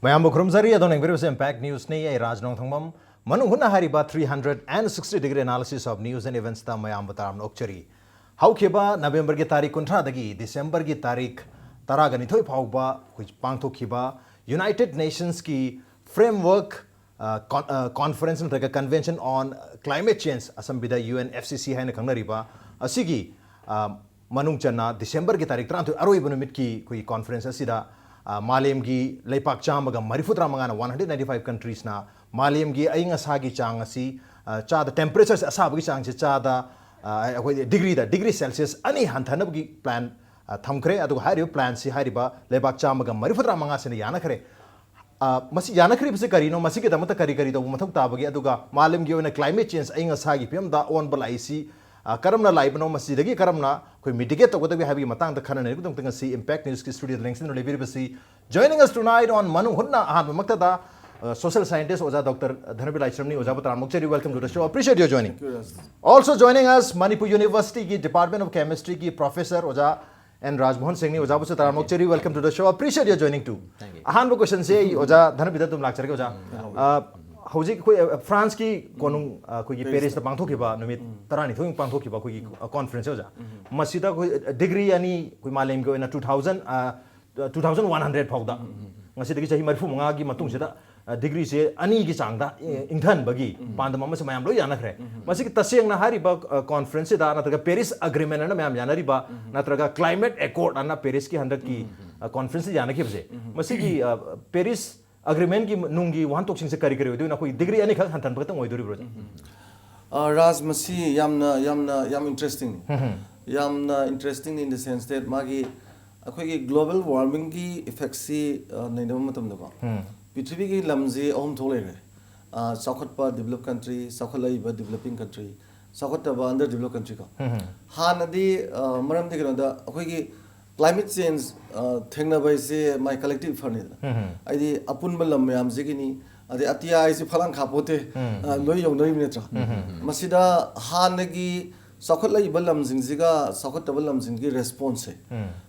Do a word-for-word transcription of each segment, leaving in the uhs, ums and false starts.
ꯃꯌꯥꯝꯕꯨ ꯈꯨꯔꯨꯝꯖꯔꯤ꯫ ꯑꯗꯣꯝꯅ ꯌꯦꯡꯕꯤꯔꯤꯕꯁꯤ Impact Newsꯅꯤ꯫ ꯑꯩ ꯔꯥꯖ ꯅꯣꯡꯊꯣꯡꯕꯝ꯫ ꯃꯅꯨꯡ ꯍꯨꯠꯅ ꯍꯥꯏꯔꯤꯕ three hundred and sixty degree analysis of news and eventsꯇ ꯃꯌꯥꯝꯕꯨ ꯇꯔꯥꯝꯅ ꯑꯣꯛꯆꯔꯤ꯫ ꯍꯧꯈꯤꯕ Novemberꯒꯤ ꯇꯥꯔꯤꯛ ꯀꯨꯟꯊ꯭ꯔꯥꯗꯒꯤ Decemberꯒꯤ ꯇꯥꯔꯤꯛ ꯇꯔꯥꯒ ꯅꯤꯊꯣꯏ ꯐꯥꯎꯕ ꯑꯩꯈꯣꯏ ꯄꯥꯡꯊꯣꯛꯈꯤꯕ United Nationsꯀꯤ framework, ꯑ, con-, ꯑ, conference ꯅꯠꯇ꯭ꯔꯒ Convention on Climate Change, ꯑꯁꯝꯕꯤꯗ UNFCC ꯍꯥꯏꯅ ꯈꯪꯅꯔꯤꯕ ꯑꯁꯤꯒꯤ, ꯑ, ꯃꯅꯨꯡ ꯆꯟꯅ Decemberꯒꯤ ꯇꯥꯔꯤꯛ ꯇꯔꯥꯅꯤꯊꯣꯏ ꯑꯔꯣꯏꯕ ꯅꯨꯃꯤꯠꯀꯤ ꯑꯩꯈꯣꯏꯒꯤ conference ꯑꯁꯤꯗ, ꯑ, ꯃꯥꯂꯦꯝꯒꯤ ꯂꯩꯄꯥꯛ ꯆꯥꯝꯃꯒ ꯃꯔꯤꯐꯨꯇꯔꯥ ꯃꯉꯥꯅ, one hundred ninety five countriesꯅ ꯃꯥꯂꯦꯝꯒꯤ ꯑꯏꯪ ꯑꯁꯥꯒꯤ ꯆꯥꯡ ꯑꯁꯤ, ꯑ, ꯆꯥꯗ, temperatureꯁꯦ ꯑꯁꯥꯕꯒꯤ ꯆꯥꯡꯁꯦ ꯆꯥꯗ, ꯑ, ꯑꯩꯈꯣꯏ degreeꯗ, degree Celsius ꯑꯅꯤ ꯍꯟꯊꯅꯕꯒꯤ plan, ꯑ, ꯊꯝꯈ꯭ꯔꯦ꯫ ꯑꯗꯨꯒ ꯍꯥꯏꯔꯤꯕ planꯁꯤ ꯍꯥꯏꯔꯤꯕ ꯂꯩꯕꯥꯛ ꯆꯥꯝꯃꯒ ꯃꯔꯤꯐꯨꯇꯔꯥ ꯃꯉꯥꯁꯤꯅ ꯌꯥꯅꯈ꯭ꯔꯦ꯫ ꯑ, ꯃꯁꯤ ꯌꯥꯅꯈ꯭ꯔꯤꯕꯁꯤ ꯀꯔꯤꯅꯣ? ꯃꯁꯤꯒꯤꯗꯃꯛꯇ ꯀꯔꯤ ꯀꯔꯤ ꯇꯧꯕ ꯃꯊꯧ ꯇꯥꯕꯒꯦ? ꯑꯗꯨꯒ ꯃꯥꯂꯦꯝꯒꯤ ꯑꯣꯏꯅ climate change, ꯑꯏꯪ ꯑꯁꯥꯒꯤ ꯐꯤꯕꯝꯗ ꯑꯑꯣꯟꯕ ꯂꯥꯛꯏꯁꯤ, ꯑ, ꯀꯔꯝꯅ ꯂꯥꯛꯏꯕꯅꯣ, ꯃꯁꯤꯗꯒꯤ ꯀꯔꯝꯅ ꯑꯩꯈꯣꯏ mitigate ꯇꯧꯒꯗꯒꯦ ꯍꯥꯏꯕꯒꯤ ꯃꯇꯥꯡꯗ ꯈꯟꯅ ꯅꯩꯅꯕꯒꯤꯗꯃꯛꯇ ꯉꯁꯤ Impact Newsꯀꯤ studioꯗ ꯂꯦꯡꯁꯤꯟꯗꯨꯅ ꯂꯩꯕꯤꯔꯤꯕꯁꯤ, joining us tonight on ꯃꯅꯨꯡ ꯍꯨꯠꯅ ꯑꯍꯥꯟꯕꯃꯛꯇꯗ, ꯑ, social scientist ꯑꯣꯖꯥ Doctor ꯙꯅꯕꯤꯔ ꯂꯥꯏꯁ꯭ꯔꯝꯅꯤ꯫ ꯑꯣꯖꯥꯕꯨ ꯇꯔꯥꯝꯅ ꯑꯣꯛꯆꯔꯤ꯫ Welcome to the show. Appreciate your joining. Thank you, Raj. Also joining us, Manipur Universityꯒꯤ Department of Chemistryꯒꯤ professor ꯑꯣꯖꯥ ꯑꯦꯟ ꯔꯥꯖꯃꯣꯍꯟ ꯁꯤꯡꯅꯤ꯫ ꯑꯣꯖꯥꯕꯨꯁꯨ ꯇꯔꯥꯝꯅ ꯑꯣꯛꯆꯔꯤ꯫ Welcome to the show. Appreciate your joining too. Thank you. ꯑꯍꯥꯟꯕ questionꯁꯦ ꯑꯩ ꯑꯣꯖꯥ ꯙꯅꯕꯤꯗ ꯑꯗꯨꯝ ꯂꯥꯛꯆꯔꯒꯦ, ꯑꯣꯖꯥ꯫ ꯑ, ꯍꯧꯖꯤꯛ ꯑꯩꯈꯣꯏ, ꯑ, Franceꯀꯤ ꯀꯣꯅꯨꯡ, ꯑ, ꯑꯩꯈꯣꯏꯒꯤ Parisꯇ ꯄꯥꯡꯊꯣꯛꯈꯤꯕ ꯅꯨꯃꯤꯠ ꯇꯔꯥꯅꯤꯊꯣꯏꯃꯨꯛ ꯄꯥꯡꯊꯣꯛꯈꯤꯕ ꯑꯩꯈꯣꯏꯒꯤ, ꯑ, conferenceꯁꯦ, ꯑꯣꯖꯥ, ꯃꯁꯤꯗ ꯑꯩꯈꯣꯏ, ꯑ, degree ꯑꯅꯤ, ꯑꯩꯈꯣꯏ ꯃꯥꯂꯦꯝꯒꯤ ꯑꯣꯏꯅ two thousand, ꯑ, two thousand one hundred ꯐꯥꯎꯗ, ꯉꯁꯤꯗꯒꯤ ꯆꯍꯤ ꯃꯔꯤꯐꯨ ꯃꯉꯥꯒꯤ ꯃꯇꯨꯡꯁꯤꯗ, ꯑ, degreeꯁꯦ ꯑꯅꯤꯒꯤ ꯆꯥꯡꯗ, ꯑ, ꯏꯪꯊꯍꯟꯕꯒꯤ ꯄꯥꯟꯗꯝ ꯑꯃꯁꯦ ꯃꯌꯥꯝ ꯂꯣꯏ ꯌꯥꯅꯈ꯭ꯔꯦ꯫ ꯃꯁꯤꯒꯤ ꯇꯁꯦꯡꯅ ꯍꯥꯏꯔꯤꯕ, ꯑ, conferenceꯁꯤꯗ ꯅꯠꯇ꯭ꯔꯒ Paris Agreement ꯑꯅ ꯃꯌꯥꯝ ꯌꯥꯅꯔꯤꯕ, ꯅꯠꯇ꯭ꯔꯒ Climate Accord ꯑꯅ Parisꯀꯤ ꯍꯟꯗꯛꯀꯤ, ꯑ, conferenceꯁꯤꯗ ꯌꯥꯅꯈꯤꯕꯁꯦ, ꯃꯁꯤꯒꯤ, ꯑ, Paris Agreementꯀꯤ ꯅꯨꯡꯒꯤ ꯋꯥꯍꯟꯊꯣꯛꯁꯤꯡꯁꯦ ꯀꯔꯤ ꯀꯔꯤ ꯑꯣꯏꯗꯣꯏꯅꯣ? ꯑꯩꯈꯣꯏ degree ꯑꯅꯤꯈꯛ ꯍꯟꯊꯍꯟꯕ ꯈꯛꯇꯪ ꯑꯣꯏꯗꯣꯔꯤꯕ꯭ꯔꯣ? ꯑ, ꯔꯥꯖ, ꯃꯁꯤ ꯌꯥꯝꯅ, ꯌꯥꯝꯅ, ꯌꯥꯝ interestingꯅꯤ꯫ ꯌꯥꯝꯅ interestingꯅꯤ in the sense that ꯃꯥꯒꯤ ꯑꯩꯈꯣꯏꯒꯤ global warmingꯒꯤ effectꯁꯤ, ꯑ, ꯅꯩꯅꯕ ꯃꯇꯝꯗꯀꯣ, ꯄ꯭ꯔꯤꯊꯤꯕꯤꯒꯤ ꯂꯝꯁꯤ ꯑꯍꯨꯝ ꯊꯣꯛ ꯂꯩꯔꯦ꯫ ꯑ, ꯆꯥꯎꯈꯠꯄ, developed country, ꯆꯥꯎꯈꯠꯂꯛꯏꯕ, developing country, ꯆꯥꯎꯈꯠꯇꯕ, underdeveloped countryꯀꯣ꯫ ꯍꯥꯟꯅꯗꯤ, ꯑ, ꯃꯔꯝꯗꯤ ꯀꯩꯅꯣꯗ, ꯑꯩꯈꯣꯏꯒꯤ climate change, ꯑ, ꯊꯦꯡꯅꯕ ꯍꯥꯏꯁꯦ my collective effortꯅꯤꯗꯅ꯫ ꯍꯥꯏꯗꯤ ꯑꯄꯨꯟꯕ ꯂꯝ ꯃꯌꯥꯝꯁꯤꯒꯤꯅꯤ꯫ ꯑꯗꯩ ꯑꯇꯤꯌꯥ ꯍꯥꯏꯁꯤ ꯐꯂꯥꯡ ꯈꯥꯄꯣꯠꯇꯦ, ꯑ, ꯂꯣꯏ ꯌꯧꯅꯔꯤꯕ ꯅꯠꯇ꯭ꯔꯥ? ꯃꯁꯤꯗ ꯍꯥꯟꯅꯒꯤ ꯆꯥꯎꯈꯠꯂꯛꯏꯕ ꯂꯝꯁꯤꯡꯁꯤꯒ ꯆꯥꯎꯈꯠꯇꯕ ꯂꯝꯁꯤꯡꯒꯤ responseꯁꯦ,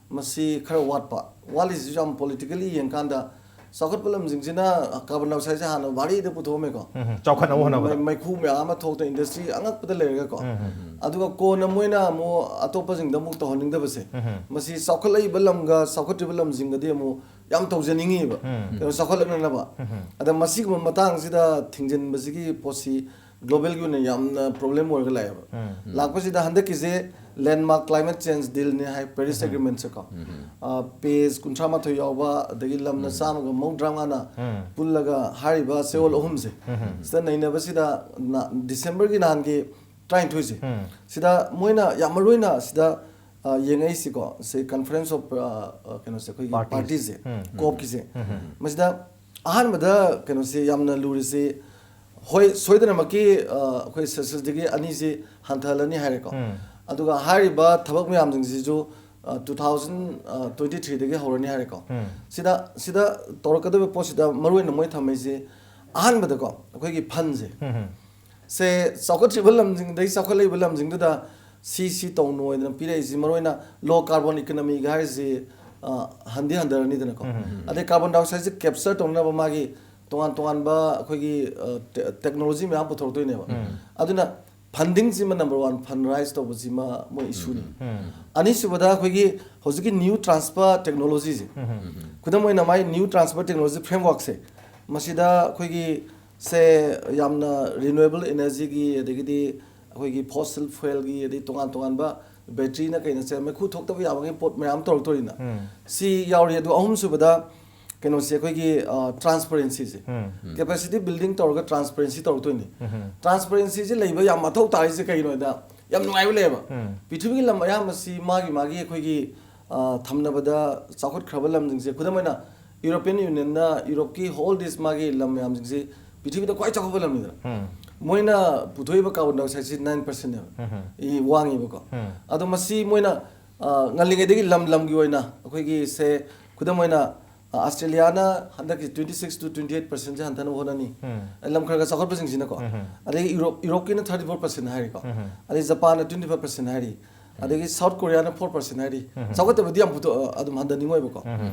ꯃꯁꯤ ꯈꯔ ꯋꯥꯠꯄ꯫ ꯋꯥꯠꯂꯤꯁꯤꯁꯨ ꯌꯥꯝ politically ꯌꯦꯡꯀꯥꯟꯗ ꯆꯥꯎꯈꯠꯄ ꯂꯝꯁꯤꯡꯁꯤꯅ carbon dioxideꯁꯦ ꯍꯥꯟꯅ ꯚꯥꯔꯤꯗ ꯄꯨꯊꯣꯛꯑꯝꯃꯦꯀꯣ꯫ ꯎꯝ, ꯆꯥꯎꯈꯠꯅꯕ ꯍꯣꯠꯅꯕꯗ꯫ ꯃꯩ- ꯃꯩꯈꯨ ꯃꯌꯥꯝ ꯑꯃ ꯊꯣꯛꯇꯅ industry ꯑꯉꯛꯄꯗ ꯂꯩꯔꯒꯀꯣ꯫ ꯎꯝ, ꯎꯝ, ꯎꯝ꯫ ꯑꯗꯨꯒ ꯀꯣꯟꯅ ꯃꯣꯏꯅ ꯑꯃꯨꯛ ꯑꯇꯣꯞꯄꯁꯤꯡꯗ ꯑꯃꯨꯛ ꯇꯧꯍꯟꯅꯤꯡꯗꯕꯁꯦ, ꯎꯝ, ꯎꯝ꯫ ꯃꯁꯤ ꯆꯥꯎꯈꯠꯂꯛꯏꯕ ꯂꯝꯒ ꯆꯥꯎꯈꯠꯇ꯭ꯔꯤꯕ ꯂꯝꯁꯤꯡꯒꯗꯤ ꯑꯃꯨꯛ ꯌꯥꯝ ꯇꯧꯖꯅꯤꯡꯉꯤꯕ, ꯎꯝ꯫ ꯀꯩꯅꯣ, ꯆꯥꯎꯈꯠꯂꯛꯅꯅꯕ꯫ ꯎꯝ, ꯎꯝ꯫ ꯑꯗ ꯃꯁꯤꯒꯨꯝꯕ ꯃꯇꯥꯡꯁꯤꯗ ꯊꯤꯡꯖꯤꯟꯕꯁꯤꯒꯤ ꯄꯣꯠꯁꯤ globalꯒꯤ ꯑꯣꯏꯅ ꯌꯥꯝꯅ problem ꯑꯣꯏꯔꯒ ꯂꯥꯛꯑꯦꯕ꯫ ꯎꯝ꯫ ꯂꯥꯛꯄꯁꯤꯗ ꯍꯟꯗꯛꯀꯤꯁꯦ landmark climate change dealꯅꯦ ꯍꯥꯏ, Paris ꯎꯝ꯫ Agreementꯁꯦꯀꯣ꯫ ꯎꯝ꯫ ꯑ, page ꯀꯨꯟꯊ꯭ꯔꯥ ꯃꯥꯊꯣꯏ ꯌꯥꯎꯕ, ꯑꯗꯒꯤ ꯂꯝꯅ ꯎꯝ꯫ ꯆꯥꯝꯃꯒ ꯃꯧꯗ꯭ꯔꯥ ꯃꯉꯥꯅ ꯎꯝ꯫ ꯄꯨꯜꯂꯒ ꯍꯥꯏꯔꯤꯕ ꯆꯌꯣꯜ ꯑꯍꯨꯝꯁꯦ ꯎꯝ꯫ ꯁꯤꯗ ꯅꯩꯅꯕꯁꯤꯗ ꯅ-, Decemberꯒꯤ ꯅꯍꯥꯟꯒꯤ ꯇꯔꯥꯅꯤꯊꯣꯏꯁꯦ, ꯎꯝ꯫ ꯁꯤꯗ ꯃꯣꯏꯅ ꯌꯥꯝ ꯃꯔꯨ ꯑꯣꯏꯅ ꯁꯤꯗ, ꯑ, ꯌꯦꯡꯉꯛꯏꯁꯤꯀꯣ, ꯁꯤ Conference of, ꯑ, ꯑ, ꯀꯩꯅꯣꯁꯦ, ꯑꯩꯈꯣꯏꯒꯤ Parties꯫ partyꯁꯦ, ꯎꯝ꯫ COPꯀꯤꯁꯦ, ꯎꯝ꯫ ꯃꯁꯤꯗ ꯑꯍꯥꯟꯕꯗ ꯀꯩꯅꯣꯁꯦ ꯌꯥꯝꯅ ꯂꯨꯔꯤꯁꯤ, ꯍꯣꯏ, ꯁꯣꯏꯗꯅꯃꯛꯀꯤ, ꯑ, ꯑꯩꯈꯣꯏ Celsiusꯗꯒꯤ ꯑꯅꯤꯁꯤ ꯍꯟꯊꯍꯜꯂꯅꯤ ꯍꯥꯏꯔꯦꯀꯣ꯫ ꯎꯝ꯫ ꯑꯗꯨꯒ ꯍꯥꯏꯔꯤꯕ ꯊꯕꯛ ꯃꯌꯥꯝꯁꯤꯡꯁꯤꯁꯨ, ꯑ, two thousand twenty threeꯗꯒꯤ ꯍꯧꯔꯅꯤ ꯍꯥꯏꯔꯦꯀꯣ꯫ ꯎꯝ꯫ ꯁꯤꯗ, ꯁꯤꯗ ꯇꯧꯔꯛꯀꯗꯕ ꯄꯣꯠꯁꯤꯗ ꯃꯔꯨ ꯑꯣꯏꯅ ꯃꯣꯏ ꯊꯝꯃꯤꯁꯤ, ꯑꯍꯥꯟꯕꯗꯀꯣ, ꯑꯩꯈꯣꯏꯒꯤ fundꯁꯦ, ꯎꯝ꯫ ꯁꯦ ꯆꯥꯎꯈꯠꯇ꯭ꯔꯤꯕ ꯂꯝꯁꯤꯡꯗꯒꯤ ꯆꯥꯎꯈꯠꯂꯛꯏꯕ ꯂꯝꯁꯤꯡꯗꯨꯗ ꯁꯤ, ꯁꯤ ꯇꯧꯅꯣ ꯍꯥꯏꯗꯅ ꯄꯤꯔꯛꯏꯁꯤ, ꯃꯔꯨ ꯑꯣꯏꯅ low carbon economyꯒ ꯍꯥꯏꯔꯤꯁꯤ, ꯑ, ꯍꯟꯗꯤ ꯍꯟꯊꯔꯅꯤꯗꯅꯀꯣ꯫ ꯎꯝ꯫ ꯑꯗꯩ carbon dioxideꯁꯦ capture ꯇꯧꯅꯕ ꯃꯥꯒꯤ ꯇꯣꯉꯥꯟ ꯇꯣꯉꯥꯟꯕ ꯑꯩꯈꯣꯏꯒꯤ, ꯑ, ꯇꯦ-, technology ꯃꯌꯥꯝ ꯄꯨꯊꯣꯔꯛꯇꯣꯏꯅꯦꯕ꯫ ꯎꯝ꯫ ꯑꯗꯨꯅ fundingꯁꯤꯃ number one, fundraise ꯇꯧꯕꯁꯤꯃ ꯃꯣꯏ issueꯅꯤ꯫ ꯎꯝ꯫ ꯑꯅꯤꯁꯨꯕꯗ ꯑꯩꯈꯣꯏꯒꯤ ꯍꯧꯖꯤꯛꯀꯤ new transfer technologyꯁꯦ, ꯎꯝ꯫ ꯈꯨꯗꯝ ꯑꯣꯏꯅ ꯃꯥꯏ new transfer technology frameworkꯁꯦ, ꯃꯁꯤꯗ ꯑꯩꯈꯣꯏꯒꯤ ꯁꯦ ꯌꯥꯝꯅ renewable energyꯒꯤ, ꯑꯗꯒꯤꯗꯤ ꯑꯩꯈꯣꯏꯒꯤ fossil fuelꯒꯤ, ꯑꯗꯩ ꯇꯣꯉꯥꯟ ꯇꯣꯉꯥꯟꯕ batteryꯅ ꯀꯩꯅ ꯁꯦ ꯃꯩꯈꯨ ꯊꯣꯛꯇꯕ ꯌꯥꯕꯒꯤ ꯄꯣꯠ ꯃꯌꯥꯝ ꯇꯧꯔꯛꯇꯣꯔꯤꯅ꯫ ꯎꯝ꯫ ꯁꯤ ꯌꯥꯎꯔꯤ꯫ ꯑꯗꯨ ꯑꯍꯨꯝꯁꯨꯕꯗ ꯀꯩꯅꯣꯁꯦ, ꯑꯩꯈꯣꯏꯒꯤ, ꯑ, transparencyꯁꯦ, ꯎꯝ꯫ capacity building ꯇꯧꯔꯒ transparency ꯇꯧꯔꯛꯇꯣꯏꯅꯤ꯫ ꯎꯝ꯫ Transparencyꯁꯦ ꯂꯩꯕ ꯌꯥꯝ ꯃꯊꯧ ꯇꯥꯔꯤꯁꯦ ꯀꯩꯒꯤꯅꯣ ꯍꯥꯏꯗ, ꯌꯥꯝ ꯅꯨꯡꯉꯥꯏꯕ ꯂꯩꯌꯦꯕ꯫ ꯎꯝ꯫ ꯄ꯭ꯔꯤꯊꯤꯕꯤꯒꯤ ꯂꯝ ꯑꯌꯥꯝꯕꯁꯤ ꯃꯥꯒꯤ ꯃꯥꯒꯤ ꯑꯩꯈꯣꯏꯒꯤ, ꯑ, ꯊꯝꯅꯕꯗ ꯆꯥꯎꯈꯠꯈ꯭ꯔꯕ ꯂꯝꯁꯤꯡꯁꯦ, ꯈꯨꯗꯝ ꯑꯣꯏꯅ European Unionꯅ Europeꯀꯤ whole this ꯃꯥꯒꯤ ꯂꯝ ꯃꯌꯥꯝꯁꯤꯡꯁꯤ ꯄ꯭ꯔꯤꯊꯤꯕꯤꯗ ꯈ꯭ꯋꯥꯏ ꯆꯥꯎꯈꯠꯄ ꯂꯝꯅꯤꯗꯅ꯫ ꯎꯝ꯫ ꯃꯣꯏꯅ ꯄꯨꯊꯣꯛꯏꯕ carbon dioxideꯁꯤ nine percentꯅꯦꯕ꯫ ꯎꯝ꯫ ꯏ ꯋꯥꯡꯉꯤꯕꯀꯣ꯫ ꯎꯝ꯫ ꯑꯗꯣ ꯃꯁꯤ ꯃꯣꯏꯅ, ꯑ, ꯉꯜꯂꯤꯉꯩꯗꯒꯤ ꯂꯝ ꯂꯝꯒꯤ ꯑꯣꯏꯅ ꯑꯩꯈꯣꯏꯒꯤ ꯁꯦ, ꯈꯨꯗꯝ ꯑꯣꯏꯅ, ꯑ, Australiaꯅ ꯍꯟꯗꯛꯀꯤ twenty six to twenty eight percentꯁꯦ ꯍꯟꯊꯅꯕ ꯍꯣꯠꯅꯅꯤ꯫ ꯎꯝ꯫ ꯂꯝ ꯈꯔ ꯈꯔ ꯆꯥꯎꯈꯠꯄꯁꯤꯡꯁꯤꯅꯀꯣ꯫ ꯎꯝ꯫ ꯑꯗꯒꯤ Europe, Europeꯀꯤꯅ thirty four percent ꯍꯥꯏꯔꯤꯀꯣ꯫ ꯎꯝ꯫ ꯑꯗꯩ Japanꯅ twenty five percent ꯍꯥꯏꯔꯤ꯫ ꯑꯗꯒꯤ ꯁꯥꯎꯠ ꯀꯣꯔꯤꯌꯥꯅ ꯐꯣꯔ ꯄꯔꯁꯦꯟ ꯍꯥꯏꯔꯤ꯫ ꯆꯥꯎꯈꯠꯇꯕꯗꯤ ꯌꯥꯝ ꯄꯨꯊꯣꯛ-, ꯑ, ꯑꯗꯨꯝ ꯍꯟꯊꯅꯤꯡꯉꯣꯏꯕꯀꯣ꯫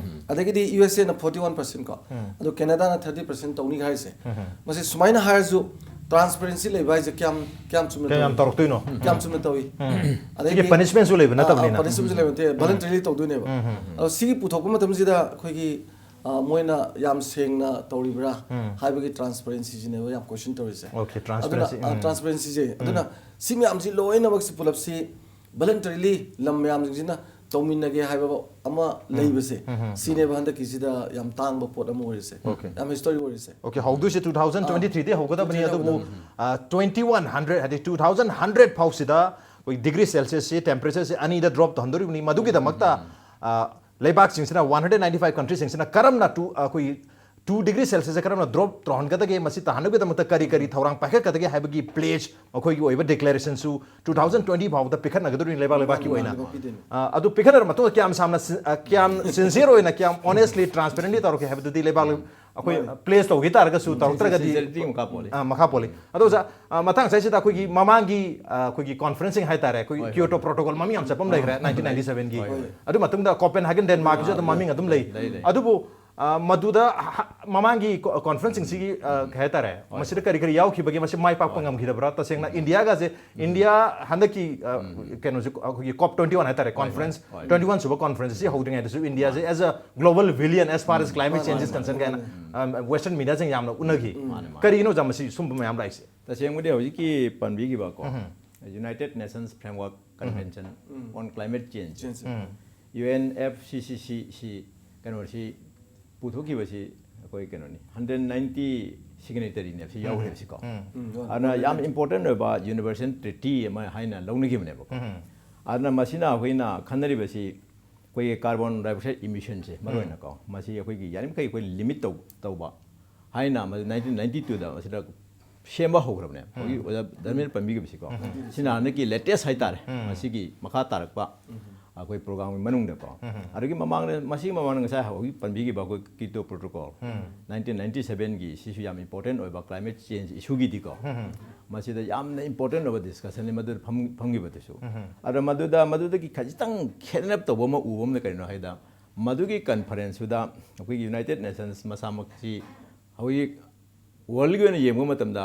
ꯑꯗꯒꯤꯗꯤ ꯌꯨ ꯑꯦꯁ ꯑꯦꯅ ꯐꯣꯔꯇꯤ ꯋꯥꯟ ꯄꯔꯁꯦꯟ ꯀꯣ꯫ ꯑꯗꯣ ꯀꯦꯅꯥꯗꯥꯅ ꯊꯥꯔꯇꯤ ꯄꯔꯁꯦꯟ ꯇꯧꯅꯤ ꯍꯥꯏꯔꯤꯁꯦ꯫ ꯃꯁꯤ ꯁꯨꯃꯥꯏꯅ ꯍꯥꯏꯔꯁꯨ ꯇ꯭ꯔꯥꯟꯁꯄꯦꯔꯦꯟꯁꯤ ꯂꯩꯕ ꯍꯥꯏꯁꯦ ꯀꯌꯥꯝ, ꯀꯌꯥꯝ ꯆꯨꯝꯅ ꯀꯌꯥꯝ ꯇꯧꯏ? ꯇꯧꯔꯛꯇꯣꯏꯅꯣ? ꯀꯌꯥꯝ ꯆꯨꯝꯅ ꯇꯧꯏ? ꯁꯤꯒꯤ ꯑꯗꯒꯤ, ꯄꯅꯤꯁꯃꯦꯟꯁꯨ ꯂꯩꯕ ꯑ, ꯑ, ꯅꯠꯇꯕꯅꯤꯅ꯫ ꯄꯅꯤꯁꯃꯦꯟꯁꯨ ꯂꯩꯕ ꯅꯠꯇꯦ, ꯚꯣꯂꯟꯇꯔꯤꯂꯤ ꯇꯧꯗꯣꯏꯅꯦꯕ꯫ ꯑꯗꯣ ꯁꯤꯒꯤ ꯄꯨꯊꯣꯛꯄ ꯃꯇꯝꯁꯤꯗ ꯑꯩꯈꯣꯏꯒꯤ, ꯑ, ꯃꯣꯏꯅ ꯌꯥꯝ ꯁꯦꯡꯅ ꯇꯧꯔꯤꯕ꯭ꯔꯥ ꯍꯥꯏꯕꯒꯤ ꯇ꯭ꯔꯥꯟꯁꯄꯦꯔꯦꯟꯁꯤꯁꯤꯅꯦꯕ ꯌꯥꯝ ꯀꯣꯏꯁꯟ ꯇꯧꯔꯤꯁꯦ꯫ ꯑꯣꯀꯦ, ꯑꯗꯨꯅ, ꯇ꯭ꯔꯥꯟꯁꯄꯦꯔꯦꯟꯁꯤ, ꯑ, ꯎꯝ꯫ ꯇ꯭ꯔꯥꯟꯁꯄꯦꯔꯦꯟꯁꯤꯁꯦ꯫ ꯑꯗꯨꯅ ꯁꯤ ꯃꯌꯥꯝꯁꯤ ꯂꯣꯏꯅꯃꯛꯁꯤ ꯄꯨꯂꯞꯁꯤ ꯚꯣꯂꯟꯇꯔꯤꯂꯤ ꯂꯝ ꯃꯌꯥꯝꯁꯤꯡꯁꯤꯅ ꯇꯧꯃꯤꯟꯅꯒꯦ ꯍꯥꯏꯕ ꯑꯃ ꯂꯩꯕꯁꯦ, ꯁꯤꯅꯦꯕ ꯍꯟꯗꯛꯀꯤꯁꯤꯗ ꯌꯥꯝ ꯇꯥꯡꯕ ꯄꯣꯠ ꯑꯃ ꯑꯣꯏꯔꯤꯁꯦ, ꯑꯣꯀꯦ꯫ ꯌꯥꯝ ꯍꯤꯁꯇꯣꯔꯤꯛ ꯑꯣꯏꯔꯤꯁꯦ꯫ ꯑꯣꯀꯦ, ꯍꯧꯗꯣꯏꯁꯦ ꯇꯨ ꯊꯥꯎꯖꯟ ꯇ꯭ꯋꯦꯟꯇꯤ ꯊ꯭ꯔꯤꯗꯤ ꯍꯧꯒꯗꯕꯅꯤ, ꯑꯗꯨꯕꯨ, ꯑ, ꯇ꯭ꯋꯦꯟꯇꯤ ꯋꯥꯟ ꯍꯟꯗ꯭ꯔꯦꯠ, ꯍꯥꯏꯗꯤ ꯇꯨ ꯊꯥꯎꯖꯟ ꯍꯟꯗ꯭ꯔꯦꯠ ꯐꯥꯎꯁꯤꯗ ꯑꯩꯈꯣꯏ ꯗꯤꯒ꯭ꯔꯤ ꯁꯦꯜꯁꯤꯌꯁꯁꯤ, ꯇꯦꯝꯄꯔꯦꯆꯔꯁꯤ ꯑꯅꯤꯗ ꯗ꯭ꯔꯣꯞ ꯇꯧꯍꯟꯗꯣꯔꯤꯕꯅꯤ꯫ ꯃꯗꯨꯒꯤꯗꯃꯛꯇ, ꯑ, ꯂꯩꯕꯥꯛꯁꯤꯡꯁꯤꯅ, ꯋꯥꯟ ꯍꯟꯗ꯭ꯔꯦꯠ ꯅꯥꯏꯟꯇꯤ ꯐꯥꯏꯚ ꯀꯟꯇ꯭ꯔꯤꯁꯤꯡꯁꯤꯅ ꯀꯔꯝꯅ ꯇꯨ, ꯑꯩꯈꯣꯏ ꯇꯨ ꯗꯤꯒ꯭ꯔꯤ ꯁꯦꯜꯁꯤꯌꯁꯁꯦ ꯀꯔꯝꯅ ꯗ꯭ꯔꯣꯞ ꯇꯧꯍꯟꯒꯗꯒꯦ, ꯃꯁꯤ ꯇꯥꯍꯟꯅꯕꯒꯤꯗꯃꯛꯇ ꯀꯔꯤ ꯀꯔꯤ ꯊꯧꯔꯥꯡ ꯄꯥꯏꯈꯠꯀꯗꯒꯦ ꯍꯥꯏꯕꯒꯤ ꯄ꯭ꯂꯦꯖ ꯃꯈꯣꯏꯒꯤ ꯑꯣꯏꯕ ꯗꯤꯀ꯭ꯂꯦꯔꯦꯁꯟꯁꯨ ꯇꯨ ꯊꯥꯎꯖꯟ ꯇ꯭ꯋꯦꯟꯇꯤ ꯐꯥꯎꯕꯗ ꯄꯤꯈꯠꯅꯒꯗꯧꯔꯤꯅꯤ ꯂꯩꯕꯥꯛ ꯂꯩꯕꯥꯛꯀꯤ ꯑꯣꯏꯅ꯫ ꯂꯩꯕꯥꯛ ꯄꯤꯗꯣꯏꯅꯤ꯫ ꯑ, ꯑꯗꯨ ꯄꯤꯈꯠꯅꯔꯕ ꯃꯇꯨꯡꯗ ꯀꯌꯥꯝ ꯁꯥꯝꯅ ꯁꯤ-, ꯑ, ꯀꯌꯥꯝ ꯁꯤꯟꯁꯤꯌꯔ ꯑꯣꯏꯅ, ꯀꯌꯥꯝ ꯑꯣꯅꯦꯁꯂꯤ, ꯇ꯭ꯔꯥꯟꯁꯄꯦꯔꯦꯟꯂꯤ ꯇꯧꯔꯛꯀꯦ ꯍꯥꯏꯕꯗꯨꯗꯤ ꯂꯩꯕꯥꯛ ꯂꯩ-, ꯑꯩꯈꯣꯏ ꯃꯥꯅꯦ꯫ ꯄ꯭ꯂꯦꯖ ꯇꯧꯈꯤ ꯇꯥꯔꯒꯁꯨ, ꯎꯝ, ꯇꯧꯔꯛꯇ꯭ꯔꯒꯗꯤ ꯁꯤꯟꯁꯤꯌꯔꯗꯤ ꯃꯈꯥ ꯄꯣꯜꯂꯤ꯫ ꯑ, ꯃꯈꯥ ꯄꯣꯜꯂꯤ꯫ ꯑꯗꯣ ꯑꯣꯖꯥ, ꯑ, ꯃꯇꯥꯡ ꯑꯁꯤꯗꯩꯁꯤꯗ ꯑꯩꯈꯣꯏꯒꯤ ꯃꯃꯥꯡꯒꯤ, ꯑ, ꯑꯩꯈꯣꯏꯒꯤ ꯀꯣꯟꯐꯔꯦꯟꯁꯁꯤꯡ ꯍꯥꯏꯇꯥꯔꯦ, ꯑꯩꯈꯣꯏꯒꯤ ꯍꯣꯏ, ꯍꯣꯏ꯫ ꯀꯤꯌꯣꯇꯣ ꯄ꯭ꯔꯣꯇꯣꯀꯣꯜ ꯃꯃꯤꯡ ꯌꯥꯝ ꯆꯠꯄ ꯑꯃ ꯂꯩꯈ꯭ꯔꯦ, ꯅꯥꯏꯟꯇꯤꯟ ꯅꯥꯏꯟꯇꯤ ꯁꯚꯦꯟꯒꯤ꯫ ꯍꯣꯏ, ꯍꯣꯏ꯫ ꯑꯗꯨ ꯃꯇꯨꯡꯗ ꯀꯣꯄꯦꯟꯍꯥꯒꯟ ꯗꯦꯟꯃꯥꯔꯛꯀꯤꯁꯨ ꯑꯗꯨꯝ ꯑꯥ, ꯃꯃꯤꯡ ꯑꯗꯨꯝ ꯂꯩ꯫ ꯂꯩ, ꯂꯩ꯫ ꯑꯗꯨꯕꯨ, ꯑ, ꯃꯗꯨꯗ ꯍ-, ꯃꯃꯥꯡꯒꯤ ꯀꯣ-, ꯀꯣꯟꯐꯔꯦꯟꯁꯁꯤꯡꯁꯤꯒꯤ, ꯑ, ꯀꯩ ꯍꯥꯏꯇꯥꯔꯦ, ꯍꯣꯏ꯫ ꯃꯁꯤꯗ ꯀꯔꯤ ꯀꯔꯤ ꯌꯥꯎꯈꯤꯕꯒꯦ, ꯃꯁꯤ ꯃꯥꯏ ꯄꯥꯛꯄ ꯍꯣꯏ꯫ ꯉꯝꯈꯤꯗꯕ꯭ꯔꯥ? ꯇꯁꯦꯡꯅ ꯎꯝ꯫ ꯏꯟꯗꯤꯌꯥꯒꯁꯦ, ꯎꯝ꯫ ꯏꯟꯗꯤꯌꯥ ꯍꯟꯗꯛꯀꯤ, ꯑ, ꯎꯝ꯫ ꯀꯩꯅꯣꯁꯦ, ꯑꯩꯈꯣꯏꯒꯤ ꯀꯣꯞ ꯇ꯭ꯋꯦꯟꯇꯤ ꯋꯥꯟ ꯍꯥꯏꯇꯥꯔꯦ, ꯍꯣꯏ, ꯍꯣꯏ, ꯀꯣꯟꯐꯔꯦꯟꯁ ꯍꯣꯏ꯫ ꯇ꯭ꯋꯦꯟꯇꯤ ꯋꯥꯟ ꯁꯨꯕ ꯀꯣꯟꯐꯔꯦꯟꯁ ꯑꯁꯤ ꯍꯧꯗ꯭ꯔꯤꯉꯩꯗꯁꯨ ꯏꯟꯗꯤꯌꯥꯁꯦ ꯃꯥꯅꯦ꯫ As a global villain as far as um. climate ꯃꯥꯅꯦ, change is ꯃꯥꯅꯦ, concerned ꯃꯥꯅꯦ꯫ ꯀꯥꯏꯅ, ꯎꯝ꯫ ꯑ, ꯋꯦꯁꯇꯔꯟ ꯃꯤꯗꯤꯌꯥꯁꯤꯡ ꯌꯥꯝꯅ ꯎꯅꯈꯤ꯫ ꯎꯝ꯫ ꯀꯔꯤꯒꯤꯅꯣ ꯑꯣꯖꯥ ꯃꯁꯤ ꯁꯨꯝꯕ ꯃꯌꯥꯝ ꯂꯥꯛꯏꯁꯦ? ꯇꯁꯦꯡꯕꯗꯤ ꯍꯧꯖꯤꯛꯀꯤ ꯄꯟꯕꯤꯈꯤꯕꯀꯣ, um. United Nations Framework um. Convention um. On Climate Change, Change꯫ Um. U N F C C C ꯁꯤ ꯀꯩꯅꯣꯁꯤ ꯄꯨꯊꯣꯛꯈꯤꯕꯁꯤ ꯑꯩꯈꯣꯏ ꯀꯩꯅꯣꯅꯤ, ꯍꯟꯗ꯭ꯔꯦꯠ ꯅꯥꯏꯟꯇꯤ ꯁꯤꯒꯅꯦꯇꯔꯤꯅꯦꯕ ꯁꯤ ꯎꯝ꯫ ꯌꯥꯎꯈ꯭ꯔꯦꯕꯁꯤꯀꯣ꯫ ꯎꯝ꯫ ꯎꯝ, ꯑꯗꯨꯅ ꯌꯥꯝ ꯌꯥꯎꯈ꯭ꯔꯦ꯫ ꯏꯝꯄꯣꯔꯇꯦꯟ ꯑꯣꯏꯕ ꯌꯨꯅꯤꯚꯔꯁꯦꯜ ꯇ꯭ꯔꯤꯇꯤ ꯑꯃ ꯍꯥꯏꯅ ꯂꯧꯅꯈꯤꯕꯅꯦꯕꯀꯣ꯫ ꯎꯝ꯫ ꯑꯗꯨꯅ ꯃꯁꯤꯅ ꯑꯩꯈꯣꯏꯅ ꯈꯟꯅꯔꯤꯕꯁꯤ ꯑꯩꯈꯣꯏꯒꯤ ꯀꯥꯔꯕꯣꯟ ꯗꯥꯏꯑꯣꯛꯁꯥꯏꯗ ꯏꯃꯤꯁꯟꯁꯦ ꯃꯔꯨ ꯎꯝ꯫ ꯑꯣꯏꯅꯀꯣ, ꯃꯁꯤ ꯑꯩꯈꯣꯏꯒꯤ ꯌꯥꯔꯤꯃꯈꯩ ꯑꯩꯈꯣꯏ ꯂꯤꯃꯤꯠ ꯇꯧ-, ꯇꯧꯕ ꯍꯥꯏꯅ ꯃꯗꯨ ꯅꯥꯏꯟꯇꯤꯟ ꯅꯥꯏꯟꯇꯤ ꯇꯨꯗ ꯃꯁꯤꯗ ꯁꯦꯝꯕ ꯍꯧꯈ꯭ꯔꯕꯅꯦ꯫ ꯎꯝ꯫ ꯍꯧꯖꯤꯛ ꯑꯣꯖꯥ ꯙꯔꯃꯦꯟ ꯄꯟꯕꯤꯈꯤꯕꯁꯤꯀꯣ꯫ ꯎꯝ꯫ ꯁꯤꯅ ꯍꯟꯗꯛꯀꯤ ꯂꯦꯇꯦꯁ ꯍꯥꯏꯇꯥꯔꯦ꯫ ꯎꯝ꯫ ꯃꯁꯤꯒꯤ ꯃꯈꯥ ꯇꯥꯔꯛꯄ, ꯎꯝ꯫ ꯑꯩꯈꯣꯏ ꯄ꯭ꯔꯣꯒ꯭ꯔꯥꯝꯒꯤ ꯃꯅꯨꯡꯗꯀꯣ꯫ ꯑꯗꯨꯒꯤ ꯃꯃꯥꯡꯗ, ꯃꯁꯤꯒꯤ ꯃꯃꯥꯡꯗ ꯉꯁꯥꯏ ꯍꯧꯖꯤꯛ ꯄꯟꯕꯤꯈꯤꯕ ꯑꯩꯈꯣꯏ ꯀꯤꯇꯣ ꯄ꯭ꯔꯣꯇꯣꯀꯣꯜ, ꯅꯥꯏꯟꯇꯤꯟ ꯅꯥꯏꯟꯇꯤ ꯁꯚꯦꯟꯒꯤ, ꯁꯤꯁꯨ ꯌꯥꯝ ꯏꯝꯄꯣꯔꯇꯦꯟ ꯑꯣꯏꯕ ꯀ꯭ꯂꯥꯏꯃꯦꯠ ꯆꯦꯟꯖ ꯏꯁꯨꯒꯤꯗꯤꯀꯣ꯫ ꯃꯁꯤꯗ ꯌꯥꯝꯅ ꯏꯝꯄꯣꯔꯇꯦꯟ ꯑꯣꯏꯕ ꯗꯤꯁꯀꯁꯟꯅꯤ ꯃꯗꯨꯗ ꯐꯝ-, ꯐꯝꯈꯤꯕꯗꯨꯁꯨ꯫ ꯑꯗꯣ ꯃꯗꯨꯗ, ꯃꯗꯨꯗꯒꯤ ꯈꯖꯤꯛꯇꯪ ꯈꯦꯠꯅꯔꯞ ꯇꯧꯕ ꯑꯃ ꯎꯕ ꯑꯃꯅ ꯀꯔꯤꯅꯣ ꯍꯥꯏꯗ, ꯃꯗꯨꯒꯤ ꯀꯟꯐꯔꯦꯟꯁꯇꯨꯗ ꯑꯩꯈꯣꯏꯒꯤ ꯌꯨꯅꯥꯏꯇꯦꯠ ꯅꯦꯁꯟꯁ ꯃꯁꯥꯃꯛꯁꯤ ꯍꯧꯖꯤꯛ ꯋꯥꯔꯜꯒꯤ ꯑꯣꯏꯅ ꯌꯦꯡꯕ ꯃꯇꯝꯗ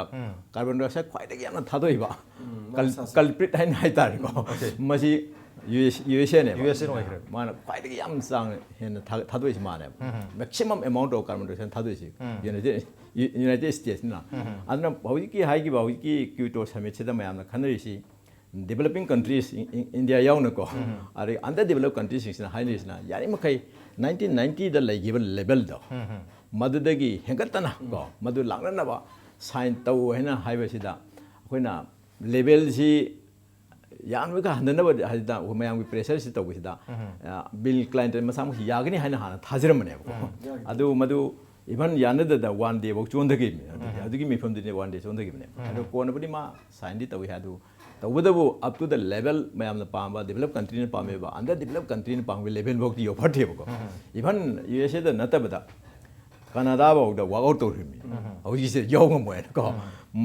ꯀꯥꯔꯕꯣꯟ ꯗꯥꯏꯑꯣꯛꯁꯥꯏꯗ ꯈ꯭ꯋꯥꯏꯗꯒꯤ ꯌꯥꯝꯅ ꯊꯥꯗꯣꯛꯏꯕ ꯀꯜꯄ꯭ꯔꯤꯠ ꯍꯥꯏꯅ ꯍꯥꯏꯇꯥꯔꯦꯀꯣ꯫ ꯃꯁꯤ ꯌꯨ ꯑꯦꯁ, ꯌꯨ ꯑꯦꯁ ꯑꯦꯅꯦꯕ꯫ ꯌꯨ ꯑꯦꯁ ꯑꯦꯅ ꯑꯣꯏꯈ꯭ꯔꯦ꯫ ꯃꯥꯅ ꯈ꯭ꯋꯥꯏꯗꯒꯤ ꯌꯥꯝ ꯆꯥꯡ ꯍꯦꯟꯅ ꯊꯥ-, ꯊꯥꯗꯣꯛꯏꯁꯤ ꯃꯥꯅꯦꯕ꯫ Maximum amount of carbon dioxide ꯊꯥꯗꯣꯛꯏꯁꯤ ꯌꯨꯅꯥꯏꯇꯦꯠ, ꯌꯨ-, ꯌꯨꯅꯥꯏꯇꯦꯠ ꯁ꯭ꯇꯦꯠꯁꯅ꯫ ꯑꯗꯨꯅ ꯍꯧꯖꯤꯛꯀꯤ ꯍꯥꯏꯈꯤꯕ ꯍꯧꯖꯤꯛꯀꯤ ꯀ꯭ꯌꯨꯇꯣ ꯁꯃꯤꯠꯁꯤꯗ ꯃꯌꯥꯝꯅ ꯈꯟꯅꯔꯤꯁꯤ ꯗꯤꯕꯦꯂꯞꯄꯤꯡ ꯀꯟꯇ꯭ꯔꯤꯁ, ꯏꯟꯗꯤꯌꯥ ꯌꯥꯎꯅꯀꯣ, ꯑꯗꯩ ꯑꯟꯗꯔ ꯗꯤꯕꯦꯂꯞ ꯀꯟꯇ꯭ꯔꯤꯁꯤꯡꯁꯤꯅ ꯍꯥꯏꯅꯔꯤꯁꯤꯅ ꯌꯥꯔꯤꯃꯈꯩ ꯅꯥꯏꯟꯇꯤꯟ ꯅꯥꯏꯟꯇꯤꯗ ꯂꯩꯈꯤꯕ ꯂꯦꯚꯦꯜꯗꯣ ꯃꯗꯨꯗꯒꯤ ꯍꯦꯟꯒꯠꯇꯅ ꯀꯣ, ꯃꯗꯨ ꯂꯥꯛꯅꯅꯕ ꯁꯥꯏꯟ ꯇꯧ ꯍꯥꯏꯅ ꯍꯥꯏꯕꯁꯤꯗ ꯑꯩꯈꯣꯏꯅ ꯂꯦꯚꯦꯜꯁꯤ ꯌꯥꯝꯅ ꯈꯔ ꯍꯟꯊꯅꯕ ꯍꯥꯏꯗꯅ ꯑꯩꯈꯣꯏ ꯃꯌꯥꯝꯒꯤ ꯄ꯭ꯔꯦꯁꯔꯁꯤ ꯇꯧꯕꯁꯤꯗ, ꯑ, ꯕꯤꯜ ꯀ꯭ꯂꯥꯏꯟꯇꯟ ꯃꯁꯥꯃꯛꯁꯤ ꯌꯥꯒꯅꯤ ꯍꯥꯏꯅ ꯍꯥꯟꯅ ꯊꯥꯖꯔꯝꯕꯅꯦꯕꯀꯣ꯫ ꯑꯗꯨ ꯃꯗꯨ ꯏꯚꯟ ꯌꯥꯅꯗꯗ ꯋꯥꯟ ꯗꯦꯐꯧ ꯆꯣꯟꯊꯈꯤꯕꯅꯦ꯫ ꯑꯗꯨꯗꯤ ꯑꯗꯨꯒꯤ ꯃꯤꯐꯝꯗꯨꯗꯤ ꯋꯥꯟ ꯗꯦ ꯆꯣꯟꯊꯈꯤꯕꯅꯦ꯫ ꯑꯗꯣ ꯀꯣꯟꯅꯕꯨꯗꯤ ꯃꯥ ꯁꯥꯏꯟꯗꯤ ꯇꯧꯏ ꯍꯥꯏ, ꯑꯗꯨ ꯇꯧꯕꯇꯕꯨ up to the level ꯃꯌꯥꯝꯅ ꯄꯥꯝꯕ, ꯗꯤꯕꯦꯂꯞ ꯀꯟꯇ꯭ꯔꯤꯅ ꯄꯥꯝꯃꯦꯕ, ꯑꯟꯗꯔ ꯗꯤꯕꯦꯂꯞ ꯀꯟꯇ꯭ꯔꯤꯅ ꯄꯥꯝꯕ ꯂꯦꯚꯦꯜꯐꯧꯗꯤ ꯌꯧꯐꯠꯇꯦꯕꯀꯣ꯫ ꯏꯚꯟ ꯌꯨ ꯑꯦꯁ ꯑꯦꯗ ꯅꯠꯇꯕꯗ ꯀꯅꯥꯗꯥꯐꯥꯎꯗ ꯋꯥꯛ ꯑꯥꯎꯠ ꯇꯧꯔꯤꯕꯅꯤ꯫ ꯍꯧꯖꯤꯛꯁꯦ ꯌꯧ ꯉꯝꯃꯣꯏꯅꯀꯣ꯫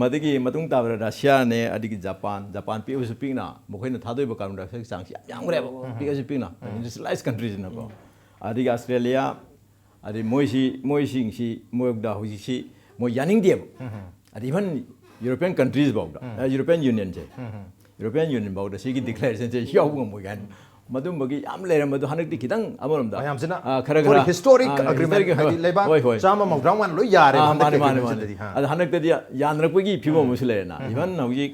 ꯃꯗꯨꯒꯤ ꯃꯇꯨꯡ ꯇꯥꯕꯗ ꯔꯁꯤꯌꯥꯅꯦ, ꯑꯗꯒꯤ ꯖꯄꯥꯟ, ꯖꯄꯥꯟ ꯄꯤꯛꯑꯁꯨ ꯄꯤꯛꯅ ꯃꯈꯣꯏꯅ ꯊꯥꯗꯣꯛꯏꯕ ꯀꯥꯔꯕꯣꯟ ꯗꯥꯏꯑꯣꯛꯁꯥꯏꯗ ꯆꯥꯡꯁꯤ ꯌꯥꯝ ꯌꯥꯝꯈ꯭ꯔꯦꯕ, ꯄꯤꯛꯑꯁꯨ ꯄꯤꯛꯅ, ꯏꯟꯗꯁꯇ꯭ꯔꯤꯌꯦꯂꯥꯏꯁ ꯀꯟꯇ꯭ꯔꯤꯁꯤꯅꯀꯣ꯫ ꯑꯗꯒꯤ ꯑꯁꯇ꯭ꯔꯦꯂꯤꯌꯥ, ꯑꯗꯩ ꯃꯣꯏꯁꯤ, ꯃꯣꯏꯁꯤꯡꯁꯤ, ꯃꯣꯏꯗ ꯍꯧꯖꯤꯛꯁꯤ ꯃꯣꯏ ꯌꯥꯅꯤꯡꯗꯦꯕ꯫ ꯑꯗ ꯏꯚꯟ ꯌꯨꯔꯣꯄꯤꯌꯟ ꯀꯟꯇ꯭ꯔꯤꯁ ꯐꯥꯎꯗ, ꯎꯝ꯫ ꯑ, ꯌꯨꯔꯣꯄꯤꯌꯟ ꯌꯨꯅꯤꯌꯟꯁꯦ, ꯎꯝ꯫ ꯌꯨꯔꯣꯄꯤꯌꯟ ꯌꯨꯅꯤꯌꯟ ꯐꯥꯎꯗ ꯁꯤꯒꯤ ꯗꯤꯀ꯭ꯂꯦꯔꯦꯁꯟꯁꯦ ꯌꯥꯎꯕ ꯉꯝꯃꯣꯏ ꯀꯥꯏꯅ, ꯃꯗꯨꯝꯕꯒꯤ ꯌꯥꯝ ꯂꯩꯔꯝꯕꯗꯣ ꯍꯟꯗꯛꯇꯤ ꯈꯤꯇꯪ ꯑꯃꯔꯣꯝꯗ, ꯃꯌꯥꯝꯁꯤꯅ ꯑ, ꯈꯔ ꯈꯔ, historic ꯑ, agreement, historic, ꯍꯥꯏꯗꯤ ꯂꯩꯕꯥꯛ ꯍꯣꯏ, ꯍꯣꯏ꯫ ꯆꯥꯝꯃ ꯃꯧꯗ꯭ꯔꯥ ꯃꯉꯥ ꯂꯣꯏ ꯌꯥꯔꯦ ꯑꯥ, ꯍꯟꯗꯛꯀꯤ ꯃꯥꯅꯦ, ꯃꯥꯅꯦ, agreement ꯃꯥꯅꯦ꯫ ꯁꯤꯗꯗꯤ, ꯍꯥ꯫ ꯑꯗ ꯍꯟꯗꯛꯇꯗꯤ ꯌꯥꯅꯔꯛꯄꯒꯤ ꯐꯤꯕꯝ ꯎꯝ꯫ ꯑꯃꯁꯨ ꯂꯩꯔꯦꯅ꯫ ꯎꯝ꯫ ꯏꯚꯟ ꯍꯧꯖꯤꯛ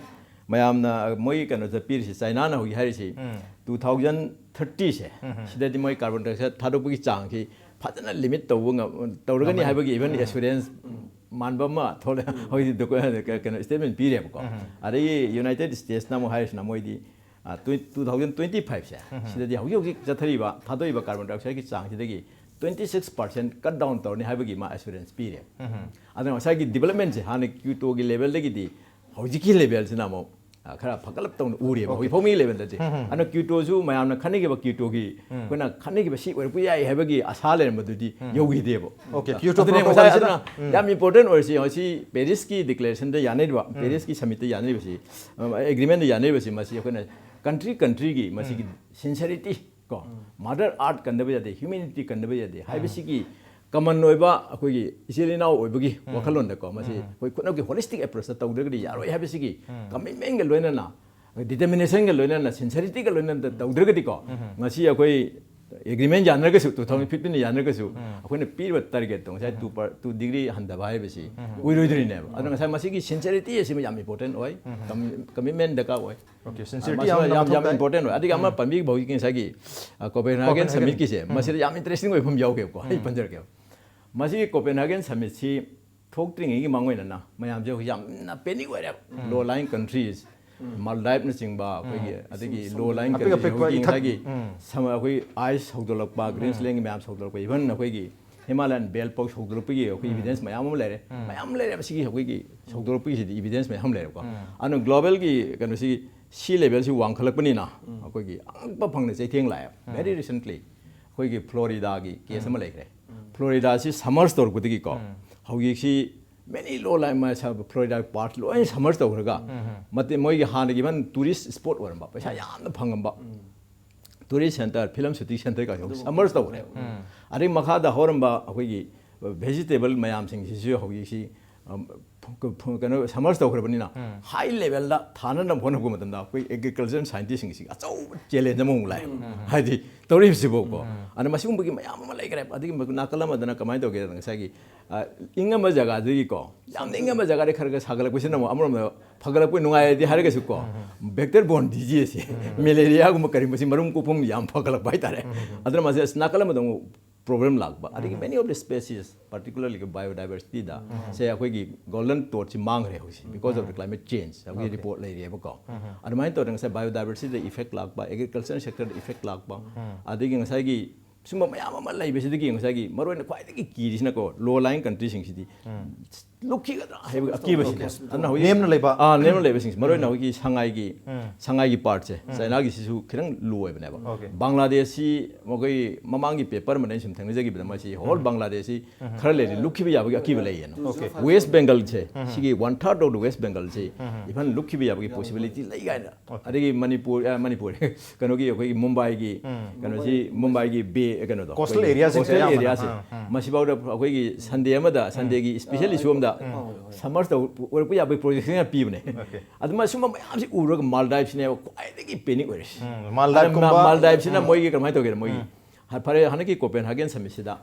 ꯃꯌꯥꯝꯅ ꯃꯣꯏꯒꯤ ꯀꯩꯅꯣꯗ ꯄꯤꯔꯤꯁꯤ, ꯆꯥꯏꯅꯥꯅ ꯍꯧꯖꯤꯛ ꯍꯥꯏꯔꯤꯁꯤ, ꯎꯝ꯫ two thousand thirtyꯁꯦ, ꯎꯝ꯫ ꯁꯤꯗꯗꯤ ꯃꯣꯏ ꯀꯥꯔꯕꯣꯟ ꯗꯥꯏꯑꯣꯛꯁꯥꯏꯗ ꯊꯥꯗꯣꯛꯄꯒꯤ ꯆꯥꯡꯁꯤ ꯐꯖꯅ ꯂꯤꯃꯤꯠ ꯇꯧꯕ ꯉꯝ-, ꯇꯧꯔꯒꯅꯤ ꯉꯝꯃꯅꯤ꯫ ꯍꯥꯏꯕꯒꯤ ꯏꯚꯟ ꯎꯝ꯫ ꯑꯦꯁꯨꯔꯦꯟꯁ ꯃꯥꯟꯕ ꯑꯃ ꯊꯣꯛꯂꯛ-, ꯎꯝ꯫ ꯍꯧꯖꯤꯛ ꯗꯣꯀꯨ-, ꯀꯩꯅꯣ, ꯁ꯭ꯇꯦꯠꯃꯦꯟ ꯄꯤꯔꯦꯕꯀꯣ꯫ ꯎꯝ꯫ ꯑꯗꯒꯤ ꯌꯨꯅꯥꯏꯇꯦꯠ ꯁ꯭ꯇꯦꯠꯁꯅ ꯑꯃꯨꯛ ꯍꯥꯏꯔꯤꯁꯤꯅ ꯃꯣꯏꯗꯤ, ꯑ, twen-, two thousand twenty fiveꯁꯦ, ꯎꯝ꯫ ꯁꯤꯗꯗꯤ ꯍꯧꯖꯤꯛ ꯍꯧꯖꯤꯛ ꯆꯠꯊꯔꯤꯕ, ꯊꯥꯗꯣꯛꯏꯕ carbon ꯗꯥꯏꯑꯣꯛꯁꯥꯏꯗꯀꯤ ꯆꯥꯡꯁꯤꯗꯒꯤ twenty six percent cut down ꯇꯧꯔꯅꯤ ꯍꯥꯏꯕꯒꯤ ꯃꯥ ꯑꯦꯁꯨꯔꯦꯟꯁ ꯄꯤꯔꯦ꯫ ꯎꯝ꯫ ꯑꯗꯨꯅ ꯉꯁꯥꯏꯒꯤ ꯗꯤꯕꯦꯂꯞꯃꯦꯟꯁꯦ ꯍꯥꯟꯅ ꯀ꯭ꯌꯨꯇꯣꯒꯤ ꯂꯦꯚꯦꯜꯗꯒꯤꯗꯤ ꯍꯧꯖꯤꯛꯀꯤ ꯂꯦꯚꯦꯜꯁꯤꯅ ꯑꯃꯨꯛ ꯑ, ꯈꯔ ꯐꯒꯠꯂꯞ ꯇꯧꯅ ꯎꯔꯦꯕ ꯍꯧꯖꯤꯛ ꯐꯥꯎ ꯃꯤ ꯂꯦꯕꯦꯜꯗꯗꯤ꯫ ꯑꯗꯨꯅ ꯀ꯭ꯌꯨꯇꯣꯁꯨ ꯃꯌꯥꯝꯅ ꯈꯟꯅꯈꯤꯕ ꯀ꯭ꯌꯨꯇꯣꯒꯤ ꯑꯩꯈꯣꯏꯅ ꯈꯟꯅꯈꯤꯕ ꯁꯤ ꯑꯣꯏꯔꯛꯄ ꯌꯥꯏ ꯍꯥꯏꯕꯒꯤ ꯑꯁꯥ ꯂꯩꯔꯝꯕꯗꯨꯗꯤ ꯌꯧꯈꯤꯗꯦꯕ꯫ Okay, ꯀ꯭ꯌꯨꯇꯣ ꯑꯗꯨꯅꯦ protocol ꯉꯁꯥꯏ ꯁꯤꯅ ꯑꯗꯨꯅ ꯌꯥꯝ ꯏꯝꯄꯣꯔꯇꯦꯟ ꯑꯣꯏꯔꯤꯁꯤ ꯉꯁꯤ ꯄꯦꯔꯤꯁꯀꯤ ꯗꯤꯀ꯭ꯂꯦꯔꯦꯁꯟꯗ ꯌꯥꯅꯔꯤꯕ, ꯄꯦꯔꯤꯁꯀꯤ ꯁꯃꯤꯠꯇ ꯌꯥꯅꯔꯤꯕꯁꯤ, ꯑꯦꯒ꯭ꯔꯤꯃꯦꯟꯗ ꯌꯥꯅꯔꯤꯕꯁꯤ, ꯃꯁꯤ ꯑꯩꯈꯣꯏꯅ ꯀꯟꯇ꯭ꯔꯤ ꯀꯟꯇ꯭ꯔꯤꯒꯤ ꯃꯁꯤꯒꯤ ꯁꯤꯟꯁꯔꯤꯇꯤ ꯀꯣ, ꯃꯥꯗꯔ ꯑꯥꯔꯠ ꯀꯟꯗꯕ ꯌꯥꯗꯦ, ꯍ꯭ꯌꯨꯃꯦꯅꯤꯇꯤ ꯀꯟꯗꯕ ꯌꯥꯗꯦ ꯍꯥꯏꯕꯁꯤꯒꯤ ꯀꯃꯟ ꯑꯣꯏꯕ ꯑꯩꯈꯣꯏꯒꯤ ꯏꯆꯤꯜ ꯏꯅꯥꯎ ꯑꯣꯏꯕꯒꯤ ꯋꯥꯈꯜꯂꯣꯟꯗꯀꯣ, ꯃꯁꯤ ꯑꯩꯈꯣꯏ ꯈꯨꯠꯅꯧꯒꯤ ꯍꯣꯂꯤꯁꯇꯤꯛ ꯑꯦꯄ꯭ꯔꯣꯆꯇ ꯇꯧꯗ꯭ꯔꯒꯗꯤ ꯌꯥꯔꯣꯏ ꯍꯥꯏꯕꯁꯤꯒꯤ ꯀꯃꯤꯠꯃꯦꯟꯒ ꯂꯣꯏꯅꯅ, ꯗꯤꯇꯔꯃꯤꯅꯦꯁꯟꯒ ꯂꯣꯏꯅꯅ, ꯁꯤꯟꯁꯔꯤꯇꯤꯒ ꯂꯣꯏꯅꯅ ꯇꯧꯗ꯭ꯔꯒꯗꯤꯀꯣ, ꯉꯁꯤ ꯑꯩꯈꯣꯏ ꯑꯦꯒ꯭ꯔꯤꯃꯦꯟ ꯌꯥꯅꯔꯒꯁꯨ, ꯇꯨ ꯊꯥꯎꯖꯟ ꯐꯤꯐꯇꯤꯟꯗ ꯌꯥꯅꯔꯒꯁꯨ, ꯑꯩꯈꯣꯏꯅ ꯄꯤꯔꯤꯕ ꯇꯥꯔꯒꯦꯠꯇꯣ ꯉꯁꯥꯏ ꯇꯨ ꯄꯔ ꯇꯨ ꯗꯤꯒ꯭ꯔꯤ ꯍꯟꯊꯕ ꯍꯥꯏꯕꯁꯤ ꯑꯣꯏꯔꯣꯏꯗꯣꯔꯤꯅꯦꯕ꯫ ꯑꯗꯨꯅ ꯉꯁꯥꯏ ꯃꯁꯤꯒꯤ ꯁꯤꯟꯁꯔꯤꯇꯤ ꯑꯁꯤꯃ ꯌꯥꯝ ꯏꯝꯄꯣꯔꯇꯦꯟ ꯑꯣꯏ, ꯀꯃꯤꯠꯃꯦꯟ ꯗꯔꯀꯥꯔ ꯑꯣꯏ꯫ Okay, ꯁꯤꯟꯁꯔꯤꯇꯤ ꯃꯁꯤꯃ ꯌꯥꯝꯅ ꯌꯥꯝ ꯃꯊꯧ ꯌꯥꯝ ꯇꯥꯏ꯫ ꯏꯝꯄꯣꯔꯇꯦꯟ ꯑꯣꯏ꯫ ꯑꯗꯒꯤ ꯑꯃ ꯄꯟꯕꯤꯈꯤꯕ ꯍꯧꯖꯤꯛꯀꯤ ꯉꯁꯥꯏꯒꯤ ꯀꯣꯄꯦꯟꯍꯥꯒꯦꯟ Copenhagen. ꯁꯃꯤꯠꯀꯤꯁꯦ, ꯃꯁꯤꯗ ꯌꯥꯝ ꯏꯟꯇꯔꯦꯁꯇꯤꯡ ꯑꯣꯏꯕ ꯑꯃ ꯌꯥꯎꯒꯦꯕꯀꯣ, ꯑꯩ ꯄꯟꯖꯔꯛꯀꯦꯕ꯫ ꯃꯁꯤꯒꯤ ꯀꯣꯄꯦꯟꯍꯥꯒꯦꯟ ꯁꯃꯤꯠꯁꯤ ꯊꯣꯛꯇ꯭ꯔꯤꯉꯩꯒꯤ ꯃꯥꯡꯑꯣꯏꯅꯅ ꯃꯌꯥꯝꯁꯦ ꯍꯧꯖꯤꯛ ꯌꯥꯝꯅ ꯄꯦꯅꯤꯛ ꯑꯣꯏꯔꯦꯕ꯫ ꯂꯣ ꯂꯥꯏꯟ ꯀꯟꯇ꯭ꯔꯤꯁ, ꯃꯥꯜꯗꯥꯏꯞꯅꯆꯤꯡꯕ ꯑꯩꯈꯣꯏꯒꯤ, ꯑꯗꯒꯤ ꯂꯣ ꯂꯥꯏꯟ ꯑꯄꯤꯛ ꯀꯟꯇ꯭ꯔꯤꯁ ꯑꯄꯤꯛꯄ ꯍꯧꯖꯤꯛꯀꯤ ꯏꯊꯠ- ꯉꯁꯥꯏꯒꯤ ꯁꯝ-, ꯑꯩꯈꯣꯏ ꯑꯥꯏꯁ ꯁꯧꯗꯣꯛꯂꯛꯄ, ꯒ꯭ꯔꯤꯟꯁꯂꯦꯟꯒꯤ ꯃꯌꯥꯝ ꯁꯧꯗꯣꯛꯂꯛꯄ, ꯏꯚꯟ ꯑꯩꯈꯣꯏꯒꯤ ꯍꯤꯃꯥꯂꯌꯥꯟ ꯕꯦꯜ ꯐꯥꯎ ꯁꯧꯗꯣꯛꯂꯛꯄꯒꯤ ꯑꯩꯈꯣꯏ ꯏꯚꯤꯗꯦꯟꯁ ꯃꯌꯥꯝ ꯑꯃ ꯂꯩꯔꯦ꯫ ꯃꯌꯥꯝ ꯂꯩꯔꯦꯕ ꯁꯤꯒꯤ ꯑꯩꯈꯣꯏꯒꯤ ꯁꯧꯗꯣꯛꯂꯛꯄꯒꯤꯁꯤꯗꯤ ꯏꯚꯤꯗꯦꯟꯁ ꯃꯌꯥꯝ ꯂꯩꯔꯦꯀꯣ꯫ ꯑꯗꯨꯅ ꯒ꯭ꯂꯣꯕꯦꯜꯒꯤ ꯀꯩꯅꯣꯁꯤ, ꯁꯤ ꯂꯦꯚꯦꯜꯁꯤ ꯋꯥꯡꯈꯠꯂꯛꯄꯅꯤꯅ ꯑꯩꯈꯣꯏꯒꯤ ꯑꯉꯛꯄ ꯐꯪꯅ ꯆꯩꯊꯦꯡ ꯂꯥꯛꯑꯦ꯫ Very recently ꯑꯩꯈꯣꯏꯒꯤ ꯐ꯭ꯂꯣꯔꯤꯗꯥꯒꯤ ꯀꯦꯁ ꯑꯃ ꯂꯩꯈ꯭ꯔꯦ꯫ ꯐ꯭ꯂꯣꯔꯤꯗꯥꯁꯤ ꯁꯝꯃꯔꯁ ꯇꯧꯔꯛꯄꯗꯒꯤꯀꯣ, ꯍꯧꯖꯤꯛꯁꯤ many low line Florida part ꯂꯣꯏ ꯁꯝꯃꯔꯁ ꯇꯧꯈ꯭ꯔꯒ, ꯃꯇꯦ-, ꯃꯣꯏꯒꯤ ꯍꯥꯟꯅꯒꯤ ꯏꯚꯟ ꯇꯨꯔꯤꯁ ꯁ꯭ꯄꯣꯠ ꯑꯣꯏꯔꯝꯕ, ꯄꯩꯁꯥ ꯌꯥꯝꯅ ꯐꯪꯉꯝꯕ tourist centre, film shooting centre ꯀꯥꯏꯁꯦ ꯁꯝꯃꯔꯁ ꯇꯧꯈ꯭ꯔꯦꯕ꯫ ꯑꯗꯩ ꯃꯈꯥꯗ ꯍꯧꯔꯝꯕ ꯑꯩꯈꯣꯏꯒꯤ ꯚꯦꯖꯤꯇꯦꯕꯜ ꯃꯌꯥꯝꯁꯤꯡꯁꯤꯁꯨ ꯍꯧꯖꯤꯛꯁꯤ, ꯑꯝ, ꯐ-, ꯐ-, ꯀꯩꯅꯣ ꯁꯝꯃꯔꯁ ꯇꯧꯈ꯭ꯔꯕꯅꯤꯅ ꯍꯥꯏ ꯂꯦꯚꯦꯜꯗ ꯊꯥꯅꯅꯕ ꯍꯣꯠꯅꯕ ꯃꯇꯝꯗ ꯑꯩꯈꯣꯏ ꯑꯦꯒ꯭ꯔꯤꯀꯜꯆꯔ ꯁꯥꯏꯟꯇꯤꯁꯁꯤꯡꯁꯤꯒꯤ ꯑꯆꯧꯕ ꯆꯦꯂꯦꯟꯖ ꯑꯃꯃꯨꯛ ꯂꯥꯛꯑꯦꯕ꯫ ꯍꯥꯏꯗꯤ ꯇꯧꯔꯤꯕꯁꯤꯕꯨꯀꯣ꯫ ꯑꯗ ꯃꯁꯤꯒꯨꯝꯕꯒꯤ ꯃꯌꯥꯝ ꯑꯃ ꯂꯩꯈ꯭ꯔꯦ꯫ ꯑꯗꯒꯤ ꯅꯥꯀꯜ ꯑꯃꯗꯅ ꯀꯃꯥꯏꯅ ꯇꯧꯒꯦꯗ ꯉꯁꯥꯏꯒꯤ, ꯑ, ꯏꯪꯉꯝꯕ ꯖꯒꯥꯗꯒꯤꯀꯣ, ꯌꯥꯝꯅ ꯏꯪꯉꯝꯕ ꯖꯒꯥꯗꯒꯤ ꯈꯔ ꯈꯔ ꯁꯥꯒꯠꯂꯛꯄꯁꯤꯅ ꯑꯃꯨꯛ ꯑꯃꯔꯣꯝꯗ ꯐꯒꯠꯂꯛꯄ ꯅꯨꯡꯉꯥꯏꯔꯗꯤ ꯍꯥꯏꯔꯒꯁꯨꯀꯣ, ꯚꯦꯛꯇꯔ ꯕꯣꯔꯟ ꯗꯤꯖꯤꯁꯁꯦ, ꯃꯦꯂꯦꯔꯤꯌꯥꯒꯨꯝꯕ ꯀꯔꯤꯒꯨꯝꯕꯁꯤ ꯃꯔꯨꯝ ꯀꯣꯛꯐꯝ ꯌꯥꯝ ꯐꯒꯠꯂꯛꯄ ꯍꯥꯏꯇꯥꯔꯦ꯫ ꯑꯗꯨꯅ ꯃꯁꯤ ꯑꯁ ꯅꯥꯀꯜ ꯑꯃꯗ ꯑꯃꯨꯛ ꯄ꯭ꯔꯣꯕ꯭ꯂꯦꯝ ꯂꯥꯛꯄ, ꯑꯗꯒꯤ many of the species, particularly biodiversityꯗ ꯁꯦ ꯑꯩꯈꯣꯏꯒꯤ ꯒꯣꯜꯗꯟ ꯇꯣꯠꯁꯤ ꯃꯥꯡꯈ꯭ꯔꯦ ꯍꯧꯖꯤꯛꯁꯤ, because of the climate change ꯍꯧꯖꯤꯛ ꯔꯤꯄꯣꯔꯠ ꯂꯩꯔꯦꯕꯀꯣ꯫ ꯑꯗꯨꯃꯥꯏꯅ ꯇꯧꯗꯅ ꯉꯁꯥꯏ ꯕꯥꯏꯑꯣꯗꯥꯏꯕꯔꯁꯤꯇꯤꯗ ꯏꯐꯦꯛ ꯂꯥꯛꯄ, ꯑꯦꯒ꯭ꯔꯤꯀꯜꯆꯔ ꯁꯦꯛꯇꯔꯗ ꯏꯐꯦꯛ ꯂꯥꯛꯄ, ꯑꯗꯒꯤ ꯉꯁꯥꯏꯒꯤ ꯁꯨꯝꯕ ꯃꯌꯥꯝ ꯑꯃ ꯂꯩꯕꯁꯤꯗꯒꯤ ꯉꯁꯥꯏꯒꯤ ꯃꯔꯨꯑꯣꯏꯅ ꯈ꯭ꯋꯥꯏꯗꯒꯤ ꯀꯤꯔꯤꯁꯤꯅꯀꯣ, ꯂꯣ ꯂꯥꯏꯡ ꯀꯟꯇ꯭ꯔꯤꯁꯤꯡꯁꯤꯗꯤ ꯂꯨꯞꯈꯤꯒꯗ꯭ꯔꯥ ꯍꯥꯏꯕꯒꯤ ꯑꯀꯤꯕꯁꯤꯅꯦ꯫ Okay. ꯑꯗꯨꯅ ꯍꯧꯖꯤꯛ ꯅꯦꯝꯅ ꯂꯩꯕ꯫ ꯑꯥ, ꯅꯦꯝꯅ ꯂꯩꯕꯁꯤꯡꯁꯦ, ꯃꯔꯨꯑꯣꯏꯅ ꯍꯧꯖꯤꯛꯀꯤ ꯁꯉꯥꯏꯒꯤ ꯁꯉꯥꯏꯒꯤ ꯄꯥꯔꯠꯁꯦ, ꯆꯥꯏꯅꯥꯒꯤꯁꯤꯁꯨ ꯈꯤꯇꯪ ꯂꯨ ꯑꯣꯏꯕꯅꯦꯕ꯫ Okay. ꯕꯪꯒ꯭ꯂꯥꯗꯦꯁꯁꯤ ꯃꯈꯣꯏ ꯃꯃꯥꯡꯒꯤ ꯄꯦꯄꯔ ꯑꯃꯗ ꯑꯩꯅ ꯁꯨꯝ ꯊꯦꯡꯅꯖꯈꯤꯕꯗ, ꯃꯁꯤ ꯍꯣꯜ ꯕꯪꯒ꯭ꯂꯥꯗꯦꯁꯁꯤ ꯈꯔ ꯂꯩꯔꯗꯤ ꯂꯨꯞꯈꯤꯕ ꯌꯥꯕꯒꯤ ꯑꯀꯤꯕ ꯂꯩꯌꯦꯅ꯫ Okay. ꯋꯦꯁ ꯕꯦꯡꯒꯜꯁꯦ, ꯁꯤꯒꯤ one third of the west ꯕꯦꯡꯒꯜꯁꯦ ꯏꯐꯜ ꯂꯨꯞꯈꯤꯕ ꯌꯥꯕꯒꯤ ꯄꯣꯁꯤꯕꯤꯂꯤꯇꯤ ꯂꯩ ꯀꯥꯏꯅ꯫ ꯑꯗꯒꯤ ꯃꯅꯤꯄꯨꯔ, ꯑ, ꯃꯅꯤꯄꯨꯔ, ꯀꯩꯅꯣꯒꯤ ꯑꯩꯈꯣꯏꯒꯤ ꯃꯨꯝꯕꯥꯏꯒꯤ, ꯀꯩꯅꯣꯁꯤ, ꯃꯨꯝꯕꯥꯏꯒꯤ ꯕꯦ, ꯀꯩꯅꯣꯗꯣ, Coastal ꯑꯩꯈꯣꯏꯒꯤ areaꯁꯤꯡꯁꯦ coastal ꯑꯌꯥꯝꯕꯅ꯫ areaꯁꯦ, ꯑꯥ, ꯑꯥ꯫ ꯃꯁꯤꯐꯥꯎꯗ ꯑꯩꯈꯣꯏꯒꯤ ꯁꯟꯗꯦ ꯑꯃꯗ, ꯁꯟꯗꯦꯒꯤ ꯏꯁꯄꯤꯁꯦꯜ ꯏꯁꯨ ꯑꯃꯗ ꯁꯝꯃꯔꯁ ꯇꯧꯔꯛꯄ ꯌꯥꯕꯒꯤ ꯄ꯭ꯔꯣꯖꯦꯛꯁꯟ ꯌꯥꯝ ꯄꯤꯕꯅꯦ꯫ Okay. ꯑꯗꯨꯃꯥꯏꯅ ꯁꯨꯝꯕ ꯃꯌꯥꯝꯁꯤ ꯎꯔꯒ ꯃꯥꯜꯗꯥꯏꯞꯁꯤꯅꯦꯕ ꯈ꯭ꯋꯥꯏꯗꯒꯤ ꯄꯦꯅꯤꯛ ꯑꯣꯏꯔꯤꯁꯤ꯫ ꯎꯝ, ꯃꯥꯜꯗꯥꯏꯞꯀꯨꯝꯕ꯫ ꯃꯥꯜꯗꯥꯏꯞꯁꯤꯅ ꯃꯣꯏꯒꯤ ꯀꯃꯥꯏꯅ ꯇꯧꯒꯦꯅ, ꯃꯣꯏꯒꯤ ꯍ-, ꯐꯔꯦ, ꯍꯟꯗꯛꯀꯤ ꯀꯣꯄꯦꯟ ꯍꯥꯒꯦꯟ ꯁꯝꯃꯤꯠꯁꯤꯗ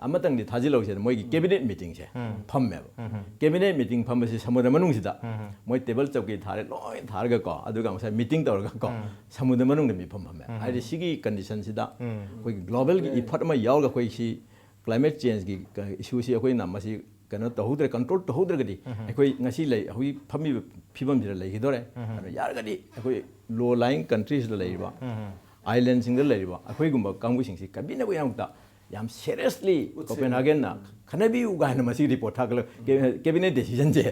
ꯑꯃꯇꯪꯗꯤ ꯊꯥꯖꯤꯜꯍꯧꯁꯦꯅ ꯃꯣꯏꯒꯤ ꯀꯦꯕꯤꯅꯦꯠ ꯃꯤꯇꯤꯡꯁꯦ ꯐꯝꯃꯦꯕ꯫ ꯀꯦꯕꯤꯅꯦꯠ ꯃꯤꯇꯤꯡ ꯐꯝꯕꯁꯤ ꯁꯃꯨꯗ꯭ꯔ ꯃꯅꯨꯡꯁꯤꯗ ꯃꯣꯏ ꯇꯦꯕꯜ ꯆꯧꯀꯤ ꯊꯥꯔꯦ, ꯂꯣꯏ ꯊꯥꯔꯒꯀꯣ, ꯑꯗꯨꯒ ꯉꯁꯥꯏ ꯃꯤꯇꯤꯡ ꯇꯧꯔꯒꯀꯣ, ꯁꯃꯨꯗ꯭ꯔ ꯃꯅꯨꯡꯗ ꯃꯤꯐꯝ ꯐꯝꯃꯦ꯫ ꯍꯥꯏꯗꯤ ꯁꯤꯒꯤ ꯀꯟꯗꯤꯁꯟꯁꯤꯗ ꯑꯩꯈꯣꯏꯒꯤ ꯒ꯭ꯂꯣꯕꯦꯜꯒꯤ ꯏꯐꯔꯠ ꯑꯃ ꯌꯥꯎꯔꯒ ꯑꯩꯈꯣꯏ ꯁꯤ ꯀ꯭ꯂꯥꯏꯃꯦꯠ ꯆꯦꯟꯖꯀꯤ ꯏꯁꯨꯁꯤ ꯑꯩꯈꯣꯏꯅ ꯃꯁꯤ ꯀꯩꯅꯣ ꯇꯧꯍꯧꯗ꯭ꯔꯦ, ꯀꯟꯇ꯭ꯔꯣꯜ ꯇꯧꯍꯧꯗ꯭ꯔꯒꯗꯤ ꯑꯩꯈꯣꯏ ꯉꯁꯤ ꯂꯩ, ꯍꯧꯖꯤꯛ ꯐꯝꯃꯤꯕ ꯐꯤꯕꯝꯁꯤꯗ ꯂꯩꯈꯤꯗꯣꯔꯦ꯫ ꯑꯗꯨꯅ ꯌꯥꯔꯒꯗꯤ ꯑꯩꯈꯣꯏ ꯂꯣ ꯂꯥꯏꯡ ꯀꯟꯇ꯭ꯔꯤꯁꯤꯗ ꯂꯩꯔꯤꯕ, ꯑꯥꯏꯂꯦꯟꯁꯤꯡꯗ ꯂꯩꯔꯤꯕ ꯑꯩꯈꯣꯏꯒꯨꯝꯕ ꯀꯥꯡꯕꯨꯁꯤꯡꯁꯤ ꯀꯟꯕꯤꯅꯕꯒꯤꯗꯃꯛꯇ ꯌꯥꯝ ꯁꯦꯔꯤꯌꯁꯂꯤ ꯀꯣꯄꯦꯟꯍꯥꯒꯦꯟꯅ ꯈꯟꯅꯕꯤꯌꯨ ꯀꯥꯏꯅ ꯃꯁꯤꯒꯤ ꯔꯤꯄꯣꯔꯠ ꯊꯥꯒꯠꯂ-, ꯀꯦ-, ꯀꯦꯕꯤꯅꯦꯠ ꯗꯦꯁꯤꯖꯟꯁꯦ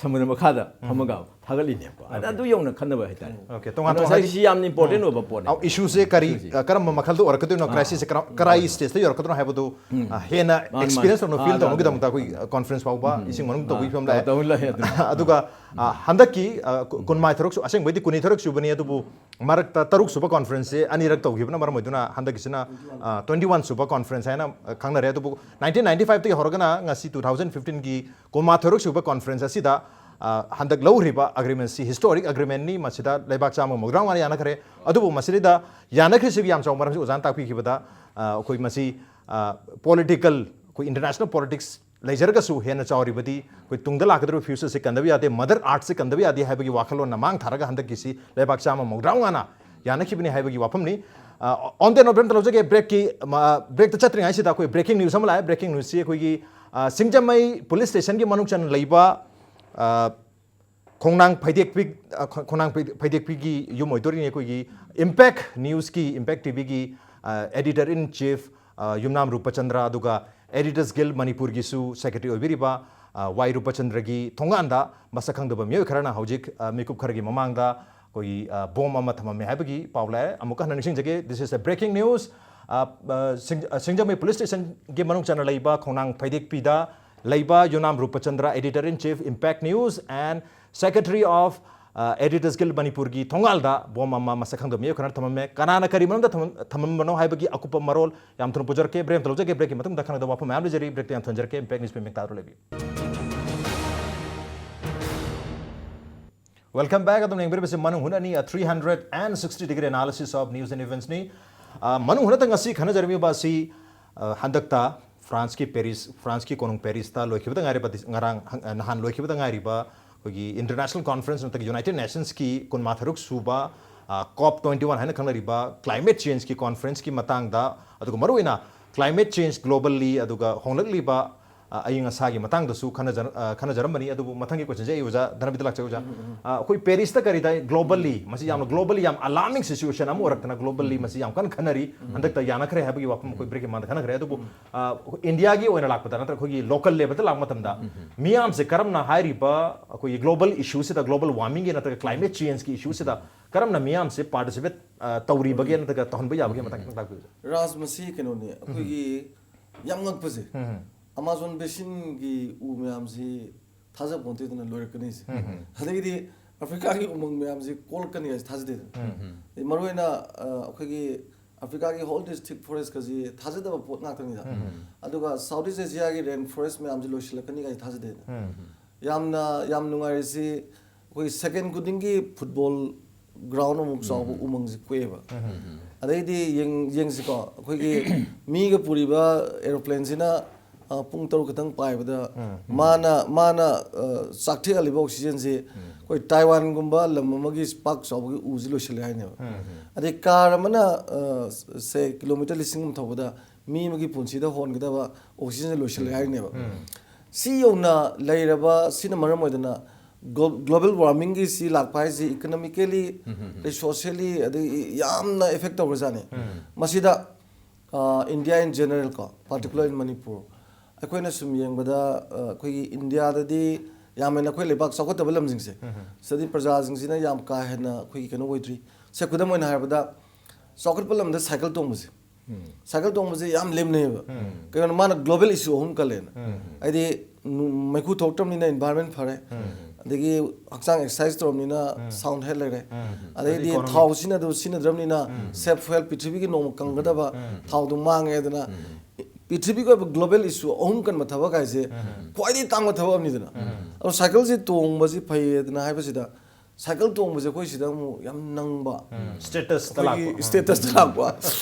ꯁꯃꯨꯗ꯭ꯔ ꯃꯈꯥꯗ ꯐꯝꯃꯒ ꯊꯥꯒꯠꯂꯤꯅꯦꯕꯀꯣ꯫ ꯑꯗ ꯑꯗꯨ ꯌꯧꯅ ꯈꯟꯅꯕ ꯍꯥꯏꯇꯥꯔꯦ꯫ Okay, ꯇꯣꯉꯥꯟ ꯑꯗꯣ ꯇꯣꯉꯥꯟ ꯉꯁꯥꯏꯒꯤ ꯁꯤ ꯌꯥꯝꯅ ꯏꯝꯄꯣꯔꯇꯦꯟ ꯑꯣꯏꯕ ꯄꯣꯠꯅꯦ꯫ ꯑꯧ, ꯏꯁꯨꯁꯦ ꯀꯔꯤ, ꯏꯁꯨꯁꯦ꯫ ꯑ, ꯀꯔꯝꯕ ꯃꯈꯜꯗ ꯑꯣꯏꯔꯛꯀꯗꯣꯏꯅꯣ, ꯀ꯭ꯔꯥꯏꯁꯤꯁꯁꯦ ꯀꯔꯝ-, ꯀꯔꯥꯏ ꯁ꯭ꯇꯦꯖꯇ ꯌꯧꯔꯛꯀꯗꯣꯏꯅꯣ ꯍꯥꯏꯕꯗꯨ, ꯑ, ꯍꯦꯟꯅ ꯃꯥꯅꯤ, ꯑꯦꯛꯁꯄꯤꯔꯤꯌꯦꯟꯁ ꯃꯥꯅꯤ꯫ ꯇꯧꯅ ꯐꯤꯜ ꯑꯥ, ꯇꯧꯅꯕꯒꯤꯗꯃꯛꯇ ꯑꯗꯨ꯫ ꯑꯩꯈꯣꯏ ꯀꯣꯟꯐꯔꯦꯟꯁ ꯐꯥꯎꯕ ꯎꯝ꯫ ꯏꯁꯤꯡ ꯃꯅꯨꯡ ꯑꯥ, ꯇꯧꯕꯒꯤ ꯐꯤꯕꯝ ꯂꯥꯛꯑꯦ꯫ ꯇꯧ-, ꯇꯧ ꯂꯩ ꯑꯗꯨꯅ꯫ ꯑꯗꯨꯒ, ꯑ, ꯍꯟꯗꯛꯀꯤ, ꯑ, ꯀꯨ-, ꯀꯨꯟꯃꯥꯊꯣꯏꯔꯛ ꯁꯨ-, ꯑꯁꯦꯡꯕꯩꯗꯤ ꯀꯨꯟꯅꯤꯊꯣꯏꯔꯛ ꯁꯨꯕꯅꯤ, ꯑꯗꯨꯕꯨ ꯃꯔꯛꯇ ꯇꯔꯨꯛ ꯁꯨꯕ ꯀꯣꯟꯐꯔꯦꯟꯁꯁꯦ ꯑꯅꯤꯔꯛ ꯇꯧꯈꯤꯕꯅ ꯃꯔꯝ ꯑꯣꯏꯗꯨꯅ ꯍꯟꯗꯛꯀꯤꯁꯤꯅ, ꯑ, ꯇ꯭ꯋꯦꯟꯇꯤ ꯋꯥꯟ ꯁꯨꯕ ꯀꯣꯟꯐꯔꯦꯟꯁ ꯍꯥꯏꯅ, ꯑ, ꯈꯪꯅꯔꯦ꯫ ꯑꯗꯨꯕꯨ ꯅꯥꯏꯟꯇꯤꯟ ꯅꯥꯏꯟꯇꯤ ꯐꯥꯏꯚꯇꯒꯤ ꯍꯧꯔꯒꯅ ꯉꯁꯤ ꯇꯨ ꯊꯥꯎꯖꯟ ꯐꯤꯐꯇꯤꯟꯒꯤ ꯀꯨꯟꯃꯥꯊꯣꯏꯔꯛ ꯁꯨꯕ ꯀꯣꯟꯐꯔꯦꯟꯁ ꯑꯁꯤꯗ, ꯑ, ꯍꯟꯗꯛ ꯂꯧꯈ꯭ꯔꯤꯕ ꯑꯦꯒ꯭ꯔꯤꯃꯦꯟꯁꯤ ꯍꯤꯁꯇꯣꯔꯤꯛ ꯑꯦꯒ꯭ꯔꯤꯃꯦꯟꯅꯤ꯫ ꯃꯁꯤꯗ ꯂꯩꯕꯥꯛ ꯆꯥꯝꯃ ꯃꯧꯗ꯭ꯔꯥ ꯃꯉꯥꯅ ꯌꯥꯅꯈ꯭ꯔꯦ꯫ ꯑꯗꯨꯕꯨ ꯃꯁꯤꯗ ꯌꯥꯅꯈ꯭ꯔꯤꯁꯤꯒꯤ ꯌꯥꯝ ꯆꯥꯎꯕ ꯃꯔꯝꯁꯤ ꯑꯣꯖꯥꯅ ꯇꯥꯛꯄꯤꯈꯤꯕꯗ, ꯑ, ꯑꯩꯈꯣꯏ ꯃꯁꯤ, ꯑ, ꯄꯣꯂꯤꯇꯤꯀꯦꯜ, ꯑꯩꯈꯣꯏ ꯏꯟꯇꯔꯅꯦꯁꯅꯦꯜ ꯄꯣꯂꯤꯇꯤꯛꯁ ꯂꯩꯖꯔꯒꯁꯨ ꯍꯦꯟꯅ ꯆꯥꯎꯔꯤꯕꯗꯤ ꯑꯩꯈꯣꯏ ꯇꯨꯡꯗ ꯂꯥꯛꯀꯗꯧꯔꯤꯕ ꯐ꯭ꯌꯨꯆꯔꯁꯤ ꯀꯟꯗꯕ ꯌꯥꯗꯦ, ꯃꯗꯔ ꯑꯥꯔꯠꯁꯤ ꯀꯟꯗꯕ ꯌꯥꯗꯦ ꯍꯥꯏꯕꯒꯤ ꯋꯥꯈꯜꯂꯣꯟꯅ ꯃꯥꯡ ꯊꯥꯔꯒ ꯍꯟꯗꯛꯀꯤꯁꯤ ꯂꯩꯕꯥꯛ ꯆꯥꯝꯃ ꯃꯧꯗ꯭ꯔꯥ ꯃꯉꯥꯅ ꯌꯥꯅꯈꯤꯕꯅꯤ ꯍꯥꯏꯕꯒꯤ ꯋꯥꯐꯝꯅꯤ꯫ ꯑ, on that note ꯑꯝꯇ ꯂꯧꯖꯒꯦ, ꯕ꯭ꯔꯦꯛꯀꯤ, ꯃ-, ꯕ꯭ꯔꯦꯛꯇ ꯆꯠꯇ꯭ꯔꯤꯉꯩꯁꯤꯗ ꯑꯩꯈꯣꯏ ꯕ꯭ꯔꯦꯀꯤꯡ ꯅ꯭ꯌꯨꯁ ꯑꯃ ꯂꯥꯛꯑꯦ꯫ ꯕ꯭ꯔꯦꯀꯤꯡ ꯅ꯭ꯌꯨꯁꯁꯤ ꯑꯩꯈꯣꯏꯒꯤ, ꯑ, ꯁꯤꯡꯖꯃꯩ ꯄꯨꯂꯤꯁ ꯁ꯭ꯇꯦꯁꯟꯒꯤ ꯃꯅꯨꯡ ꯆꯟꯅ ꯂꯩꯕ, ꯑ, ꯈꯣꯡꯅꯥꯡ ꯐꯩꯗꯦꯛꯄꯤ, ꯑ, ꯈꯣ-, ꯈꯣꯡꯅꯥꯡ ꯐꯩ-, ꯐꯩꯗꯦꯛꯄꯤꯒꯤ ꯌꯨꯝ ꯑꯣꯏꯗꯣꯔꯤꯅꯤ ꯑꯩꯈꯣꯏꯒꯤ ꯏꯝꯄꯦꯛ ꯅ꯭ꯌꯨꯁꯀꯤ, ꯏꯝꯄꯦꯛ ꯇꯤꯚꯤꯒꯤ, ꯑ, editor in chief ꯑ, ꯌꯨꯝꯅꯥꯝ ꯔꯨꯄꯆꯟꯗ꯭ꯔ, ꯑꯗꯨꯒ Editors Guild ꯃꯅꯤꯄꯨꯔꯒꯤꯁꯨ secretary ꯑꯣꯏꯕꯤꯔꯤꯕ, ꯑ, ꯋꯥꯏ ꯔꯨꯄꯆꯟꯗ꯭ꯔꯒꯤ ꯊꯣꯡꯒꯥꯟꯗ ꯃꯁꯛ ꯈꯪꯗꯕ ꯃꯤꯑꯣꯏ ꯈꯔꯅ ꯍꯧꯖꯤꯛ, ꯑ, ꯃꯤꯀꯨꯞ ꯈꯔꯒꯤ ꯃꯃꯥꯡꯗ ꯑꯩꯈꯣꯏꯒꯤ, ꯑ, ꯕꯣꯝ ꯑꯃ ꯊꯝꯃꯝꯃꯦ ꯍꯥꯏꯕꯒꯤ ꯄꯥꯎ ꯂꯥꯛꯑꯦ꯫ ꯑꯃꯨꯛꯀ ꯍꯟꯅ ꯅꯤꯡꯁꯤꯡꯖꯒꯦ, this is a breaking news. ꯑ, ꯑ, ꯁꯤꯡ-, ꯑ, ꯁꯤꯡꯖꯃꯩ police stationꯒꯤ ꯃꯅꯨꯡ ꯆꯟꯅ ꯂꯩꯕ ꯈꯣꯡꯅꯥꯡ ꯐꯩꯗꯦꯛꯄꯤꯗ ꯂꯩꯕ ꯌꯨꯝꯅꯥꯝ ꯔꯨꯄꯆꯟꯗ꯭ꯔ, editor in chief, Impact News and secretary of, ꯑ, Editors Guild ꯃꯅꯤꯄꯨꯔꯒꯤ ꯊꯣꯡꯒꯥꯜꯗ ꯕꯣꯝ ꯑꯃ ꯃꯁꯛ ꯈꯪꯗꯕ ꯃꯤꯑꯣꯏ ꯈꯔꯅ ꯊꯝꯃꯝꯃꯦ꯫ ꯀꯅꯥꯅ ꯀꯔꯤ ꯃꯔꯝꯗ ꯊꯝꯃꯝ-, ꯊꯝꯃꯝꯕꯅꯣ ꯍꯥꯏꯕꯒꯤ ꯑꯀꯨꯞꯄ ꯃꯔꯣꯜ ꯌꯥꯝ ꯊꯨꯅ ꯄꯨꯖꯔꯛꯀꯦ꯫ Break ꯑꯃꯇ ꯂꯧꯖꯒꯦ꯫ Breakꯀꯤ ꯃꯇꯨꯡꯗ ꯈꯪꯒꯗꯕ ꯋꯥꯐꯝ ꯃꯌꯥꯝ ꯂꯩꯖꯔꯤ꯫ Breakꯇ ꯌꯥꯝ ꯊꯨꯅ ꯍꯟꯖꯔꯛꯀꯦ꯫ Impact News ꯄꯦꯃꯦꯟ ꯇꯥꯗꯨꯅ ꯂꯩꯕꯤꯌꯨ꯫ Welcome back. ꯑꯗꯨꯝ ꯌꯦꯡꯕꯤꯔꯤꯕꯁꯤ ꯃꯅꯨꯡ ꯍꯨꯠ ꯑꯅꯤ, a three hundred and sixty degree analysis of news and eventsꯅꯤ꯫ ꯑ, ꯃꯅꯨꯡ ꯍꯨꯠꯇ ꯉꯁꯤ ꯈꯟꯅꯖꯔꯝꯃꯤꯕ ꯑꯁꯤ, ꯑ, ꯍꯟꯗꯛꯇ ꯐ꯭ꯔꯥꯟꯁꯀꯤ ꯄꯦꯔꯤꯁ, ꯐ꯭ꯔꯥꯟꯁꯀꯤ ꯀꯣꯅꯨꯡ ꯄꯦꯔꯤꯁꯇ ꯂꯣꯏꯈꯤꯕꯗ ꯉꯥꯏꯔꯤꯕ ꯗꯤ-, ꯉꯔꯥꯡ, ꯍꯪ-, ꯅꯍꯥꯟ ꯂꯣꯏꯈꯤꯕꯗ ꯉꯥꯏꯔꯤꯕ ꯑꯩꯈꯣꯏꯒꯤ international conference ꯅꯠꯇ꯭ꯔꯒ United Nationsꯀꯤ ꯀꯨꯟꯃꯥꯊꯣꯏꯔꯛ ꯁꯨꯕ, ꯑ, COP twenty one ꯍꯥꯏꯅ ꯈꯪꯅꯔꯤꯕ climate changeꯀꯤ conferenceꯀꯤ ꯃꯇꯥꯡꯗ, ꯑꯗꯨꯒ ꯃꯔꯨꯑꯣꯏꯅ climate change globally, ꯑꯗꯨꯒ ꯍꯣꯡꯂꯛꯂꯤꯕ, ꯑ, ꯑꯏꯪ ꯑꯁꯥꯒꯤ ꯃꯇꯥꯡꯗꯁꯨ ꯈꯟꯅꯖ-, ꯑ, ꯈꯟꯅꯖꯔꯝꯕꯅꯤ꯫ ꯑꯗꯨꯕꯨ ꯃꯊꯪꯒꯤ questionꯁꯦ ꯑꯩ ꯑꯣꯖꯥ ꯙꯅꯕꯤꯗ ꯂꯥꯛꯆꯒꯦ, ꯑꯣꯖꯥ꯫ ꯎꯝ, ꯎꯝ, ꯎꯝ꯫ ꯑ, ꯑꯩꯈꯣꯏ ꯄꯦꯔꯤꯁꯇ ꯀꯔꯤꯗ globally, ꯃꯁꯤ ꯌꯥꯝꯅ globally ꯌꯥꯝ alarming situation ꯑꯃ ꯑꯣꯏꯔꯛꯇꯅ globally ꯎꯝ꯫ ꯃꯁꯤ ꯌꯥꯝ ꯀꯟꯅ ꯈꯟꯅꯔꯤ꯫ ꯎꯝ꯫ ꯍꯟꯗꯛꯇ ꯌꯥꯅꯈ꯭ꯔꯦ ꯍꯥꯏꯕꯒꯤ ꯋꯥꯐꯝ ꯑꯩꯈꯣꯏ ꯎꯝ꯫ Breakꯀꯤ ꯃꯃꯥꯡꯗ ꯈꯟꯅꯈ꯭ꯔꯦ꯫ ꯑꯗꯨꯕꯨ, ꯎꯝ꯫ ꯑ, ꯏꯟꯗꯤꯌꯥꯒꯤ ꯑꯣꯏꯅ ꯂꯥꯛꯄꯗ ꯅꯠꯇ꯭ꯔꯒ ꯑꯩꯈꯣꯏꯒꯤ local levelꯗ ꯂꯥꯛꯄ ꯃꯇꯝꯗ ꯎꯝ꯫ ꯃꯤꯌꯥꯝꯁꯦ ꯀꯔꯝꯅ ꯍꯥꯏꯔꯤꯕ ꯑꯩꯈꯣꯏꯒꯤ global issueꯁꯤꯗ, global warmingꯒꯤ ꯅꯠꯇ꯭ꯔꯒ climate changeꯀꯤ issueꯁꯤꯗ ꯀꯔꯝꯅ ꯃꯤꯌꯥꯝꯁꯦ participate, ꯑ, ꯇꯧꯔꯤꯕꯒꯦ ꯎꯝ꯫ ꯅꯠꯇ꯭ꯔꯒ ꯇꯧꯍꯟꯕ ꯌꯥꯕꯒꯦ ꯃꯇꯥꯡ ꯈꯤꯇꯪ ꯇꯥꯛꯄꯤꯌꯨ, ꯑꯣꯖꯥ꯫ ꯔꯥꯖ, ꯃꯁꯤ ꯀꯩꯅꯣꯅꯦ, ꯑꯩꯈꯣꯏꯒꯤ ꯌꯥꯝ ꯉꯛꯄꯁꯦ, ꯎꯝ꯫ Amazon basinꯒꯤ ꯎ ꯃꯌꯥꯝꯁꯤ ꯊꯥꯖ ꯄꯣꯟꯇꯦꯗꯅ ꯂꯣꯏꯔꯛꯀꯅꯤꯁꯦ꯫ ꯎꯝ꯫ ꯑꯗꯒꯤꯗꯤ ꯑꯐ꯭ꯔꯤꯀꯥꯒꯤ ꯎꯃꯪ ꯃꯌꯥꯝꯁꯤ ꯀꯣꯛꯂꯛꯀꯅꯤ ꯍꯥꯏꯁꯦ ꯊꯥꯖꯗꯦꯗꯅ꯫ ꯎꯝ꯫ ꯑꯗꯩ ꯃꯔꯨꯑꯣꯏꯅ, ꯑ, ꯑꯩꯈꯣꯏꯒꯤ ꯑꯐ꯭ꯔꯤꯀꯥꯒꯤ whole this thick forestꯀꯁꯤ ꯊꯥꯖꯗꯕ ꯄꯣꯠ ꯉꯥꯛꯇꯅꯤꯗ꯫ ꯎꯝ꯫ ꯑꯗꯨꯒ Southeast Asiaꯒꯤ rain forest ꯃꯌꯥꯝꯁꯤ ꯂꯣꯏꯁꯤꯜꯂꯛꯀꯅꯤ ꯀꯥꯏꯁꯦ ꯊꯥꯖꯗꯦꯗꯅ꯫ ꯎꯝ꯫ ꯌꯥꯝꯅ, ꯌꯥꯝ ꯅꯨꯡꯉꯥꯏꯔꯤꯁꯤ ꯑꯩꯈꯣꯏ second ꯈꯨꯗꯤꯡꯒꯤ football ground ꯑꯃꯨꯛ ꯆꯥꯎꯕ ꯎꯝ꯫ ꯎꯃꯪꯁꯤ ꯀꯣꯛꯑꯦꯕ꯫ ꯎꯝ꯫ ꯑꯗꯩꯗꯤ ꯌꯦꯡ-, ꯌꯦꯡꯁꯤꯀꯣ, ꯑꯩꯈꯣꯏꯒꯤ ꯃꯤꯒ ꯄꯨꯔꯤꯕ aeroplaneꯁꯤꯅ, ꯑ, ꯄꯨꯡ ꯇꯔꯨꯛ ꯈꯛꯇꯪ ꯄꯥꯏꯕꯗ ꯎꯝ꯫ ꯃꯥꯅ, ꯃꯥꯅ, ꯑ, ꯆꯥꯛꯊꯦꯛꯍꯜꯂꯤꯕ oxygenꯁꯤ ꯎꯝ꯫ ꯑꯩꯈꯣꯏ Taiwanꯒꯨꯝꯕ ꯂꯝ ꯑꯃꯒꯤ ꯄꯥꯛ ꯆꯥꯎꯕꯒꯤ ꯎꯁꯤ ꯂꯣꯏꯁꯤꯜꯂꯦ ꯍꯥꯏꯅꯦꯕ꯫ ꯎꯝ꯫ ꯑꯗꯩ car ꯑꯃꯅ, ꯑ, say kilometre ꯂꯤꯁꯤꯡ ꯑꯃ ꯊꯧꯕꯗ ꯃꯤ ꯑꯃꯒꯤ ꯄꯨꯟꯁꯤꯗ ꯍꯣꯟꯒꯗꯕ oxygenꯁꯦ ꯂꯣꯏꯁꯤꯜꯂꯦ ꯎꯝ꯫ ꯍꯥꯏꯅꯦꯕ꯫ ꯎꯝ꯫ ꯁꯤ ꯌꯧꯅ ꯂꯩꯔꯕ, ꯁꯤꯅ ꯃꯔꯝ ꯑꯣꯏꯗꯅ glo-, global warmingꯒꯤ ꯁꯤ ꯂꯥꯛꯄ ꯍꯥꯏꯁꯤ economically, ꯎꯝ, ꯎꯝ, ꯎꯝ꯫ ꯑꯗꯩ socially, ꯑꯗꯩ ꯌꯥꯝꯅ effect ꯇꯧꯈ꯭ꯔꯖꯥꯠꯅꯤ꯫ ꯎꯝ꯫ ꯃꯁꯤꯗ India in general ꯀꯣ, particular in Manipur, ꯑꯩꯈꯣꯏꯅ ꯁꯨꯝ ꯌꯦꯡꯕꯗ ꯑꯩꯈꯣꯏꯒꯤ ꯏꯟꯗꯤꯌꯥꯗꯗꯤ ꯌꯥꯝ ꯍꯦꯟꯅ ꯑꯩꯈꯣꯏ ꯂꯩꯕꯥꯛ ꯆꯥꯎꯈꯠꯇꯕ ꯂꯝꯁꯤꯡꯁꯦ, ꯁꯤꯗꯗꯤ ꯄ꯭ꯔꯖꯥꯁꯤꯡꯁꯤꯅ ꯌꯥꯝ ꯀꯥ ꯍꯦꯟꯅ ꯑꯩꯈꯣꯏꯒꯤ ꯀꯩꯅꯣ ꯑꯣꯏꯗ꯭ꯔꯤ꯫ ꯁꯦ, ꯈꯨꯗꯝ ꯑꯣꯏꯅ ꯍꯥꯏꯔꯕꯗ, ꯆꯥꯎꯈꯠꯄ ꯂꯝꯗ ꯁꯥꯏꯀꯜ ꯇꯣꯡꯕꯁꯦ, ꯁꯥꯏꯀꯜ ꯇꯣꯡꯕꯁꯦ ꯌꯥꯝ ꯂꯦꯝꯅꯩꯌꯦꯕ꯫ ꯀꯩꯒꯤꯅꯣ? ꯃꯥꯅ global issue ꯑꯍꯨꯝ ꯀꯜꯂꯦꯅ꯫ ꯍꯥꯏꯗꯤ, ꯅꯨ-, ꯃꯩꯈꯨ ꯊꯣꯛꯇ꯭ꯔꯕꯅꯤꯅ environment ꯐꯔꯦ, ꯑꯗꯒꯤ ꯍꯛꯆꯥꯡ exercise ꯇꯧꯔꯕꯅꯤꯅ sound health ꯂꯩꯔꯦ, ꯑꯗꯩꯗꯤ economy꯫ ꯊꯥꯎ ꯁꯤꯖꯤꯟꯅꯗꯕ, ꯁꯤꯖꯤꯟꯅꯗ꯭ꯔꯕꯅꯤꯅ safe fuel, ꯄ꯭ꯔꯤꯊꯤꯕꯤꯒꯤ ꯅꯣꯡꯃ ꯀꯪꯒꯗꯕ ꯊꯥꯎꯗꯣ ꯃꯥꯡꯉꯦꯗꯅ꯫ ꯄ꯭ꯔꯤꯊꯤꯕꯤꯒꯤ ꯑꯣꯏꯕ global issue ꯑꯍꯨꯝ ꯀꯟꯕ ꯊꯕꯛ ꯍꯥꯏꯁꯦ ꯈ꯭ꯋꯥꯏꯗꯒꯤ ꯇꯥꯡꯕ ꯊꯕꯛ ꯑꯃꯅꯤꯗꯅ꯫ ꯑꯗꯣ ꯁꯥꯏꯀꯜꯁꯦ ꯇꯣꯡꯕꯁꯤ ꯐꯩꯌꯦꯗꯅ ꯍꯥꯏꯕꯁꯤꯗ, ꯁꯥꯏꯀꯜ ꯇꯣꯡꯕꯁꯦ ꯑꯩꯈꯣꯏ ꯁꯤꯗ ꯑꯃꯨꯛ ꯌꯥꯝ ꯅꯪꯕ, status ꯇ ꯑꯩꯈꯣꯏꯒꯤ ꯂꯥꯛꯄ꯫ Status ꯇ ꯂꯥꯛꯄ꯫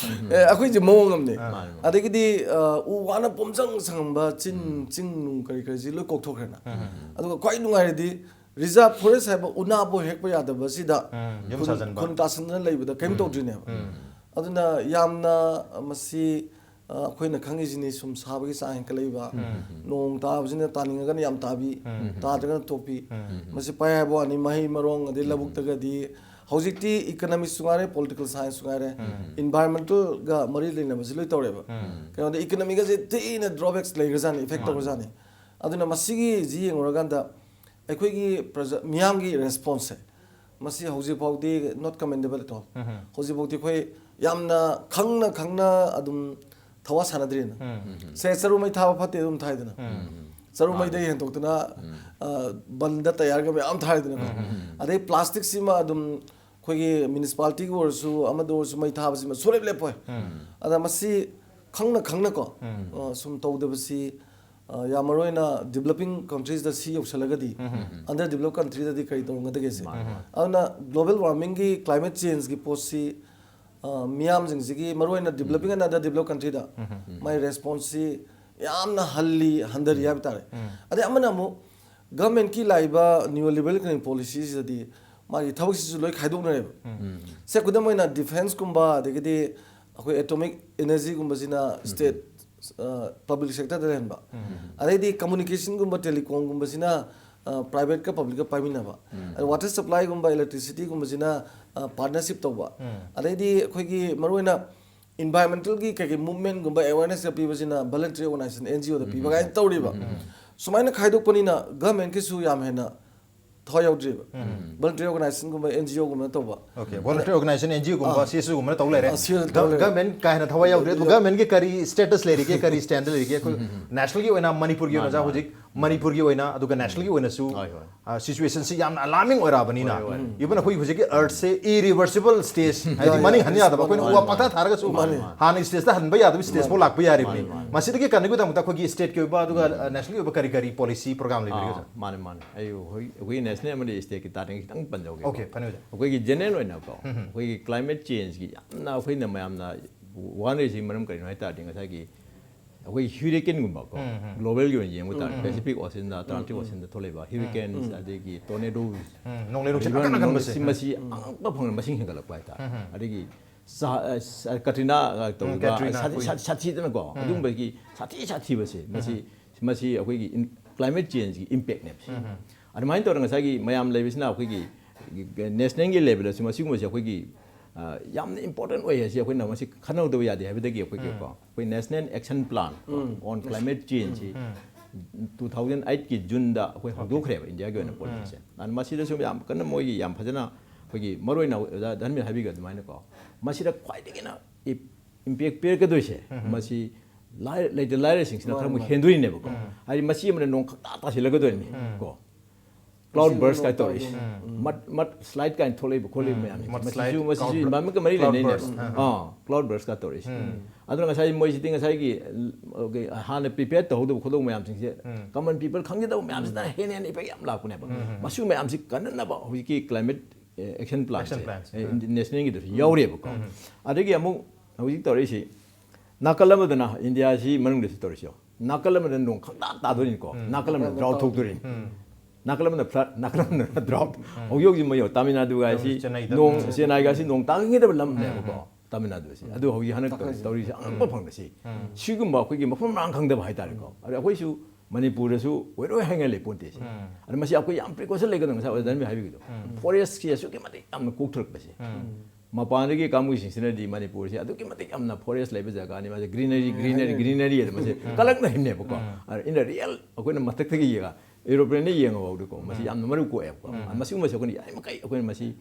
ꯑꯦ, ꯑꯩꯈꯣꯏꯁꯦ ꯃꯑꯣꯡ ꯑꯃꯅꯦ꯫ ꯃꯥꯅꯦ, ꯃꯥꯅꯦ꯫ ꯑꯗꯒꯤꯗꯤ, ꯑ, ꯎ ꯋꯥꯅ ꯄꯨꯝꯁꯪ ꯁꯪꯉꯝꯕ ꯆꯤꯡ, ꯆꯤꯡ ꯅꯨꯡ ꯀꯔꯤ ꯀꯔꯤꯁꯤ ꯂꯣꯏ ꯀꯣꯛꯊꯣꯛꯈ꯭ꯔꯦꯅ꯫ ꯑꯗꯨꯒ ꯈ꯭ꯋꯥꯏ ꯅꯨꯡꯉꯥꯏꯔꯗꯤ, reserve forest ꯍꯥꯏꯕ ꯎꯅꯥꯕꯨ ꯍꯦꯛꯄ ꯌꯥꯗꯕꯁꯤꯗ ꯌꯨꯝ ꯈꯨꯟ, ꯁꯥꯖꯟꯕ꯫ ꯈꯨꯟ ꯇꯥꯁꯟꯗꯅ ꯂꯩꯕꯗ ꯀꯔꯤꯝ ꯇꯧꯗ꯭ꯔꯤꯅꯦꯕ꯫ ꯑꯗꯨꯅ ꯌꯥꯝꯅ ꯃꯁꯤ ꯑ, ꯑꯩꯈꯣꯏꯅ ꯈꯪꯉꯤꯁꯤꯅꯤ, ꯁꯨꯝ ꯁꯥꯕꯒꯤ ꯆꯥꯡ ꯍꯦꯟꯀꯠꯂꯛꯏꯕ, ꯅꯣꯡ ꯇꯥꯕꯁꯤꯅ ꯇꯥꯅꯤꯡꯉꯒꯅ ꯌꯥꯝ ꯇꯥꯕꯤ, ꯇꯥꯗ꯭ꯔꯒꯅ ꯇꯣꯛꯄꯤ꯫ ꯃꯁꯤ ꯄꯥꯏ ꯍꯥꯏꯕ ꯋꯥꯅꯤ, ꯃꯍꯩ ꯃꯔꯣꯡ ꯑꯗꯩ ꯂꯧꯕꯨꯛꯇꯒꯗꯤ ꯍꯧꯖꯤꯛꯇꯤ economics ꯁꯨ ꯉꯥꯏꯔꯦ, political science ꯁꯨ ꯉꯥꯏꯔꯦ, environmental ꯒ ꯃꯔꯤ ꯂꯩꯅꯕꯁꯤ ꯂꯣꯏ ꯇꯧꯔꯦꯕ꯫ ꯀꯩꯅꯣꯗ economy ꯒꯁꯦ ꯊꯤꯅ drawbacks ꯂꯩꯈ꯭ꯔꯖꯥꯠꯅꯤ, effect ꯇꯧꯈ꯭ꯔꯖꯥꯠꯅꯤ꯫ ꯑꯗꯨꯅ ꯃꯁꯤꯒꯤꯁꯤ ꯌꯦꯡꯉꯨꯔꯀꯥꯟꯗ ꯑꯩꯈꯣꯏꯒꯤ ꯄ꯭ꯔꯖꯥ, ꯃꯤꯌꯥꯝꯒꯤ response ꯁꯦ, ꯃꯁꯤ ꯍꯧꯖꯤꯛ ꯐꯥꯎꯗꯤ not commendable at all꯫ ꯍꯧꯖꯤꯛ ꯐꯥꯎꯗꯤ ꯑꯩꯈꯣꯏ ꯌꯥꯝꯅ ꯈꯪꯅ ꯈꯪꯅ ꯑꯗꯨꯝ ꯊꯋꯥ ꯁꯥꯟꯅꯗ꯭ꯔꯤꯅ꯫ ꯁꯦ, ꯆꯔꯨ ꯃꯩ ꯊꯥꯕ ꯐꯠꯇꯦ ꯑꯗꯨꯝ ꯊꯥꯏꯗꯅ꯫ ꯆꯔꯨ ꯃꯩꯗꯒꯤ ꯍꯦꯟꯗꯣꯛꯇꯅ, ꯑ, ꯕꯟꯗ ꯇꯌꯥꯔꯒ ꯃꯌꯥꯝ ꯊꯥꯔꯤꯗꯅꯀꯣ꯫ ꯑꯗꯩ plastic ꯁꯤꯃ ꯑꯗꯨꯝ ꯑꯩꯈꯣꯏꯒꯤ municipality ꯒꯤ ꯑꯣꯏꯔꯁꯨ, ꯑꯃꯗ ꯑꯣꯏꯔꯁꯨ, ꯃꯩ ꯊꯥꯕꯁꯤꯃ ꯁꯨꯡꯂꯦꯞ ꯂꯦꯞꯄꯣꯏ꯫ ꯑꯗ ꯃꯁꯤ ꯈꯪꯅ ꯈꯪꯅꯀꯣ, ꯑ, ꯁꯨꯝ ꯇꯧꯗꯕꯁꯤ, ꯑ, ꯌꯥꯝ ꯃꯔꯨ ꯑꯣꯏꯅ developing countries ꯗ ꯁꯤ ꯌꯧꯁꯜꯂꯒꯗꯤ, under developed country ꯗꯗꯤ ꯀꯔꯤ ꯇꯧꯔꯝꯒꯗꯒꯦ ꯁꯦ? ꯑꯗꯨꯅ global warming ꯒꯤ, climate change ꯒꯤ ꯄꯣꯠꯁꯤ, ꯑ, ꯃꯤꯌꯥꯝꯁꯤꯡꯁꯤꯒꯤ, ꯃꯔꯨ ꯑꯣꯏꯅ developing and under developed country the my response ꯁꯤ ꯌꯥꯝꯅ ꯍꯜꯂꯤ, ꯍꯟꯊꯔꯤ ꯍꯥꯏꯕ ꯇꯥꯔꯦ꯫ ꯑꯗꯩ ꯑꯃꯅ ꯑꯃꯨꯛ government ꯀꯤ ꯂꯥꯛꯏꯕ neo liberal economic policy ꯁꯤꯗꯗꯤ ꯃꯥꯒꯤ ꯊꯕꯛꯁꯤꯁꯨ ꯂꯣꯏ ꯈꯥꯏꯗꯣꯛꯅꯔꯦꯕ꯫ ꯁꯦ, ꯈꯨꯗꯝ ꯑꯣꯏꯅ defence ꯀꯨꯝꯕ, ꯑꯗꯒꯤꯗꯤ ꯑꯩꯈꯣꯏ atomic energy ꯒꯨꯝꯕꯁꯤꯅ state, ꯑ, public sector ꯗ ꯂꯩꯍꯟꯕ꯫ ꯑꯗꯩꯗꯤ communication ꯒꯨꯝꯕ, telecom ꯒꯨꯝꯕꯁꯤꯅ, ꯑ, private ꯀ public ꯀ ꯄꯥꯏꯃꯤꯟꯅꯕ꯫ ꯑꯗ water supply ꯒꯨꯝꯕ, electricity ꯒꯨꯝꯕꯁꯤꯅ, ꯑ, partnership ꯇꯧꯕ꯫ ꯑꯗꯩꯗꯤ ꯑꯩꯈꯣꯏꯒꯤ ꯃꯔꯨꯑꯣꯏꯅ ꯏꯟꯚꯥꯏꯔꯣꯟꯃꯦꯟꯇꯦꯜꯒꯤ ꯀꯩꯀꯩ ꯃꯨꯚꯃꯦꯟꯠꯒꯨꯝꯕ ꯑꯦꯋꯦꯔꯅꯦꯁꯀ ꯄꯤꯕꯁꯤꯅ ꯚꯣꯂꯟꯇꯔꯤ ꯑꯣꯔꯒꯅꯥꯏꯖꯦꯁꯟ ꯑꯦꯟ ꯖꯤ ꯑꯣꯗ ꯄꯤꯕ ꯀꯥꯏꯅ ꯇꯧꯔꯤꯕ꯫ ꯁꯨꯃꯥꯏꯅ ꯈꯥꯏꯗꯣꯛꯄꯅꯤꯅ ꯒꯚꯔꯟꯃꯦꯟꯠꯀꯤꯁꯨ ꯌꯥꯝ ꯍꯦꯟꯅ ꯊꯋꯥꯏ ꯌꯥꯎꯗ꯭ꯔꯤꯕ꯫ ꯚꯣꯂꯟꯇꯔꯤ ꯑꯣꯔꯒꯅꯥꯏꯖꯦꯁꯟꯒꯨꯝꯕ ꯑꯦꯟ ꯖꯤ ꯑꯣꯒꯨꯝꯕꯅ ꯇꯧꯕ꯫ Okay, voluntary organisation N G ꯑꯣꯒꯨꯝꯕ ꯑꯥ꯫ ꯁꯤ ꯑꯦꯁ ꯌꯨꯒꯨꯝꯕꯅ ꯇꯧ ꯂꯩꯔꯦ꯫ ꯑꯥ, ꯁꯤ ꯑꯦꯁ ꯇꯧ ꯂꯩꯔꯦ꯫ ꯒꯚꯔꯟꯃꯦꯟꯠ ꯀꯥ ꯍꯦꯟꯅ ꯊꯋꯥꯏ ꯌꯥꯎꯗ꯭ꯔꯦ꯫ ꯑꯗꯨ ꯒꯚꯔꯟꯃꯦꯟꯠꯀꯤ ꯀꯔꯤ ꯁ꯭ꯇꯦꯇꯁ ꯂꯩꯔꯤꯒꯦ, ꯀꯔꯤ ꯁ꯭ꯇꯦꯟꯗ ꯂꯩꯔꯤꯒꯦ? ꯑꯩꯈꯣꯏ ꯅꯦꯁꯅꯦꯜꯒꯤ ꯑꯣꯏꯅ, ꯃꯅꯤꯄꯨꯔꯒꯤ ꯑꯣꯏꯅ, ꯃꯥꯅꯦ, ꯍꯧꯖꯤꯛ ꯃꯅꯤꯄꯨꯔꯒꯤ ꯑꯣꯏꯅ, ꯑꯗꯨꯒ ꯅꯦꯁꯅꯦꯜꯒꯤ ꯑꯣꯏꯅꯁꯨ ꯍꯣꯏ, ꯍꯣꯏ꯫ ꯁꯤꯆꯨꯋꯦꯁꯟꯁꯤ ꯌꯥꯝꯅ ꯑꯂꯥꯔꯃꯤꯡ ꯑꯣꯏꯔꯛꯑꯕꯅꯤꯅ, ꯍꯣꯏ, ꯍꯣꯏ꯫ ꯏꯚꯟ ꯑꯩꯈꯣꯏ ꯍꯧꯖꯤꯛꯀꯤ ꯑꯔꯊꯁꯦ ꯏꯔꯤꯚꯔꯁꯤꯕꯜ ꯁ꯭ꯇꯦꯖ, ꯍꯥꯏꯗꯤ ꯌꯥꯏ, ꯃꯅꯤꯡ ꯌꯥꯏ꯫ ꯍꯟ ꯌꯥꯗꯕ, ꯑꯩꯈꯣꯏꯅ ꯎ ꯋꯥ ꯃꯥꯅꯦ, ꯄꯪꯊꯥ ꯊꯥꯔꯒꯁꯨ ꯃꯥꯅꯦ꯫ ꯍꯥꯟꯅ ꯁ꯭ꯇꯦꯖꯇ ꯍꯟꯕ ꯌꯥꯗꯕ ꯁ꯭ꯇꯦꯖ ꯐꯥꯎ ꯂꯥꯛꯄ ꯌꯥꯔꯤꯕꯅꯤ꯫ ꯃꯥꯅꯦ, ꯃꯥꯅꯦ꯫ ꯃꯁꯤꯗꯒꯤ ꯀꯟꯅꯕꯒꯤꯗꯃꯛꯇ ꯑꯩꯈꯣꯏꯒꯤ ꯁ꯭ꯇꯦꯠꯀꯤ ꯑꯣꯏꯕ ꯑꯗꯨꯒ ꯅꯦꯁꯅꯦꯜꯒꯤ ꯑꯣꯏꯕ ꯀꯔꯤ ꯀꯔꯤ ꯄꯣꯂꯤꯁꯤ ꯄ꯭ꯔꯣꯒ꯭ꯔꯥꯝ ꯂꯩꯕꯤꯔꯤꯒꯦ, ꯑꯥ, ꯁꯥꯔ? ꯃꯥꯅꯦ, ꯃꯥꯅꯦ꯫ ꯑꯩ ꯍꯧꯖꯤꯛ ꯑꯩꯈꯣꯏꯒꯤ ꯅꯦꯁꯅꯦꯜ ꯑꯃꯗꯤ ꯁ꯭ꯇꯦꯠꯀꯤ ꯇꯥꯔꯒꯦꯠ ꯈꯤꯇꯪ ꯄꯟꯖꯍꯧꯒꯦ꯫ ꯑꯣꯀꯦ, ꯐꯅꯤ ꯑꯣꯖꯥ꯫ ꯑꯩꯈꯣꯏꯒꯤ ꯖꯦꯅꯔꯦꯜ ꯑꯣꯏꯅꯀꯣ, ꯑꯩꯈꯣꯏꯒꯤ ꯀ꯭ꯂꯥꯏꯃꯦꯠ ꯆꯦꯟꯖꯀꯤ ꯌꯥꯝꯅ ꯑꯩꯈꯣꯏꯅ ꯃꯌꯥꯝꯅ ꯋꯥꯅꯔꯤꯁꯤ ꯃꯔꯝ ꯀꯔꯤꯅꯣ ꯍꯥꯏ ꯇꯥꯔꯗꯤ, ꯉꯁꯥꯏꯒꯤ ꯑꯩꯈꯣꯏ ꯍ꯭ꯌꯨꯔꯤꯀꯦꯟꯒꯨꯝꯕꯀꯣ, ꯒ꯭ꯂꯣꯕꯦꯜꯒꯤ ꯑꯣꯏꯅ ꯌꯦꯡꯕ ꯇꯥꯔꯗꯤ, ꯄꯦꯁꯤꯐꯤꯛ ꯑꯣꯁꯤꯌꯟꯗ, ꯑꯇ꯭ꯂꯥꯟꯇꯤꯛ ꯑꯣꯁꯤꯌꯟꯗ ꯊꯣꯛꯂꯛꯏꯕ ꯍ꯭ꯌꯨꯔꯤꯀꯦꯟ, ꯑꯗꯒꯤ ꯇꯣꯔꯅꯦꯗꯣ, ꯎꯝ, ꯅꯣꯡꯂꯩ ꯅꯨꯡꯁꯤꯠ ꯑꯀꯟ ꯑꯀꯟꯕꯁꯦ꯫ ꯃꯁꯤ, ꯃꯁꯤ ꯑꯉꯛꯄ ꯐꯪꯅ ꯃꯁꯤꯡ ꯍꯦꯟꯒꯠꯂꯛꯄ ꯍꯥꯏꯇꯥꯔꯦ꯫ ꯑꯗꯒꯤ ꯁꯥ-, ꯑ, ꯁ-, ꯀꯇ꯭ꯔꯤꯅꯥ, ꯑ, ꯇꯧꯔꯤꯕ, ꯀꯇ꯭ꯔꯤꯅꯥ, ꯁꯥꯊꯤ-, ꯍꯣꯏ꯫ ꯁꯥ-, ꯁꯥꯊꯤꯗꯅꯀꯣ, ꯑꯗꯨꯒꯨꯝꯕꯒꯤ ꯁꯥꯊꯤ ꯁꯥꯊꯤꯕꯁꯦ, ꯃꯁꯤ, ꯃꯁꯤ ꯑꯩꯈꯣꯏꯒꯤ ꯏꯟ-, ꯀ꯭ꯂꯥꯏꯃꯦꯠ ꯆꯦꯟꯖꯀꯤ ꯏꯝꯄꯦꯛꯅꯦꯕ ꯁꯤ꯫ ꯑꯗꯨꯃꯥꯏꯅ ꯇꯧꯔꯒ ꯉꯁꯥꯏꯒꯤ ꯃꯌꯥꯝ ꯂꯩꯕꯁꯤꯅ ꯑꯩꯈꯣꯏꯒꯤ ꯅꯦꯁꯅꯦꯜꯒꯤ ꯂꯦꯚꯦꯜꯗꯁꯨ ꯃꯁꯤꯒꯨꯝꯕꯁꯦ ꯑꯩꯈꯣꯏꯒꯤ, ꯑ, ꯌꯥꯝꯅ ꯏꯝꯄꯣꯔꯇꯦꯟ ꯑꯣꯏ ꯍꯥꯏꯁꯤ ꯑꯩꯈꯣꯏꯅ ꯃꯁꯤ ꯈꯟꯅꯍꯧꯗꯕ ꯌꯥꯗꯦ ꯍꯥꯏꯕꯗꯒꯤ ꯑꯩꯈꯣꯏꯒꯤꯀꯣ, ꯑꯩꯈꯣꯏ ꯅꯦꯁꯅꯦꯜ ꯑꯦꯛꯁꯟ ꯄ꯭ꯂꯥꯟ ꯑꯣꯟ ꯀ꯭ꯂꯥꯏꯃꯦꯠ ꯆꯦꯟꯖꯁꯤ ꯇꯨ ꯊꯥꯎꯖꯟ ꯑꯩꯠꯀꯤ ꯖꯨꯟꯗ ꯑꯩꯈꯣꯏ ꯍꯧꯗꯣꯛꯈ꯭ꯔꯦꯕ ꯏꯟꯗꯤꯌꯥꯒꯤ ꯑꯣꯏꯅ ꯄꯣꯂꯤꯁꯤꯁꯦ꯫ ꯑꯗꯨꯅ ꯃꯁꯤꯗꯁꯨ ꯌꯥꯝ ꯀꯟꯅ ꯃꯣꯏꯒꯤ ꯌꯥꯝ ꯐꯖꯅ ꯑꯩꯈꯣꯏꯒꯤ ꯃꯔꯨꯑꯣꯏꯅ ꯑꯣꯖꯥ ꯙꯔꯃꯦꯟ ꯍꯥꯏꯕꯤꯒ ꯑꯗꯨꯃꯥꯏꯅꯀꯣ, ꯃꯁꯤꯗ ꯈ꯭ꯋꯥꯏꯗꯒꯤ ꯍꯦꯟꯅ ꯏꯝꯄꯦꯛ ꯄꯤꯔꯛꯀꯗꯣꯏꯁꯦ ꯃꯁꯤ ꯂꯥꯏꯔ-, ꯂꯩꯇ ꯂꯥꯏꯔꯁꯤꯡꯁꯤꯅ ꯈꯔ ꯑꯃꯨꯛ ꯍꯦꯟꯗꯣꯏꯅꯦꯕꯀꯣ꯫ ꯍꯥꯏꯗꯤ ꯃꯁꯤ ꯑꯃꯅ ꯅꯣꯡ ꯈꯪꯇꯥ ꯇꯥꯁꯤꯜꯂꯒꯗꯣꯏꯅꯤ ꯀꯣ꯫ ꯀ꯭ꯂꯥꯎꯗ ꯕꯔꯁꯀ ꯇꯧꯔꯤꯁꯦ꯫ ꯃꯠ, ꯃꯠ ꯁ꯭ꯂꯥꯏꯗ ꯀꯥꯏꯅ ꯊꯣꯛꯂꯛꯏꯕ ꯈꯣꯠꯂꯛꯏꯕ ꯃꯌꯥꯝꯁꯦ꯫ ꯃꯠ ꯃꯁꯤꯁꯨ, ꯁ꯭ꯂꯥꯏꯗ, ꯃꯁꯤꯁꯨ ꯀ꯭ꯂꯥꯎꯗ, ꯏꯟꯚꯥꯏꯔꯟꯃꯦꯟꯀ ꯃꯔꯤ ꯀ꯭ꯂꯥꯎꯗ ꯂꯩꯅꯩꯅꯦꯕ꯫ ꯕꯔꯁ, ꯑꯥ, ꯑꯥ꯫ ꯑꯥ, ꯀ꯭ꯂꯥꯎꯗ ꯕꯔꯁꯀ ꯇꯧꯔꯤꯁꯦ꯫ ꯑꯗꯨꯅ ꯉꯁꯥꯏ ꯃꯣꯏꯁꯤꯗꯤ ꯉꯁꯥꯏꯒꯤ, ꯑ, ꯍꯥꯟꯅ ꯄ꯭ꯔꯤꯄꯦꯌꯔ ꯇꯧꯍꯧꯗꯕ ꯈꯣꯠꯍꯧꯗꯕ ꯃꯌꯥꯝꯁꯤꯡꯁꯦ ꯀꯃꯟ ꯄꯤꯄꯜ ꯈꯪꯖꯗꯕ ꯃꯌꯥꯝꯁꯤꯅ ꯍꯦꯟꯅ ꯍꯦꯟꯅ ꯏꯐꯦꯛ ꯌꯥꯝ ꯂꯥꯛꯄꯅꯦꯕ꯫ ꯃꯁꯤ ꯃꯌꯥꯝꯁꯤ ꯀꯟꯅꯅꯕ ꯍꯧꯖꯤꯛꯀꯤ ꯀ꯭ꯂꯥꯏꯃꯦꯠ, ꯑꯦ, ꯑꯦꯛꯁꯟ ꯄ꯭ꯂꯥꯟꯁꯦ, ꯑꯦꯛꯁꯟ ꯄ꯭ꯂꯥꯟꯁꯦ, ꯑꯦ, ꯏꯟꯗꯤ-, ꯅꯦꯁꯅꯦꯜꯒꯤꯗꯁꯨ ꯌꯥꯎꯔꯤꯕꯀꯣ꯫ ꯑꯗꯒꯤ ꯑꯃꯨꯛ ꯍꯧꯖꯤꯛ ꯇꯧꯔꯛꯏꯁꯤ ꯅꯥꯀꯜ ꯑꯃꯗꯅ ꯏꯟꯗꯤꯌꯥꯁꯤ ꯃꯅꯨꯡꯗꯁꯨ ꯇꯧꯔꯤꯁꯤ ꯌꯦꯡꯉꯣ꯫ ꯅꯥꯀꯜ ꯑꯃꯗꯅ ꯅꯣꯡ ꯈꯪꯇꯥ ꯇꯥꯗꯣꯏꯅꯤꯀꯣ꯫ ꯅꯥꯀꯜ ꯑꯃꯗ ꯗ꯭ꯔꯥꯎꯠ ꯊꯣꯛꯇꯣꯔꯤꯅꯤ꯫ ꯅꯥꯀꯜ ꯑꯃꯗ ꯐ꯭ꯂꯠ, ꯅꯥꯀꯜ ꯑꯃꯗ ꯗ꯭ꯔꯥꯎꯠ꯫ ꯍꯧꯖꯤꯛ ꯍꯧꯖꯤꯛ ꯃꯌꯣ ꯇꯥꯃꯤꯜ ꯅꯥꯗꯨꯒꯥꯏꯁꯤ ꯆꯦꯟꯅꯥꯏꯗ꯫ ꯅꯣꯡ, ꯆꯦꯟꯅꯥꯏꯒꯥꯁꯤ ꯅꯣꯡ ꯇꯥꯈꯤꯗꯕ ꯂꯝꯅꯦꯕꯀꯣ꯫ ꯇꯥꯃꯤꯜ ꯅꯥꯗꯨꯁꯤ꯫ ꯑꯗꯨ ꯍꯧꯖꯤꯛ ꯍꯟꯗꯛ ꯇꯧꯔꯤꯁꯤ ꯑꯉꯛꯄ ꯐꯪꯅ ꯁꯤ꯫ ꯁꯤꯒꯨꯝꯕ ꯑꯩꯈꯣꯏꯒꯤ ꯃꯐꯝ ꯃꯔꯥꯡ ꯈꯪꯗꯕ ꯍꯥꯏꯇꯥꯔꯦꯀꯣ꯫ ꯑꯗ ꯑꯩꯈꯣꯏꯁꯨ ꯃꯅꯤꯄꯨꯔꯗꯁꯨ ꯑꯣꯏꯔꯣꯏ ꯍꯥꯏꯉꯥꯏ ꯂꯩ ꯄꯣꯟꯇꯦ ꯁꯤ꯫ ꯑꯗ ꯃꯁꯤ ꯑꯩꯈꯣꯏ ꯌꯥꯝ ꯄ꯭ꯔꯤꯀꯣꯁꯟ ꯂꯩꯒꯗꯕ, ꯉꯁꯥꯏ ꯑꯣꯖꯥ ꯙꯔꯃꯦ ꯍꯥꯏꯕꯤꯒꯤꯗꯣ꯫ ꯐꯣꯔꯦꯁꯀꯤ ꯑꯁꯨꯛꯀꯤ ꯃꯇꯤꯛ ꯌꯥꯝꯅ ꯀꯣꯛꯊꯔꯛꯄꯁꯦ꯫ ꯃꯄꯥꯟꯗꯒꯤ ꯀꯥꯡꯕꯨꯁꯤꯡꯁꯤꯅꯗꯤ ꯃꯅꯤꯄꯨꯔꯁꯦ ꯑꯗꯨꯛꯀꯤ ꯃꯇꯤꯛ ꯌꯥꯝꯅ ꯐꯣꯔꯦꯁ ꯂꯩꯕ ꯖꯒꯥꯅꯤ, ꯃꯥꯁꯦ ꯒ꯭ꯔꯤꯅꯔꯤ, ꯒ꯭ꯔꯤꯅꯔꯤ, ꯒ꯭ꯔꯤꯅꯔꯤ ꯑꯗꯨꯝ ꯃꯁꯦ ꯀꯜꯂꯛꯅꯔꯤꯕꯅꯦꯕꯀꯣ꯫ ꯑꯗ ꯏꯟ ꯔꯤꯌꯦꯜ ꯑꯩꯈꯣꯏꯅ ꯃꯊꯛꯇꯒꯤ ꯌꯦꯡꯉ, ꯑꯦꯔꯣꯄ꯭ꯂꯦꯟꯗ ꯌꯦꯡꯉꯐꯥꯎꯗꯀꯣ, ꯃꯁꯤ ꯌꯥꯝꯅ ꯃꯔꯨ ꯀꯣꯛꯑꯦꯕꯀꯣ꯫ ꯃꯁꯤꯒꯨꯝꯕꯁꯦ ꯑꯩꯈꯣꯏꯅ ꯌꯥꯔꯤꯃꯈꯩ ꯑꯩꯈꯣꯏꯅ ꯃꯁꯤ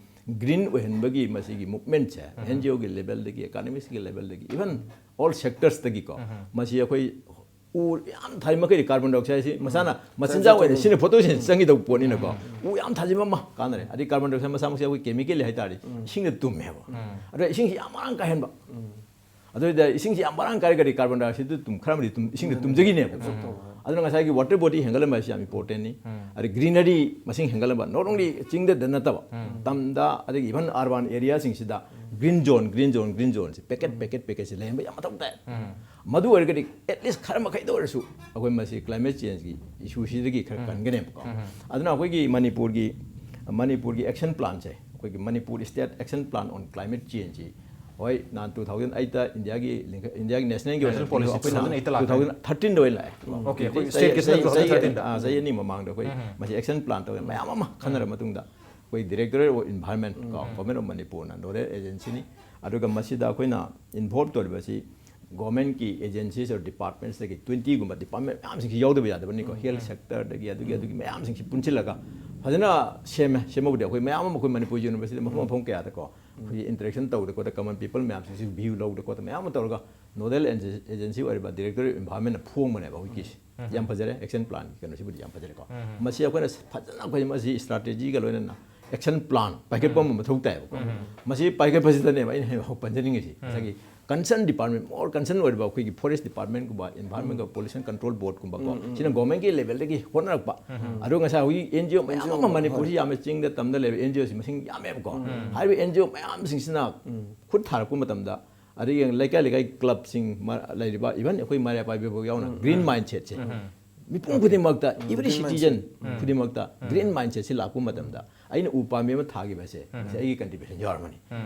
ꯒ꯭ꯔꯤꯟ ꯑꯣꯏꯍꯟꯕꯒꯤ ꯃꯁꯤꯒꯤ ꯃꯨꯞꯃꯦꯟꯁꯦ, ꯑꯦꯟ ꯖꯤ ꯑꯣꯒꯤ ꯂꯦꯕꯦꯜꯗꯒꯤ, ꯑꯦꯀꯥꯗꯦꯃꯤꯛꯁꯀꯤ ꯂꯦꯕꯦꯜꯗꯒꯤ, ꯏꯚꯟ ꯑꯣꯜ ꯁꯦꯛꯇꯔꯁꯇꯒꯤꯀꯣ, ꯃꯁꯤ ꯑꯩꯈꯣꯏ ꯎ ꯌꯥꯝ ꯊꯥꯔꯤ ꯃꯈꯩꯗꯤ ꯀꯥꯔꯕꯣꯟ ꯗꯥꯏꯑꯣꯛꯁꯥꯏꯗꯁꯤ ꯃꯁꯥꯅ ꯃꯆꯤꯟꯖꯥꯛ ꯑꯣꯏꯅ ꯁꯤꯖꯤꯟꯅ ꯐꯣꯇꯣꯁꯤꯟ ꯆꯪꯈꯤꯗꯧꯕ ꯄꯣꯠꯅꯤꯅꯀꯣ꯫ ꯎ ꯌꯥꯝ ꯊꯥꯖꯤꯟꯕ ꯑꯃ ꯀꯥꯟꯅꯔꯦ꯫ ꯑꯗꯩ ꯀꯥꯔꯕꯣꯟ ꯗꯥꯏꯑꯣꯛꯁꯥꯏꯗ ꯃꯁꯥꯃꯛꯁꯦ ꯑꯩꯈꯣꯏ ꯀꯦꯃꯤꯀꯦꯜꯂꯤ ꯍꯥꯏꯇꯥꯔꯦ, ꯏꯁꯤꯡꯗ ꯇꯨꯝꯃꯦꯕ꯫ ꯑꯗꯣ ꯏꯁꯤꯡꯁꯤ ꯌꯥꯝ ꯃꯔꯥꯡ ꯀꯥꯏꯍꯟꯕ꯫ ꯑꯗꯨ ꯑꯣꯏꯇꯥꯔꯗꯤ ꯏꯁꯤꯡꯁꯤ ꯌꯥꯝ ꯃꯔꯥꯡ ꯀꯥꯏꯔꯒꯗꯤ ꯀꯥꯔꯕꯣꯟ ꯗꯥꯏꯑꯣꯛꯁꯥꯏꯗꯇꯨ ꯇꯨꯝ-, ꯈꯔ ꯑꯃꯗꯤ ꯇꯨꯝ-, ꯏꯁꯤꯡꯗ ꯇꯨꯝꯖꯈꯤꯅꯦꯕ꯫ ꯑꯗꯨꯅ ꯉꯁꯥꯏꯒꯤ ꯋꯥꯇꯔ ꯕꯣꯗꯤ ꯍꯦꯟꯒꯠꯍꯟꯕ ꯍꯥꯏꯁꯤ ꯌꯥꯝ ꯏꯝꯄꯣꯔꯇꯦꯟꯅꯤ꯫ ꯑꯗꯩ ꯒ꯭ꯔꯤꯅꯔꯤ ꯃꯁꯤꯡ ꯍꯦꯟꯒꯠꯍꯟꯕ, not only ꯆꯤꯡꯗꯗ ꯅꯠꯇꯕ, ꯇꯝꯗ, ꯑꯗꯒꯤ ꯏꯚꯟ ꯑꯔꯕꯥꯟ ꯑꯦꯔꯤꯌꯥꯁꯤꯡꯁꯤꯗ green zone, green zone, green ꯖꯣꯟꯁꯦ ꯄꯦꯀꯦꯠ, ꯄꯦꯀꯦꯠ, ꯄꯦꯀꯦꯠꯁꯦ ꯂꯩꯍꯟꯕ ꯌꯥꯝ ꯃꯊꯧ ꯇꯥꯏ꯫ ꯃꯗꯨ ꯑꯣꯏꯔꯒꯗꯤ ꯑꯦꯠꯂꯤꯁ ꯈꯔ ꯃꯈꯩꯗ ꯑꯣꯏꯔꯁꯨ ꯑꯩꯈꯣꯏ ꯃꯁꯤ ꯀ꯭ꯂꯥꯏꯃꯦꯠ ꯆꯦꯟꯖꯀꯤ ꯏꯁꯨꯁꯤꯗꯒꯤ ꯈꯔ ꯀꯟꯒꯅꯦꯕꯀꯣ꯫ ꯑꯗꯨꯅ ꯑꯩꯈꯣꯏꯒꯤ ꯃꯅꯤꯄꯨꯔꯒꯤ, ꯃꯅꯤꯄꯨꯔꯒꯤ ꯑꯦꯛꯁꯟ ꯄ꯭ꯂꯥꯟꯁꯦ, ꯑꯩꯈꯣꯏꯒꯤ ꯃꯅꯤꯄꯨꯔ ꯁ꯭ꯇꯦꯠ ꯑꯦꯛꯁꯟ ꯄ꯭ꯂꯥꯟ ꯑꯣꯟ ꯀ꯭ꯂꯥꯏꯃꯦꯠ ꯆꯦꯟꯖꯁꯤ, ꯍꯣꯏ, ꯅꯍꯥꯟ ꯇꯨ ꯊꯥꯎꯖꯟ ꯑꯩꯠꯇ ꯏꯟꯗꯤꯌꯥꯒꯤ ꯂꯤꯡꯈꯠ-, ꯏꯟꯗꯤꯌꯥꯒꯤ ꯅꯦꯁꯅꯦꯜꯒꯤ ꯑꯣꯏꯅ ꯅꯦꯁꯅꯦꯜ ꯄꯣꯂꯤꯁꯤ ꯑꯩꯈꯣꯏꯅ ꯇꯨ ꯊꯥꯎꯖꯟ ꯑꯩꯠꯇ ꯂꯥꯛꯈ꯭ꯔꯦ꯫ ꯇꯨ ꯊꯥꯎꯖꯟ ꯊꯥꯔꯇꯤꯟꯗ ꯑꯣꯏꯅ ꯂꯥꯛꯑꯦ꯫ ꯑꯣꯀꯦ, ꯑꯩꯈꯣꯏ ꯆꯍꯤ, ꯁ꯭ꯇꯦꯠꯀꯤ ꯆꯍꯤ, ꯁꯤꯅ ꯇꯨ ꯊꯥꯎꯖꯟ ꯆꯍꯤ, ꯊꯥꯔꯇꯤꯟꯗ꯫ ꯑꯥ, ꯆꯍꯤ ꯑꯅꯤ ꯃꯃꯥꯡꯗ ꯑꯩꯈꯣꯏ ꯃꯁꯤ ꯑꯦꯛꯁꯟ ꯄ꯭ꯂꯥꯟ ꯇꯧꯋꯦ꯫ ꯃꯌꯥꯝ ꯑꯃ ꯈꯟꯅꯔ ꯃꯇꯨꯡꯗ ꯑꯩꯈꯣꯏ Directorate of Environment ꯀꯣ, Government of ꯃꯅꯤꯄꯨꯔꯅ ꯅꯣꯗꯦꯜ ꯑꯦꯖꯦꯟꯁꯤꯅꯤ꯫ ꯑꯗꯨꯒ ꯃꯁꯤꯗ ꯑꯩꯈꯣꯏꯅ ꯏꯟꯚꯣꯜꯕ ꯇꯧꯔꯤꯕꯁꯤ ꯒꯣꯔꯃꯦꯟꯠꯀꯤ ꯑꯦꯖꯦꯟꯁꯤꯁ ꯑꯣꯔ ꯗꯤꯄꯥꯔꯠꯃꯦꯟꯠꯁꯇꯒꯤ ꯇ꯭ꯋꯦꯟꯇꯤꯒꯨꯝꯕ ꯗꯤꯄꯥꯔꯠꯃꯦꯟꯠ ꯃꯌꯥꯝꯁꯤꯡꯁꯤ ꯌꯥꯎꯗꯕ ꯌꯥꯗꯕꯅꯤꯀꯣ꯫ ꯍꯦꯜꯊ ꯁꯦꯛꯇꯔꯗꯒꯤ, ꯑꯗꯨꯒꯤ, ꯑꯗꯨꯒꯤ ꯃꯌꯥꯝꯁꯤꯡꯁꯤ ꯄꯨꯟꯁꯤꯜꯂꯒ ꯐꯖꯅ ꯁꯦꯝꯃꯦ꯫ ꯁꯦꯝꯕꯕꯨꯗꯤ ꯑꯩꯈꯣꯏ ꯃꯌꯥꯝ ꯑꯃ ꯑꯩꯈꯣꯏ ꯃꯅꯤꯄꯨꯔ ꯌꯨꯅꯤꯚꯔꯁꯤꯇꯤꯗ ꯃꯐꯝ ꯃꯐꯝ ꯀꯌꯥꯗꯀꯣ ꯑꯩꯈꯣꯏꯒꯤ ꯏꯟꯇꯔꯦꯛꯁꯟ ꯇꯧꯗ ꯈꯣꯠꯇ, ꯀꯃꯟ ꯄꯤꯄꯜ ꯃꯌꯥꯝꯁꯤꯡꯁꯤ ꯚ꯭ꯌꯨ ꯂꯧꯗ ꯈꯣꯠꯇ ꯃꯌꯥꯝ ꯑꯃ ꯇꯧꯔꯒ ꯅꯣꯗꯦꯜ ꯑꯦꯖꯦꯟꯁꯤ ꯑꯣꯏꯔꯤꯕ Directorate of Environmentꯅ ꯐꯣꯡꯕꯅꯦꯕ ꯍꯧꯖꯤꯛꯀꯤꯁꯤ꯫ ꯌꯥꯝ ꯐꯖꯔꯦ, ꯑꯦꯛꯁꯟ ꯄ꯭ꯂꯥꯟꯒꯤ ꯀꯩꯅꯣꯁꯤꯕꯨꯗꯤ ꯌꯥꯝ ꯐꯖꯔꯦꯀꯣ꯫ ꯃꯁꯤ ꯑꯩꯈꯣꯏꯅ ꯐꯖꯅ ꯑꯩꯈꯣꯏ ꯃꯁꯤ ꯏꯁꯇ꯭ꯔꯥꯇꯦꯖꯤꯒ ꯂꯣꯏꯅꯅ ꯑꯦꯛꯁꯟ ꯄ꯭ꯂꯥꯟ ꯄꯥꯏꯈꯠꯄ ꯑꯃ ꯃꯊꯧ ꯇꯥꯏꯌꯦꯕꯀꯣ꯫ ꯃꯁꯤ ꯄꯥꯏꯈꯠꯄꯁꯤꯗꯅꯦꯕ ꯑꯩꯅ ꯍꯧꯖꯤꯛ ꯄꯟꯖꯅꯤꯡꯉꯤꯁꯤ, ꯉꯁꯥꯏꯒꯤ ꯀꯟꯁꯔꯟ ꯗꯤꯄꯥꯔꯠꯃꯦꯟꯠ, ꯃꯣꯔ ꯀꯟꯁꯔꯟ ꯑꯣꯏꯔꯤꯕ ꯑꯩꯈꯣꯏꯒꯤ ꯐꯣꯔꯦꯁ ꯗꯤꯄꯥꯔꯠꯃꯦꯟꯠꯀꯨꯝꯕ, ꯏꯟꯚꯥꯏꯔꯟꯃꯦꯟꯠꯀ ꯄꯣꯂꯨꯁꯟ ꯀꯟꯇ꯭ꯔꯣꯜ ꯕꯣꯔꯗꯀꯨꯝꯕꯀꯣ, ꯁꯤꯅ ꯒꯣꯔꯃꯦꯟꯠꯀꯤ ꯂꯦꯕꯦꯜꯗꯒꯤ ꯍꯣꯠꯅꯔꯛꯄ꯫ ꯑꯗꯣ ꯉꯁꯥꯏ ꯍꯧꯖꯤꯛ ꯑꯦꯟ ꯖꯤ ꯑꯣ ꯃꯌꯥꯝ ꯑꯃ ꯃꯅꯤꯄꯨꯔꯁꯤ ꯌꯥꯝꯅ ꯆꯤꯡꯗ ꯇꯝꯗ ꯂꯩꯕ ꯑꯦꯟ ꯖꯤ ꯑꯣꯁꯤ ꯃꯁꯤꯡ ꯌꯥꯝꯃꯦꯕꯀꯣ꯫ ꯍꯥꯏꯔꯤꯕ ꯑꯦꯟ ꯖꯤ ꯑꯣ ꯃꯌꯥꯝꯁꯤꯡꯁꯤꯅ ꯈꯨꯠ ꯊꯥꯔꯛꯄ ꯃꯇꯝꯗ, ꯑꯗꯒꯤ ꯂꯩꯀꯥꯏ ꯂꯩꯀꯥꯏ ꯀ꯭ꯂꯕꯁꯤꯡ ꯃ-, ꯂꯩꯔꯤꯕ, ꯏꯚꯟ ꯑꯩꯈꯣꯏ ꯃꯔꯩ ꯄꯥꯏꯕꯤ ꯐꯥꯎ ꯌꯥꯎꯅ ꯒ꯭ꯔꯤꯟ ꯃꯥꯏꯟꯁꯦꯠꯁꯦ ꯃꯤꯄꯨꯝ ꯈꯨꯗꯤꯡꯃꯛꯇ, ꯏꯚꯔꯤ ꯁꯤꯇꯤꯖꯟ ꯈꯨꯗꯤꯡꯃꯛꯇ ꯒ꯭ꯔꯤꯟ ꯃꯥꯏꯟꯁꯦꯠꯁꯤ ꯂꯥꯛꯄ ꯃꯇꯝꯗ ꯑꯩꯅ ꯎ ꯄꯥꯝꯕꯤ ꯑꯃ ꯊꯥꯈꯤꯕꯁꯦ, ꯃꯁꯤ ꯑꯩꯒꯤ ꯀꯟꯇ꯭ꯔꯤꯕ꯭ꯌꯨꯁꯟ ꯌꯥꯎꯔꯝꯒꯅꯤ꯫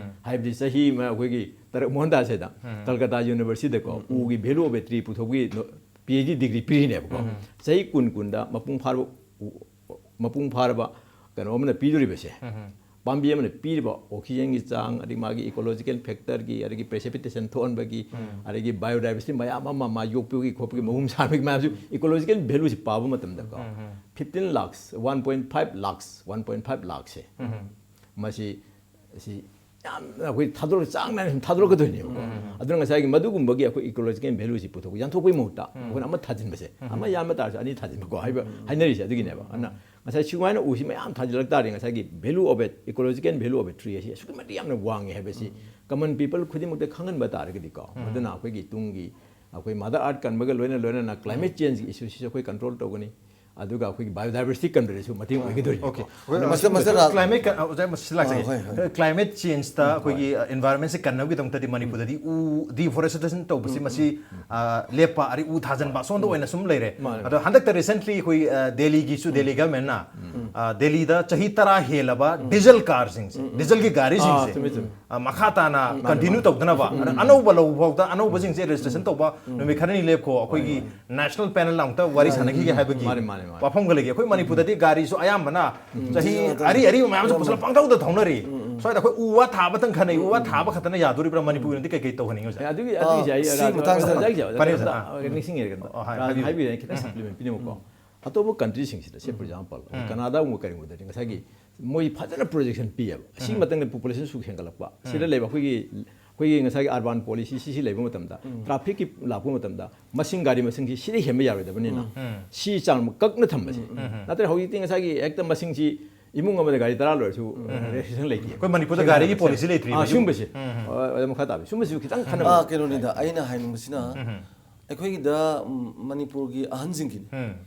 ꯍꯥꯏꯕꯗꯤ ꯆꯍꯤ ꯑꯃ ꯑꯩꯈꯣꯏꯒꯤ ꯇꯔꯛ ꯃꯣꯍꯟ ꯗꯥꯁꯁꯤꯗ ꯀꯜꯀꯇꯥ ꯌꯨꯅꯤꯚꯔꯁꯤꯇꯤꯗꯀꯣ ꯎꯒꯤ value of a tree ꯄꯨꯊꯣꯛꯄꯒꯤ ꯅꯣ-, ꯄꯤ ꯑꯩꯆ ꯗꯤ ꯗꯤꯒ꯭ꯔꯤ ꯄꯤꯔꯤꯅꯦꯕꯀꯣ꯫ ꯆꯍꯤ ꯀꯨꯟ ꯀꯨꯟꯗ ꯃꯄꯨꯡ ꯐꯥꯔꯕ ꯎ-, ꯃꯄꯨꯡ ꯐꯥꯔꯕ ꯀꯩꯅꯣ ꯑꯃꯅ ꯄꯤꯗꯣꯔꯤꯕꯁꯦ, ꯄꯥꯝꯕꯤ ꯑꯃꯅ ꯄꯤꯔꯤꯕ ꯑꯣꯛꯁꯤꯖꯦꯟꯒꯤ ꯆꯥꯡ, ꯑꯗꯒꯤ ꯃꯥꯒꯤ ꯏꯀꯣꯂꯣꯖꯤꯀꯦꯜ ꯐꯦꯛꯇꯔꯒꯤ, ꯑꯗꯒꯤ ꯄ꯭ꯔꯦꯁꯤꯄꯤꯇꯦꯁꯟ ꯊꯣꯛꯍꯟꯕꯒꯤ, ꯑꯗꯒꯤ ꯕꯥꯏꯑꯣꯗꯥꯏꯕꯔꯁꯤꯇꯤ ꯃꯌꯥꯝ ꯑꯃ ꯃꯥ ꯌꯣꯛꯄꯒꯤ ꯈꯣꯠꯄꯒꯤ ꯃꯍꯨꯝ ꯁꯥꯕꯒꯤ ꯃꯌꯥꯝꯁꯨ ꯏꯀꯣꯂꯣꯖꯤꯀꯦꯜ ꯚꯦꯂꯨꯁꯤ ꯄꯥꯕ ꯃꯇꯝꯗꯀꯣ, fifteen lakhs, one point five lakhs, one point five ꯂꯥꯛꯁꯦ, ꯃꯁꯤ, ꯑꯁꯤ ꯌꯥꯝꯅ ꯑꯩꯈꯣꯏ ꯊꯥꯗꯣꯔꯛ ꯆꯥꯡ ꯅꯥꯏꯅ ꯁꯨꯝ ꯊꯥꯗꯣꯔꯛꯀꯗꯣꯏꯅꯦꯕꯀꯣ꯫ ꯑꯗꯨꯅ ꯉꯁꯥꯏꯒꯤ ꯃꯗꯨꯒꯨꯝꯕꯒꯤ ꯑꯩꯈꯣꯏ ꯏꯀꯣꯂꯣꯖꯤꯀꯦꯜ ꯚꯦꯂꯨꯁꯤ ꯄꯨꯊꯣꯛꯄ, ꯌꯥꯟꯊꯣꯛꯄꯒꯤ ꯃꯍꯨꯠꯇ ꯑꯩꯈꯣꯏꯅ ꯑꯃ ꯊꯥꯖꯤꯟꯕꯁꯦ, ꯑꯃ ꯌꯥꯟꯕ ꯇꯥꯔꯁꯨ ꯑꯅꯤ ꯊꯥꯖꯤꯟꯕꯀꯣ ꯍꯥꯏꯕ ꯍꯥꯏꯅꯔꯤꯁꯦ ꯑꯗꯨꯒꯤꯅꯦꯕ꯫ ꯑꯗꯨꯅ ꯉꯁꯥꯏ ꯁꯨꯃꯥꯏꯅ ꯎꯁꯤ ꯃꯌꯥꯝ ꯊꯥꯖꯤꯜꯂꯛ ꯇꯥꯔꯗꯤ ꯉꯁꯥꯏꯒꯤ value of a, ecological value of a tree ꯑꯁꯤ ꯑꯁꯨꯛꯀꯤ ꯃꯇꯤꯛ ꯌꯥꯝꯅ ꯋꯥꯡꯉꯦ ꯍꯥꯏꯕꯁꯤ common people ꯈꯨꯗꯤꯡꯃꯛꯇ ꯈꯪꯍꯟꯕ ꯇꯥꯔꯒꯗꯤꯀꯣ, ꯃꯗꯨꯅ ꯑꯩꯈꯣꯏꯒꯤ ꯇꯨꯡꯒꯤ ꯑꯩꯈꯣꯏ ꯃꯥꯗꯔ ꯑꯥꯔꯠ ꯀꯟꯕꯒ ꯂꯣꯏꯅ ꯂꯣꯏꯅꯅ ꯀ꯭ꯂꯥꯏꯃꯦꯠ ꯆꯦꯟꯖꯀꯤ ꯏꯁꯨꯁꯤꯁꯨ ꯑꯩꯈꯣꯏ ꯀꯟꯇ꯭ꯔꯣꯜ ꯇꯧꯒꯅꯤ, ꯑꯗꯨꯒ ꯑꯩꯈꯣꯏꯒꯤ ꯕꯥꯏꯑꯣꯗꯥꯏꯕꯔꯁꯤꯇꯤ ꯀꯟꯕꯗꯁꯨ ꯃꯇꯦꯡ ꯑꯣꯏꯒꯗꯣꯏꯅꯤꯀꯣ꯫ ꯑꯣꯀꯦ꯫ ꯃꯁꯤꯗ ꯃꯁꯤꯗ ꯔꯥ- ꯀ꯭ꯂꯥꯏꯃꯦꯠ ꯑꯣꯖꯥ ꯃꯁꯤ ꯂꯥꯛꯆꯒꯦ꯫ ꯑꯥ, ꯍꯣꯏ, ꯍꯣꯏ꯫ ꯀ꯭ꯂꯥꯏꯃꯦꯠ ꯆꯦꯟꯖꯇ ꯑꯩꯈꯣꯏꯒꯤ ꯑꯦꯟꯚꯥꯏꯔꯣꯟꯃꯦꯟꯁꯦ ꯀꯟꯅꯕꯒꯤꯗꯃꯛꯇꯗꯤ ꯃꯅꯤꯄꯨꯔꯗꯗꯤ ꯎ ꯗꯤꯐꯣꯔꯦꯁꯇꯦꯁꯟ ꯇꯧꯕꯁꯤ ꯃꯁꯤ ꯑ, ꯂꯦꯞꯄ ꯑꯗꯩ ꯎ ꯊꯥꯖꯤꯟꯕ ꯑꯁꯣꯝꯗ ꯑꯣꯏꯅ ꯁꯨꯝ ꯂꯩꯔꯦ꯫ ꯃꯥꯅꯦ꯫ ꯑꯗꯣ ꯍꯟꯗꯛꯇ ꯔꯤꯁꯦꯟꯠꯂꯤ ꯑꯩꯈꯣꯏ ꯑ, ꯗꯦꯜꯂꯤꯒꯤꯁꯨ ꯗꯦꯜꯂꯤ ꯒꯚꯔꯟꯃꯦꯟꯠꯅ ꯑ, ꯗꯦꯜꯂꯤꯗ ꯆꯍꯤ ꯇꯔꯥ ꯍꯦꯜꯂꯕ ꯗꯤꯖꯜ ꯀꯥꯔꯁꯤꯡꯁꯦ, ꯗꯤꯖꯜꯒꯤ ꯑꯥ, ꯒꯥꯔꯤꯁꯤꯡꯁꯦ ꯆꯨꯝꯃꯦ, ꯆꯨꯝꯃꯦ꯫ ꯑ, ꯃꯈꯥ ꯇꯥꯅ ꯀꯟꯇꯤꯅ꯭ꯌꯨ ꯇꯧꯗꯅꯕ ꯑꯗ ꯑꯅꯧꯕ ꯂꯧꯕ ꯐꯥꯎꯗ ꯑꯅꯧꯕꯁꯤꯡꯁꯦ ꯔꯦꯖꯤꯁꯇ꯭ꯔꯦꯁꯟ ꯇꯧꯕ ꯅꯨꯃꯤꯠ ꯈꯔꯅꯤ ꯂꯦꯞꯈꯣ, ꯑꯩꯈꯣꯏꯒꯤ ꯅꯦꯁꯅꯦꯜ ꯄꯦꯅꯦꯜ ꯑꯃꯨꯛꯇ ꯋꯥꯔꯤ ꯁꯥꯟꯅꯈꯤꯒꯦ ꯍꯥꯏꯕꯒꯤ ꯃꯥꯅꯦ, ꯃꯥꯅꯦ, ꯃꯥꯅꯦ꯫ ꯋꯥꯐꯝꯒ ꯂꯩꯒꯦ꯫ ꯑꯩꯈꯣꯏ ꯃꯅꯤꯄꯨꯔꯗꯗꯤ ꯒꯥꯔꯤꯁꯨ ꯑꯌꯥꯝꯕꯅ ꯆꯍꯤ ꯑꯔꯤ ꯑꯔꯤꯕ ꯃꯌꯥꯝꯁꯨ ꯄꯨꯁꯜꯂ ꯄꯪꯊꯧꯗ ꯊꯧꯅꯔꯤ꯫ ꯁ꯭ꯋꯥꯏꯗ ꯑꯩꯈꯣꯏ ꯎ ꯋꯥ ꯊꯥꯕꯇꯪ ꯈꯟꯅꯩ, ꯎ ꯋꯥ ꯊꯥꯕ ꯈꯛꯇꯅ ꯌꯥꯗꯣꯔꯤꯕ꯭ꯔꯥ? ꯃꯅꯤꯄꯨꯔꯒꯤꯗꯤ ꯀꯩ ꯀꯩ ꯇꯧꯍꯟꯅꯤꯡꯉꯤ ꯑꯣꯖꯥ? ꯑꯦ, ꯑꯗꯨꯒꯤ, ꯑꯗꯨꯒꯤ ꯑꯩ ꯁꯤ ꯑꯣꯖꯥ, ꯃꯇꯥꯡꯁꯤꯗ ꯑꯣꯖꯥ, ꯑꯣꯖꯥ, ꯄꯅꯤ ꯑꯣꯖꯥ, ꯑꯣꯖꯥ꯫ ꯑꯣꯖꯥ, ꯅꯤꯡꯁꯤꯡꯉꯦ ꯀꯩꯅꯣ꯫ ꯑꯣ, ꯍꯥꯏ, ꯔꯥꯖ ꯍꯥꯏꯕꯤꯌꯨ꯫ ꯍꯥꯏꯕꯤꯔꯦ, ꯈꯤꯇꯪ ꯁꯄ꯭ꯂꯤꯃꯦꯟ ꯄꯤꯅꯤꯡꯉꯨꯀꯣ꯫ ꯑꯇꯣꯞꯄ ꯀꯟꯇ꯭ꯔꯤꯁꯤꯡꯁꯤꯗ, ꯁꯦ, ꯐꯣꯔ ꯑꯦꯛꯖꯥꯝꯄꯜ, ꯀꯅꯥꯗꯥꯒꯨꯝꯕ ꯀꯔꯤꯒꯨꯝꯕꯗꯗꯤ ꯉꯁꯥꯏꯒꯤ ꯃꯣꯏ ꯐꯖꯅ ꯄ꯭ꯔꯣꯖꯦꯛꯁꯟ ꯄꯤꯌꯦꯕ꯫ ꯑꯁꯤꯒꯤ ꯃꯇꯥꯡꯗ ꯄꯣꯄꯨꯂꯦꯁꯟ ꯁꯨ ꯍꯦꯟꯒꯠꯂꯛꯄ, ꯁꯤꯗ ꯂꯩꯕ ꯑꯩꯈꯣꯏꯒꯤ, ꯑꯩꯈꯣꯏꯒꯤ ꯉꯁꯥꯏꯒꯤ ꯑꯔꯕꯥꯟ ꯄꯣꯂꯤꯁꯤ ꯁꯤꯁꯤ ꯂꯩꯕ ꯃꯇꯝꯗ, ꯇ꯭ꯔꯥꯐꯤꯛꯀꯤ ꯂꯥꯛꯄ ꯃꯇꯝꯗ ꯃꯁꯤꯡ, ꯒꯥꯔꯤ ꯃꯁꯤꯡꯁꯤ ꯁꯤꯗ ꯍꯦꯟꯕ ꯌꯥꯔꯣꯏꯗꯕꯅꯤꯅ, ꯁꯤ ꯆꯥꯡ ꯀꯛꯅ ꯊꯝꯕꯁꯦ꯫ ꯅꯠꯇ꯭ꯔꯒ ꯍꯧꯖꯤꯛꯇꯤ ꯉꯁꯥꯏꯒꯤ ꯍꯦꯛꯇ ꯃꯁꯤꯡꯁꯤ ꯏꯃꯨꯡ ꯑꯃꯗ ꯒꯥꯔꯤ ꯇꯔꯥ ꯂꯣꯏꯔꯁꯨ ꯔꯦꯁꯇ꯭ꯔꯤꯛꯁꯟ ꯂꯩꯇꯦ꯫ ꯑꯩꯈꯣꯏ ꯃꯅꯤꯄꯨꯔꯗ ꯒꯥꯔꯤꯒꯤ ꯄꯣꯂꯤꯁꯤ ꯂꯩꯇ꯭ꯔꯤꯕ꯫ ꯑꯥ, ꯁꯨꯝꯕꯁꯦ꯫ ꯑ, ꯑꯗ ꯃꯈꯥ ꯇꯥꯕ ꯁꯨꯝꯕꯁꯤꯁꯨ ꯈꯤꯇꯪ ꯈꯟꯅꯕ꯫ ꯑꯥ, ꯀꯩꯅꯣꯅꯤꯗ ꯑꯩꯅ ꯍꯥꯏꯅꯤꯡꯕꯁꯤꯅ ꯑꯩꯈꯣꯏꯒꯤꯗ ꯎꯝ, ꯃꯅꯤꯄꯨꯔꯒꯤ ꯑꯍꯟꯁꯤꯡꯒꯤꯅꯤ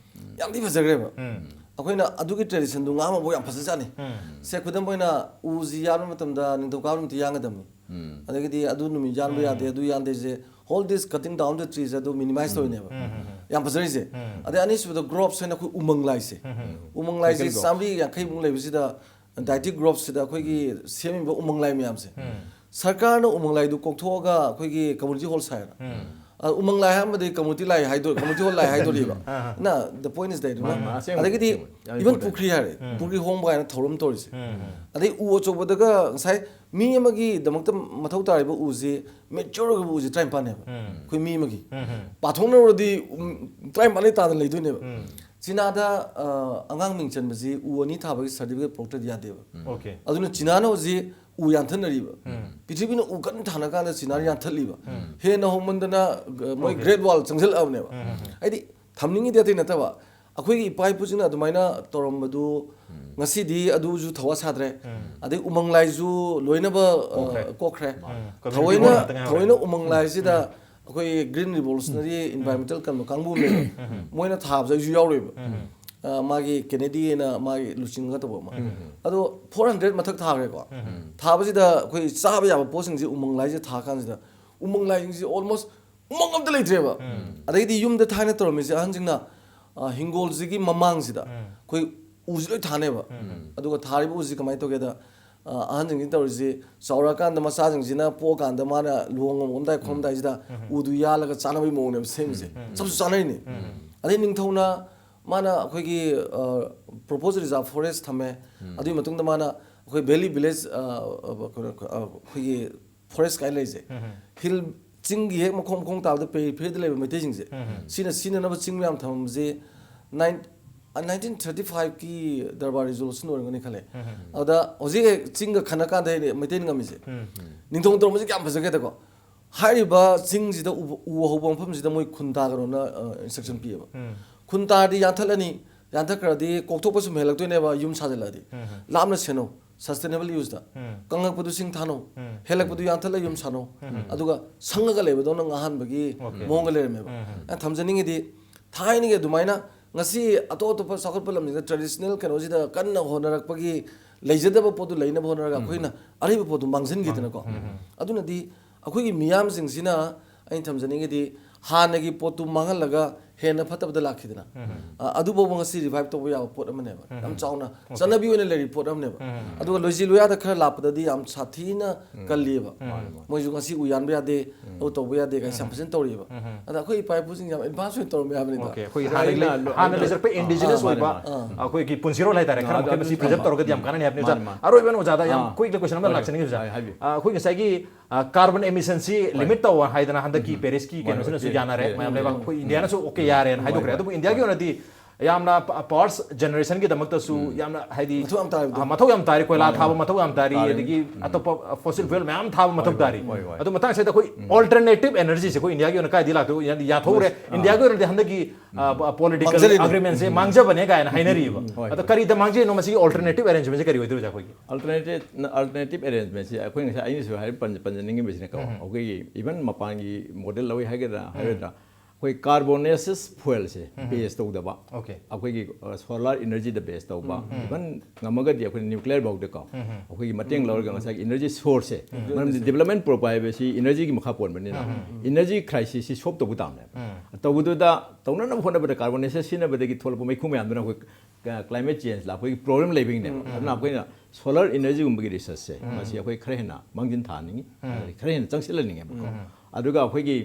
ꯌꯥꯝ ꯊꯤ ꯐꯖꯈ꯭ꯔꯦꯕ꯫ ꯑꯩꯈꯣꯏꯅ ꯑꯗꯨꯒꯤ ꯇ꯭ꯔꯦꯗꯤꯁꯟꯗꯨ ꯉꯥꯡꯕ ꯌꯥꯝ ꯐꯖꯖꯥꯠꯅꯤ꯫ ꯁꯦ, ꯈꯨꯗꯝ ꯑꯣꯏꯅ ꯎꯁꯤ ꯌꯥꯟꯕ ꯃꯇꯝꯗ ꯅꯤꯡꯊꯧꯀꯥꯕ ꯅꯨꯃꯤꯠꯇ ꯌꯥꯟꯒꯗꯕꯅꯤ꯫ ꯑꯗꯒꯤꯗꯤ ꯑꯗꯨ ꯅꯨꯃꯤꯠ ꯌꯥꯟꯕ ꯌꯥꯗꯦ, ꯑꯗꯨ ꯌꯥꯟꯗꯦꯁꯦ, ꯍꯣꯜ ꯗꯤꯁ ꯀꯇꯤꯡ ꯗꯥꯎꯟ ꯗ ꯇ꯭ꯔꯤꯁꯦ ꯑꯗꯨ ꯃꯤꯅꯤꯃꯥꯏꯁ ꯇꯧꯔꯤꯅꯦꯕ꯫ ꯌꯥꯝ ꯐꯖꯔꯤꯁꯦ꯫ ꯑꯗꯩ ꯑꯅꯤꯁꯨꯕꯗ ꯒ꯭ꯔꯣꯞꯁ ꯍꯥꯏꯅ ꯑꯩꯈꯣꯏ ꯎꯃꯪ ꯂꯥꯏꯁꯦ꯫ ꯎꯃꯪ ꯂꯥꯏꯁꯦ ꯆꯥꯝꯃꯔꯤ ꯌꯥꯡꯈꯩꯃꯨꯛ ꯂꯩꯕꯁꯤꯗ ꯗꯥꯏꯇꯤꯛ ꯒ꯭ꯔꯣꯞꯁꯤꯗ ꯑꯩꯈꯣꯏꯒꯤ ꯁꯦꯝꯃꯤꯕ ꯎꯃꯪ ꯂꯥꯏ ꯃꯌꯥꯝꯁꯦ ꯁꯔꯀꯥꯔꯅ ꯎꯃꯪ ꯂꯥꯏꯗꯨ ꯀꯣꯛꯊꯣꯛꯑꯒ ꯑꯩꯈꯣꯏꯒꯤ ꯀꯝꯃꯨꯅꯤꯇꯤ ꯍꯣꯜ ꯁꯥꯏꯌꯦꯕ꯫ ꯑ, ꯎꯃꯪ ꯂꯥꯏ ꯍꯥꯏꯔꯝꯕꯗꯤ community ꯂꯥꯏ ꯍꯥꯏꯗꯣ-, community hall ꯂꯥꯏ ꯍꯥꯏꯗꯣꯔꯤꯕ꯫ ꯑꯥ, ꯑꯥ꯫ ꯅ, the point is that, ꯃꯥꯅꯤ, ꯃꯥꯅꯤ, ꯑꯁꯦꯡꯕ, ꯑꯗꯒꯤꯗꯤ ꯑꯁꯦꯡꯕ꯫ ꯌꯥꯝ even important꯫ ꯄꯨꯈ꯭ꯔꯤ ꯍꯥꯏꯔꯦ, ꯎꯝ꯫ ꯄꯨꯈ꯭ꯔꯤ ꯍꯣꯡꯕ ꯀꯥꯏꯅ ꯊꯧꯔꯝ ꯇꯧꯔꯤꯁꯦ꯫ ꯎꯝ, ꯎꯝ꯫ ꯑꯗꯩ ꯎ ꯑꯆꯧꯕꯗꯒ ꯉꯁꯥꯏ ꯃꯤ ꯑꯃꯒꯤꯗꯃꯛꯇ ꯃꯊꯧ ꯇꯥꯔꯤꯕ ꯎꯁꯤ, mature ꯑꯣꯏꯕ ꯎꯁꯤ ꯇꯔꯥꯅꯤꯄꯥꯟꯅꯦꯕ꯫ ꯎꯝ꯫ ꯑꯩꯈꯣꯏ ꯃꯤ ꯑꯃꯒꯤ꯫ ꯎꯝ, ꯎꯝ꯫ ꯄꯥꯊꯣꯛꯅꯔꯨꯔꯗꯤ, ꯎꯝ, ꯇꯔꯥꯅꯤꯄꯥꯟꯗꯩ ꯇꯥꯗꯅ ꯂꯩꯗꯣꯏꯅꯦꯕ꯫ ꯎꯝ꯫ ꯆꯤꯅꯥꯗ, ꯑ, ꯑꯉꯥꯡ ꯃꯤꯡ ꯆꯟꯕꯁꯤ ꯎ ꯑꯅꯤ ꯊꯥꯕꯒꯤ certificate ꯄꯨꯔꯛꯇ꯭ꯔꯗꯤ ꯌꯥꯗꯦꯕ꯫ Okay꯫ ꯑꯗꯨꯅ ꯆꯤꯅꯥꯅ ꯍꯧꯖꯤꯛ ꯎ ꯌꯥꯟꯊꯠꯅꯔꯤꯕ꯫ ꯎꯝ꯫ ꯄ꯭ꯔꯤꯊꯤꯕꯤꯅ ꯎ ꯀꯟꯅ ꯊꯥꯅ ꯀꯥꯟꯗ ꯆꯤꯅꯥꯅ ꯌꯥꯟꯊꯠꯂꯤꯕ꯫ ꯎꯝ꯫ ꯍꯦꯟꯅ ꯍꯧꯃꯟꯗꯅ, ꯑ, ꯃꯣꯏ Okay꯫ Great Wall ꯆꯪꯁꯤꯜꯂꯛꯑꯕꯅꯦꯕ꯫ ꯎꯝ, ꯎꯝ, ꯎꯝ꯫ ꯍꯥꯏꯗꯤ ꯊꯝꯅꯤꯡꯉꯤꯗꯤ ꯑꯇꯩ ꯅꯠꯇꯕ, ꯑꯩꯈꯣꯏꯒꯤ ꯏꯄꯥ ꯏꯄꯨꯁꯤꯡꯅ ꯑꯗꯨꯃꯥꯏꯅ ꯇꯧꯔꯝꯕꯗꯨ ꯎꯝ꯫ ꯉꯁꯤꯗꯤ ꯑꯗꯨꯁꯨ ꯊꯋꯥ ꯁꯥꯗ꯭ꯔꯦ꯫ ꯎꯝ꯫ ꯑꯗꯩ ꯎꯃꯪ ꯂꯥꯏꯁꯨ ꯂꯣꯏꯅꯕ, ꯑ, ꯀꯣꯛꯈ꯭ꯔꯦ꯫ ꯀꯣꯛꯈ꯭ꯔꯦ꯫ ꯎꯝ꯫ Community ꯊꯑꯣꯏꯅ, hall ꯉꯥꯛꯇ ꯉꯥꯏꯍꯧꯔꯦ꯫ ꯊꯑꯣꯏꯅ ꯎꯃꯪ ꯎꯝ꯫ ꯂꯥꯏꯁꯤꯗ ꯎꯝ꯫ ꯑꯩꯈꯣꯏ green revolutionary ꯎꯝ꯫ Environmental ꯀꯟꯕ ꯀꯥꯡꯕꯨ ꯑꯃ ꯂꯩꯕ꯫ ꯎꯝ꯫ ꯃꯣꯏꯅ ꯊꯥꯕꯁꯨ ꯑꯩꯁꯨ ꯌꯥꯎꯔꯤꯕ꯫ ꯎꯝ꯫ ꯑ, ꯃꯥꯒꯤ Kennedy ꯍꯥꯏꯅ ꯃꯥꯒꯤ ꯂꯨꯆꯤꯡꯉꯒ ꯇꯧꯕ ꯑꯃ꯫ ꯎꯝ꯫ ꯑꯗꯣ four hundred ꯃꯊꯛ ꯊꯥꯈ꯭ꯔꯦꯀꯣ꯫ ꯎꯝ꯫ ꯊꯥꯕꯁꯤꯗ ꯑꯩꯈꯣꯏ ꯆꯥꯕ ꯌꯥꯕ ꯄꯣꯠꯁꯤꯡꯁꯦ ꯎꯃꯪ ꯂꯥꯏꯁꯦ ꯊꯥ ꯀꯥꯟꯁꯤꯗ ꯎꯃꯪ ꯂꯥꯏꯁꯤꯡꯁꯦ almost ꯎꯃꯪ ꯑꯝꯇ ꯂꯩꯇ꯭ꯔꯦꯕ꯫ ꯎꯝ꯫ ꯑꯗꯩꯗꯤ ꯌꯨꯝꯗ ꯊꯥꯏꯅ ꯇꯧꯔꯝꯃꯤꯁꯦ ꯑꯍꯟꯁꯤꯡꯅ, ꯑ, ꯍꯤꯡꯒꯣꯜꯁꯤꯒꯤ ꯃꯃꯥꯡꯁꯤꯗ ꯎꯝ꯫ ꯑꯩꯈꯣꯏ ꯎꯁꯤ ꯂꯣꯏ ꯊꯥꯅꯦꯕ꯫ ꯎꯝ꯫ ꯑꯗꯨꯒ ꯊꯥꯔꯤꯕ ꯎꯁꯤ ꯀꯃꯥꯏꯅ ꯇꯧꯒꯦꯗ, ꯑ, ꯑꯍꯟꯁꯤꯡꯁꯤꯅ ꯇꯧꯔꯤꯁꯤ ꯆꯥꯎꯔꯛꯑꯀꯥꯟꯗ ꯃꯆꯥꯁꯤꯡꯁꯤꯅ ꯄꯣꯛꯑꯀꯥꯟꯗ ꯃꯥꯅ ꯂꯨꯍꯣꯡꯉꯝꯗꯥꯏ ꯈꯣꯠꯂꯝꯗꯥꯏꯁꯤꯗ ꯎꯝ꯫ ꯎꯗꯨ ꯌꯥꯜꯂꯒ ꯆꯥꯅꯕꯒꯤ ꯃꯑꯣꯡꯅꯦꯕ ꯁꯦꯝꯃꯤꯁꯦ꯫ ꯎꯝ꯫ ꯆꯞꯁꯨ ꯆꯥꯅꯔꯤꯅꯤ꯫ ꯎꯝ꯫ ꯑꯗꯩ ꯅꯤꯡꯊꯧꯅ ꯃꯥꯅ ꯑꯩꯈꯣꯏꯒꯤ, ꯑ, proposed reserve forest ꯊꯝꯃꯦ꯫ ꯎꯝ꯫ ꯑꯗꯨꯒꯤ ꯃꯇꯨꯡꯗ ꯃꯥꯅ ꯑꯩꯈꯣꯏ valley village, ꯑ, ꯑ, ꯀꯩꯅꯣ, ꯑ, ꯑꯩꯈꯣꯏꯒꯤ forest ꯀꯥꯏꯅ ꯂꯩꯁꯦ꯫ ꯎꯝ꯫ Hill, ꯆꯤꯡꯒꯤ ꯍꯦꯛ ꯃꯈꯣꯡ ꯃꯈꯣꯡ ꯇꯥꯕꯗ perifery ꯗ ꯂꯩꯕ ꯃꯩꯇꯩꯁꯤꯡꯁꯦ꯫ ꯎꯝ꯫ ꯁꯤꯅ ꯁꯤꯖꯤꯟꯅꯅꯕ ꯆꯤꯡ ꯃꯌꯥꯝ ꯊꯝꯃꯝꯕꯁꯦ nine-, nineteen thirty five ꯀꯤ Durbar resolution ꯑꯣꯏꯔꯝꯒꯅꯤ ꯈꯜꯂꯦ꯫ ꯎꯝ꯫ ꯑꯗ ꯍꯧꯖꯤꯛ ꯍꯦꯛ ꯆꯤꯡꯒ ꯈꯟꯅ ꯀꯥꯟꯗ ꯍꯥꯏꯗꯤ ꯃꯩꯇꯩꯅ ꯉꯝꯃꯤꯁꯦ꯫ ꯎꯝ꯫ ꯅꯤꯡꯊꯧ ꯇꯧꯔꯝꯕꯁꯦ ꯀꯌꯥꯝ ꯐꯖꯒꯦꯗꯀꯣ꯫ ꯍꯥꯏꯔꯤꯕ ꯆꯤꯡꯁꯤꯗ ꯎ, ꯎ ꯍꯧꯕ ꯃꯐꯝꯁꯤꯗ ꯃꯣꯏ ꯈꯨꯟ ꯇꯥꯒꯅꯣꯅ, ꯑ, instruction ꯄꯤꯌꯦꯕ꯫ ꯎꯝ꯫ ꯈꯨꯟ ꯇꯥꯔꯗꯤ ꯌꯥꯟꯊꯠꯂꯅꯤ, ꯌꯥꯟꯊꯠꯈ꯭ꯔꯗꯤ ꯀꯣꯛꯊꯣꯛꯄ ꯁꯨꯝ ꯍꯦꯜꯂꯛꯇꯣꯏꯅꯦꯕ ꯌꯨꯝ ꯁꯥꯖꯤꯜꯂꯛꯑꯗꯤ꯫ ꯎꯝ꯫ ꯂꯥꯞꯅ ꯁꯦꯟꯅꯧ, sustainable use ꯇ꯫ ꯎꯝ꯫ ꯀꯪꯉꯛꯄꯗꯨ ꯁꯤꯡ ꯊꯥꯅꯧ, ꯎꯝ꯫ ꯍꯦꯜꯂꯛꯄꯗꯨ ꯌꯥꯟꯊꯠꯂ ꯌꯨꯝ ꯁꯥꯅꯧ꯫ ꯎꯝ꯫ ꯑꯗꯨꯒ ꯁꯪꯉꯒ ꯂꯩꯕꯗꯧꯅ ꯉꯥꯡꯍꯟꯕꯒꯤ Okay꯫ ꯃꯑꯣꯡꯒ ꯂꯩꯔꯝꯃꯦꯕ꯫ ꯎꯝ꯫ ꯑꯩꯅ ꯊꯝꯖꯅꯤꯡꯉꯤꯗꯤ ꯊꯥꯏꯅꯒꯤ ꯑꯗꯨꯃꯥꯏꯅ ꯉꯁꯤ ꯑꯇꯣꯞ ꯑꯇꯣꯞꯄ ꯆꯥꯎꯈꯠꯄ ꯂꯝꯁꯤꯡꯗ traditional ꯀꯩꯅꯣꯁꯤꯗ ꯀꯟꯅ ꯍꯣꯠꯅꯔꯛꯄꯒꯤ ꯂꯩꯖꯗꯕ ꯄꯣꯠꯇꯨ ꯂꯩꯅꯕ ꯍꯣꯠꯅꯔꯒ ꯎꯝ꯫ ꯑꯩꯈꯣꯏꯅ ꯑꯔꯩꯕ ꯄꯣꯠꯇꯨ ꯃꯥꯡꯁꯤꯟꯈꯤꯗꯅꯀꯣ꯫ ꯎꯝ꯫ ꯑꯗꯨꯅꯗꯤ ꯑꯩꯈꯣꯏꯒꯤ ꯃꯤꯌꯥꯝꯁꯤꯡꯁꯤꯅ ꯑꯩꯅ ꯊꯝꯖꯅꯤꯡꯉꯤꯗꯤ ꯍꯥꯟꯅꯒꯤ ꯄꯣꯠꯇꯨ ꯃꯥꯡꯍꯜꯂꯒ ꯍꯦꯟꯅ ꯐꯠꯇꯕꯗ ꯂꯥꯛꯈꯤꯗꯅ꯫ ꯑ, ꯑꯗꯨꯐꯥꯎꯕ ꯉꯁꯤ revive ꯇꯧꯕ ꯌꯥꯕ ꯄꯣꯠ ꯑꯃꯅꯦꯕ꯫ ꯌꯥꯝ ꯆꯥꯎꯅ ꯆꯠꯅꯕꯤ ꯑꯣꯏꯅ ꯂꯩꯔꯤ ꯄꯣꯠ ꯑꯃꯅꯦꯕ꯫ ꯑꯗꯨꯒ ꯂꯣꯏꯖꯤ ꯂꯣꯌꯥꯗ ꯈꯔ ꯂꯥꯛꯄꯗꯗꯤ ꯌꯥꯝ ꯁꯥꯊꯤꯅ ꯀꯜꯂꯤꯕ꯫ ꯃꯣꯏꯁꯨ ꯉꯁꯤ ꯎ ꯌꯥꯟꯕ ꯌꯥꯗꯦ, ꯑꯗꯨ ꯇꯧꯕ ꯌꯥꯗꯦ ꯀꯥꯏꯁꯦ ꯌꯥꯝ ꯐꯖꯅ ꯇꯧꯔꯤꯕ꯫ ꯑꯗ ꯑꯩꯈꯣꯏ ꯏꯄꯥ ꯏꯄꯨꯁꯤꯡ ꯌꯥꯝ advance ꯑꯣꯏꯅ ꯇꯧꯔꯝꯃꯦ ꯍꯥꯏꯕꯅꯤꯗ꯫ ꯑꯣꯀꯦ, ꯑꯩꯈꯣꯏꯒꯤ ꯍꯥꯟꯅ ꯍꯥꯟꯅ ꯂꯩꯖꯔꯛꯄ indigenous ꯑꯣꯏꯕ ꯑꯩꯈꯣꯏꯒꯤ ꯄꯨꯟꯁꯤꯔꯣꯜ ꯍꯥꯏꯇꯥꯔꯦ, ꯈꯔ ꯃꯈꯩ ꯃꯁꯤ preserve ꯇꯧꯔꯒꯗꯤ ꯌꯥꯝ ꯀꯥꯟꯅꯅꯤ ꯍꯥꯏꯕꯅꯤ ꯑꯣꯖꯥ꯫ ꯑꯔꯣꯏꯕ ꯑꯣꯏꯅ ꯑꯣꯖꯥꯗ ꯌꯥꯝ quick ꯂꯩ question ꯑꯃ ꯂꯥꯛꯆꯅꯤꯡꯉꯤ ꯑꯣꯖꯥ꯫ ꯑꯩꯈꯣꯏ ꯉꯁꯥꯏꯒꯤ carbon emission ꯁꯤ limit ꯇꯧ ꯍꯥꯏꯗꯅ ꯍꯟꯗꯛꯀꯤ Paris ꯀꯤ ꯀꯩꯅꯣꯁꯤꯅꯁꯨ ꯌꯥꯅꯔꯦ, ꯃꯌꯥꯝ ꯂꯩꯕꯥꯛ ꯑꯩꯈꯣꯏ ꯏꯟꯗꯤꯌꯥꯅꯁꯨ okay ꯌꯥꯔꯦꯅ ꯍꯥꯏꯗꯣꯛꯈ꯭ꯔꯦ꯫ ꯑꯗꯨꯕꯨ ꯏꯟꯗꯤꯌꯥꯒꯤ ꯑꯣꯏꯅꯗꯤ ꯌꯥꯝꯅ power generation ꯒꯤꯗꯃꯛꯇꯁꯨ ꯌꯥꯝꯅ ꯍꯥꯏꯗꯤ ꯃꯊꯧ ꯌꯥꯝ ꯇꯥꯔꯤꯕꯗꯣ꯫ ꯃꯊꯧ ꯌꯥꯝ ꯇꯥꯔꯤ, ꯀꯣꯏꯂꯥ ꯊꯥꯕ ꯃꯊꯧ ꯌꯥꯝ ꯇꯥꯔꯤ, ꯑꯗꯒꯤ ꯑꯇꯣꯞꯄ fossil fuel ꯃꯌꯥꯝ ꯊꯥꯕ ꯃꯊꯧ ꯇꯥꯔꯤ꯫ ꯑꯗꯨ ꯃꯇꯥꯡꯁꯤꯗ ꯑꯩꯈꯣꯏ alternative energy ꯁꯦ ꯑꯩꯈꯣꯏ ꯏꯟꯗꯤꯌꯥꯒꯤ ꯑꯣꯏꯅ ꯀꯥꯏꯗꯤ ꯂꯥꯛꯇꯣꯏ? ꯏꯟꯗꯤꯌꯥꯒꯤ ꯑꯣꯏꯅꯗꯤ ꯍꯟꯗꯛꯀꯤ political agreement ꯁꯦ ꯃꯥꯡꯖꯕꯅꯦ ꯀꯥꯏꯅ ꯍꯥꯏꯅꯔꯤꯕ꯫ ꯑꯗꯣ ꯀꯔꯤꯗ ꯃꯥꯡꯖꯩꯅꯣ? ꯃꯁꯤꯒꯤ alternative arrangement ꯁꯦ ꯀꯔꯤ ꯑꯣꯏꯗꯣꯏꯅꯣ ꯑꯣꯖꯥ ꯑꯩꯈꯣꯏꯒꯤ? Alternative, alternative arrangement ꯁꯤ ꯑꯩꯈꯣꯏ ꯉꯁꯥꯏ ꯑꯩꯅꯁꯨ ꯍꯥꯏꯔꯞ ꯄꯟꯖ- ꯄꯟꯖꯅꯤꯡꯉꯤꯕꯁꯤꯅꯀꯣ, ꯑꯩꯈꯣꯏꯒꯤ even ꯃꯄꯥꯟꯒꯤ model ꯂꯧꯏ ꯍꯥꯏꯒꯗ꯭ꯔꯥ ꯍꯥꯏꯒꯗ꯭ꯔꯥ, ꯑꯩꯈꯣꯏ carbonaceous fuel ꯁꯦ base ꯇꯧꯗꯕ, Okay. ꯑꯩꯈꯣꯏꯒꯤ solar energy ꯗ base ꯇꯧꯕ, even ꯉꯝꯃꯒꯗꯤ ꯑꯩꯈꯣꯏꯅ nuclear ꯐꯥꯎꯗꯀꯣ ꯑꯩꯈꯣꯏꯒꯤ ꯃꯇꯦꯡ ꯂꯧꯔꯒ ꯉꯁꯥꯏꯒꯤ energy source ꯁꯦ, ꯃꯔꯝꯗꯤ development ꯄꯨꯔꯛꯄ ꯍꯥꯏꯕꯁꯤ energy ꯒꯤ ꯃꯈꯥ ꯄꯣꯟꯕꯅꯤꯅ energy crisis ꯁꯤ solve ꯇꯧꯕ ꯇꯥꯕꯅꯦꯕ꯫ ꯇꯧꯕꯗꯨꯗ ꯇꯧꯅꯅꯕ ꯍꯣꯠꯅꯕꯗ carbonaceous ꯁꯤꯖꯤꯟꯅꯕꯗꯒꯤ ꯊꯣꯛꯂꯛꯄ ꯃꯩꯈꯨ ꯃꯌꯥꯝꯗꯨꯅ ꯑꯩꯈꯣꯏ climate change ꯂꯥꯛꯄꯒꯤ problem ꯂꯩꯕꯒꯤꯅꯦꯕ꯫ ꯑꯗꯨꯅ ꯑꯩꯈꯣꯏꯅ solar energy ꯒꯨꯝꯕꯒꯤ research ꯁꯦ ꯃꯁꯤ ꯑꯩꯈꯣꯏ ꯈꯔ ꯍꯦꯟꯅ ꯃꯥꯡꯖꯤꯟ ꯊꯥꯍꯟꯅꯤꯡꯉꯤ, ꯈꯔ ꯍꯦꯟꯅ ꯆꯪꯁꯤꯜꯍꯟꯅꯤꯡꯉꯦꯕꯀꯣ꯫ ꯑꯗꯨꯒ ꯑꯩꯈꯣꯏꯒꯤ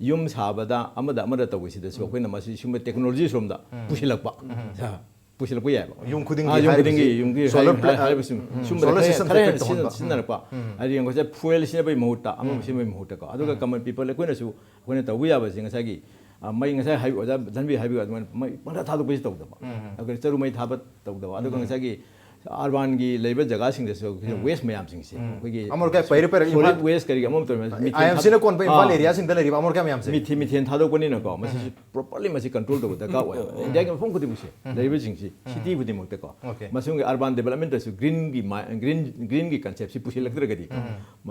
ꯌꯨꯝ ꯁꯥꯕꯗ ꯑꯃꯗ ꯑꯃꯗ ꯇꯧꯕꯁꯤꯗꯁꯨ ꯑꯩꯈꯣꯏꯅ ꯃꯁꯤ ꯁꯤꯒꯨꯝꯕ technology ꯁꯣꯝꯗ ꯄꯨꯁꯤꯜꯂꯛꯄ ꯄꯨꯁꯤꯜꯂꯛꯄ ꯌꯥꯏꯕ꯫ ꯌꯨꯝ ꯈꯨꯗꯤꯡꯒꯤ ꯑꯥ, ꯌꯨꯝ ꯍꯥꯏꯕꯁꯤ ꯈꯨꯗꯤꯡꯒꯤ ꯌꯨꯝꯒꯤ solar ꯍꯥꯏ- pla- ꯍꯥꯏꯔꯤꯕꯁꯤꯡ ꯁꯨꯝꯕꯗ solar ꯈꯔ- system ꯈꯔ ꯍꯦꯟꯅ ꯇꯧꯍꯟꯕ꯫ ꯁꯤꯖꯤꯟꯅꯔꯛꯄ꯫ ꯍꯥꯏꯗꯤ ꯉꯁꯥꯏ fuel ꯁꯤꯖꯤꯟꯅꯕꯒꯤ ꯃꯍꯨꯠꯇ ꯑꯃ ꯁꯤꯖꯤꯟꯅꯕꯒꯤ ꯃꯍꯨꯠꯇꯀꯣ꯫ ꯑꯗꯨꯒ common people ꯑꯩꯈꯣꯏꯅꯁꯨ ꯑꯩꯈꯣꯏꯅ ꯇꯧꯕ ꯌꯥꯕꯁꯦ ꯉꯁꯥꯏꯒꯤ ꯑ, ꯃꯩ ꯉꯁꯥꯏ ꯍꯥꯏꯕꯤ ꯑꯣꯖꯥ ꯙꯟꯕꯤ ꯍꯥꯏꯕꯤꯌꯨ ꯑꯗꯨꯃꯥꯏꯅ ꯃꯩ ꯄꯪꯊꯥ ꯊꯥꯗꯣꯛꯄꯁꯤ ꯇꯧꯗꯕ꯫ ꯑꯩꯈꯣꯏ ꯆꯔꯨ ꯃꯩ ꯊꯥꯕ ꯇꯧꯗꯕ꯫ ꯑꯗꯨꯒ ꯉꯁꯥꯏꯒꯤ urban ꯒꯤ ꯂꯩꯕ ꯖꯒꯥꯁꯤꯡꯗꯁꯨ ꯑꯩꯈꯣꯏꯒꯤ waste ꯃꯌꯥꯝꯁꯤꯡꯁꯦ ꯑꯩꯈꯣꯏꯒꯤ ꯑꯃꯣꯠ ꯑꯀꯥꯏ ꯄꯩꯔ ꯄꯩꯔꯒ solid ꯏꯝꯐꯥꯜ- waste ꯀꯔꯤꯒꯤ ꯑꯃꯣꯠ ꯇꯧꯔꯤꯕ ꯃꯤꯊꯦꯟ IMC ꯅ ꯀꯣꯟꯕ ꯏꯝꯐꯥꯜ ꯑꯥ꯫ area ꯁꯤꯡꯗ ꯂꯩꯔꯤꯕ ꯑꯃꯣꯠ ꯑꯀꯥꯏ ꯃꯌꯥꯝꯁꯦ꯫ ꯃꯤꯊꯦꯟ ꯃꯤꯊꯦꯟ ꯊꯥꯗꯣꯛꯄꯅꯤꯅꯀꯣ ꯃꯁꯤꯁꯨ properly ꯃꯁꯤ control ꯇꯧꯕ ꯗꯔꯀꯥꯔ ꯑꯣꯏ꯫ ꯏꯟꯗꯤꯌꯥꯒꯤ ꯃꯐꯝ ꯈꯨꯗꯤꯡꯃꯛꯁꯦ ꯂꯩꯔꯤꯕꯁꯤꯡꯁꯤ city ꯈꯨꯗꯤꯡꯃꯛꯇꯀꯣ Okay. ꯃꯁꯤꯒꯤ urban development ꯁꯨ green ꯒꯤ ꯃꯥꯏ- green green ꯒꯤ concept ꯁꯤ ꯄꯨꯁꯤꯜꯂꯛꯇ꯭ꯔꯒꯗꯤ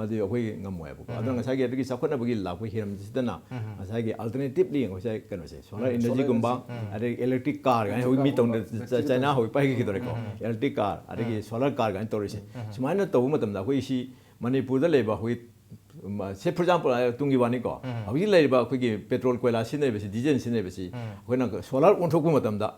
ꯃꯗꯨ ꯑꯩꯈꯣꯏ ꯉꯝꯃꯣꯏꯕꯀꯣ꯫ ꯑꯗꯨꯅ ꯉꯁꯥꯏꯒꯤ ꯑꯗꯨꯒꯤ ꯆꯥꯎꯈꯠꯅꯕꯒꯤ ꯂꯥꯛꯄꯒꯤ ꯍꯤꯔꯝꯁꯤꯗꯅ ꯉꯁꯥꯏꯒꯤ alternatively ꯉꯁꯥꯏ ꯀꯩꯅꯣꯁꯦ solar energy ꯒꯨꯝꯕ ꯑꯗꯩ electric car ꯀꯥꯏꯅ ꯍꯧꯖꯤꯛ ꯃꯤ ꯇꯧꯅ ꯆ- ꯆ- China ꯍꯧꯖꯤꯛ ꯄꯥꯏꯈꯤꯗꯧꯔꯦꯀꯣ꯫ Electric car ꯑꯗꯒꯤ solar car ꯀꯥꯏꯅ ꯇꯧꯔꯤꯁꯦ ꯁꯨꯃꯥꯏꯅ ꯇꯧꯕ ꯃꯇꯝꯗ ꯑꯩꯈꯣꯏ ꯁꯤ ꯃꯅꯤꯄꯨꯔꯗ ꯂꯩꯕ ꯑꯩꯈꯣꯏ ꯁꯦ, ꯐꯣꯔ ꯑꯦꯛꯖꯥꯝꯄꯜ ꯇꯨꯡꯒꯤ ꯋꯥꯅꯤꯀꯣ, ꯍꯧꯖꯤꯛ ꯂꯩꯔꯤꯕ ꯑꯩꯈꯣꯏꯒꯤ ꯄꯦꯇ꯭ꯔꯣꯜ ꯀꯣꯏꯂꯥ ꯁꯤꯖꯤꯟꯅꯔꯤꯕꯁꯤ, ꯗꯤꯖꯦꯜ ꯁꯤꯖꯤꯟꯅꯔꯤꯕꯁꯤ, ꯑꯩꯈꯣꯏꯅ ꯁꯣꯂꯥꯔ ꯑꯣꯟꯊꯣꯛꯄ ꯃꯇꯝꯗ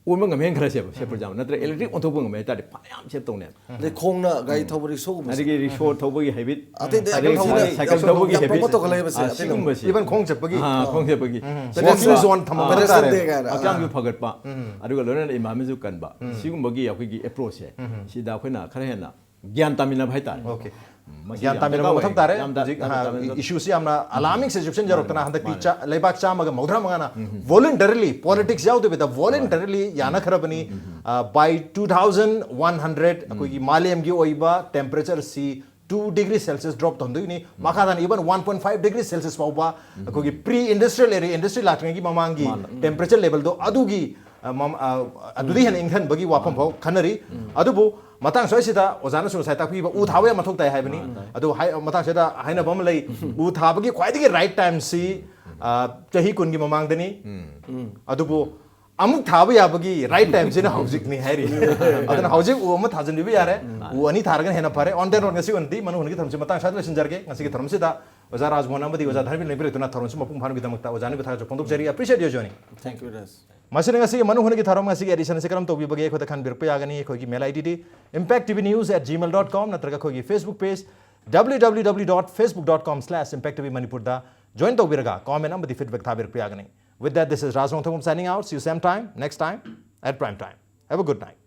ꯑꯣꯟꯕ ꯉꯝꯍꯦꯟꯈ꯭ꯔꯁꯦꯕ, ꯁꯦ, ꯐꯣꯔ ꯑꯦꯛꯖꯥꯝꯄꯜ, ꯅꯠꯇ꯭ꯔꯒ ꯏꯂꯦꯛꯇ꯭ꯔꯤꯛ ꯑꯣꯟꯊꯣꯛꯄ ꯉꯝꯃꯦ ꯍꯥꯏ ꯇꯥꯔꯗꯤ ꯐꯅꯌꯥꯝ ꯁꯦꯞ ꯇꯧꯅꯦꯕ꯫ ꯑꯗꯩ ꯈꯣꯡꯅ ꯒꯥꯔꯤ ꯊꯧꯕ, ꯔꯤꯛꯁꯣꯒꯨꯝꯕꯁꯦ꯫ ꯑꯗꯒꯤ ꯔꯤꯛꯁꯣ ꯊꯧꯕꯒꯤ ꯍꯦꯕꯤꯠ, ꯑꯇꯩ ꯑꯇꯩ ꯑꯗꯒꯤ ꯑꯇꯣꯞꯄ ꯁꯥꯏꯀꯜ ꯊꯧꯕꯒꯤ ꯌꯥꯝ ꯍꯦꯕꯤꯠ, ꯄ꯭ꯔꯣꯃꯣꯠ ꯇꯧꯈꯠꯂꯛꯏꯕꯁꯦ, ꯑꯥ, ꯑꯇꯩ ꯂꯝ꯫ ꯁꯤꯒꯨꯝꯕꯁꯤ, Even ꯈꯣꯡ ꯆꯠꯄꯒꯤ꯫ ꯑꯥ, ꯈꯣꯡ ꯆꯠꯄꯒꯤ, Walking zone ꯊꯝꯃꯝꯕ Pedestrian ꯍꯥꯏꯇꯥꯔꯦ꯫ day ꯀꯥꯏꯅ꯫ ꯍꯛꯆꯥꯡꯁꯨ ꯐꯒꯠꯄ, ꯑꯗꯨꯒ ꯂꯣꯏꯅꯅ environment ꯁꯨ ꯀꯟꯕ, ꯁꯤꯒꯨꯝꯕꯒꯤ ꯑꯩꯈꯣꯏꯒꯤ approach ꯁꯦ, ꯁꯤꯗ ꯑꯩꯈꯣꯏꯅ ꯈꯔ ꯍꯦꯟꯅ ꯒ꯭ꯌꯥꯟ ꯇꯥꯃꯤꯟꯅꯕ ꯍꯥꯏꯇꯥꯔꯦ꯫ Okay. ꯃꯁꯤ ꯒ꯭ꯌꯥꯟ ꯌꯥꯝ ꯇꯥꯃꯤꯟꯅꯕ ꯗꯔꯀꯥꯔ ꯃꯊꯧ ꯑꯣꯏ꯫ ꯇꯥꯔꯦ꯫ ꯌꯥꯝ ꯗ-, ꯍꯧꯖꯤꯛ ꯌꯥꯝ ꯍꯥ, ꯇꯥꯃꯤꯟꯅꯕ issue ꯁꯤ ꯌꯥꯝꯅ alarming situation ꯌꯧꯔꯛꯇꯅ ꯍꯟꯗꯛꯇꯤ ꯃꯥꯅꯦ꯫ ꯆꯥ-, ꯂꯩꯕꯥꯛ ꯆꯥꯝꯃꯒ ꯃꯧꯗ꯭ꯔꯥ ꯃꯉꯥꯅ voluntarily, politics ꯌꯥꯎꯗꯕꯤꯗ voluntarily ꯌꯥꯅꯈ꯭ꯔꯕꯅꯤ꯫ ꯑ, by two thousand one hundred ꯑꯩꯈꯣꯏꯒꯤ ꯃꯥꯂꯦꯝꯒꯤ ꯑꯣꯏꯕ temperature ꯁꯤ two degree Celsius drop ꯇꯧꯍꯟꯗꯣꯏꯅꯤ꯫ ꯃꯈꯥ ꯇꯥꯅ even one point five degree Celsius ꯐꯥꯎꯕ ꯑꯩꯈꯣꯏꯒꯤ pre industrial era, industry ꯂꯥꯛꯇ꯭ꯔꯤꯉꯩꯒꯤ ꯃꯃꯥꯡꯒꯤ ꯃꯥꯅꯦ꯫ temperature level ꯗꯣ ꯑꯗꯨꯒꯤ, ꯑ, ꯃꯝ-, ꯑ, ꯑꯗꯨꯗꯤ ꯍꯦꯟꯅ ꯏꯪꯊꯍꯟꯕꯒꯤ ꯋꯥꯐꯝ ꯐꯥꯎ ꯈꯟꯅꯔꯤ꯫ ꯑꯗꯨꯕꯨ ꯃꯇꯥꯡ ꯁ꯭ꯋꯥꯏꯁꯤꯗ ꯑꯣꯖꯥꯅꯁꯨ ꯉꯁꯥꯏ ꯇꯥꯛꯄꯤꯕ ꯎ ꯊꯥꯕ ꯌꯥꯝ ꯃꯊꯧ ꯇꯥꯏ ꯍꯥꯏꯕꯅꯤ꯫ ꯑꯗꯨ ꯍꯥꯏ-, ꯃꯇꯥꯡ ꯁ꯭ꯋꯥꯏꯗ ꯍꯥꯏꯅꯕ ꯑꯃ ꯂꯩ, ꯎ ꯊꯥꯕꯒꯤ ꯈ꯭ꯋꯥꯏꯗꯒꯤ right time ꯁꯤ, ꯑ, ꯆꯍꯤ ꯀꯨꯟꯒꯤ ꯃꯃꯥꯡꯗꯅꯤ꯫ ꯑꯗꯨꯕꯨ ꯑꯃꯨꯛ ꯊꯥꯕ ꯌꯥꯕꯒꯤ right time ꯁꯤꯅ ꯍꯧꯖꯤꯛꯅꯤ ꯍꯥꯏꯔꯤ꯫ ꯑꯗꯨꯅ ꯍꯧꯖꯤꯛ ꯎ ꯑꯃ ꯊꯥꯖꯤꯟꯕꯤꯕ ꯌꯥꯔꯦ꯫ ꯎ ꯑꯅꯤ ꯊꯥꯔꯒꯅ ꯍꯦꯟꯅ ꯐꯔꯦ꯫ On that note, ꯉꯁꯤꯒꯤ ꯑꯣꯏꯅꯗꯤ ꯃꯅꯨ ꯍꯨꯟꯒꯤ ꯊꯧꯔꯝꯁꯤ ꯃꯇꯥꯡ ꯁ꯭ꯋꯥꯏꯗ ꯂꯣꯏꯁꯤꯟꯖꯔꯒꯦ꯫ ꯉꯁꯤꯒꯤ ꯊꯧꯔꯝꯁꯤꯗ ꯑꯣꯖꯥ ꯔꯥꯖꯃꯣꯍꯟ ꯑꯃꯗꯤ ꯑꯣꯖꯥ ꯙꯔꯃꯦꯟ ꯂꯩꯕꯤꯔꯛꯇꯨꯅ ꯊꯧꯔꯝꯁꯤ ꯃꯄꯨꯡ ꯐꯥꯍꯟꯕꯒꯤꯗꯃꯛꯇ ꯑꯣꯖꯥ ꯑꯅꯤꯕꯨ ꯊꯥꯒꯠꯆꯕ ꯐꯣꯡꯗꯣꯛꯆꯔꯤ꯫ Appreciate you joining. Thank you, Raj. ꯃꯁꯤꯅ ꯉꯁꯤꯒꯤ ꯃꯅꯨ ꯍꯨꯟꯒꯤ ꯊꯧꯔꯝ ꯉꯁꯤꯒꯤ edition ꯑꯁꯤ ꯀꯔꯝ ꯇꯧꯕꯤꯕꯒꯦ ꯑꯩꯈꯣꯏꯗ ꯈꯟꯕꯤꯔꯛꯄ ꯌꯥꯒꯅꯤ꯫ ꯑꯩꯈꯣꯏꯒꯤ mail ID D impact T V news at gmail dot com ꯅꯠꯇ꯭ꯔꯒ ꯑꯩꯈꯣꯏꯒꯤ Facebook page W W W dot facebook dot com slash impact T V Manipur ꯗ join ꯇꯧꯕꯤꯔꯒ comment ꯑꯃꯗꯤ feedback ꯊꯥꯕꯤꯔꯛꯄ ꯌꯥꯒꯅꯤ꯫ With that, this is Raj Wangthangam signing out. See you same time, next time at prime time. Have a good night.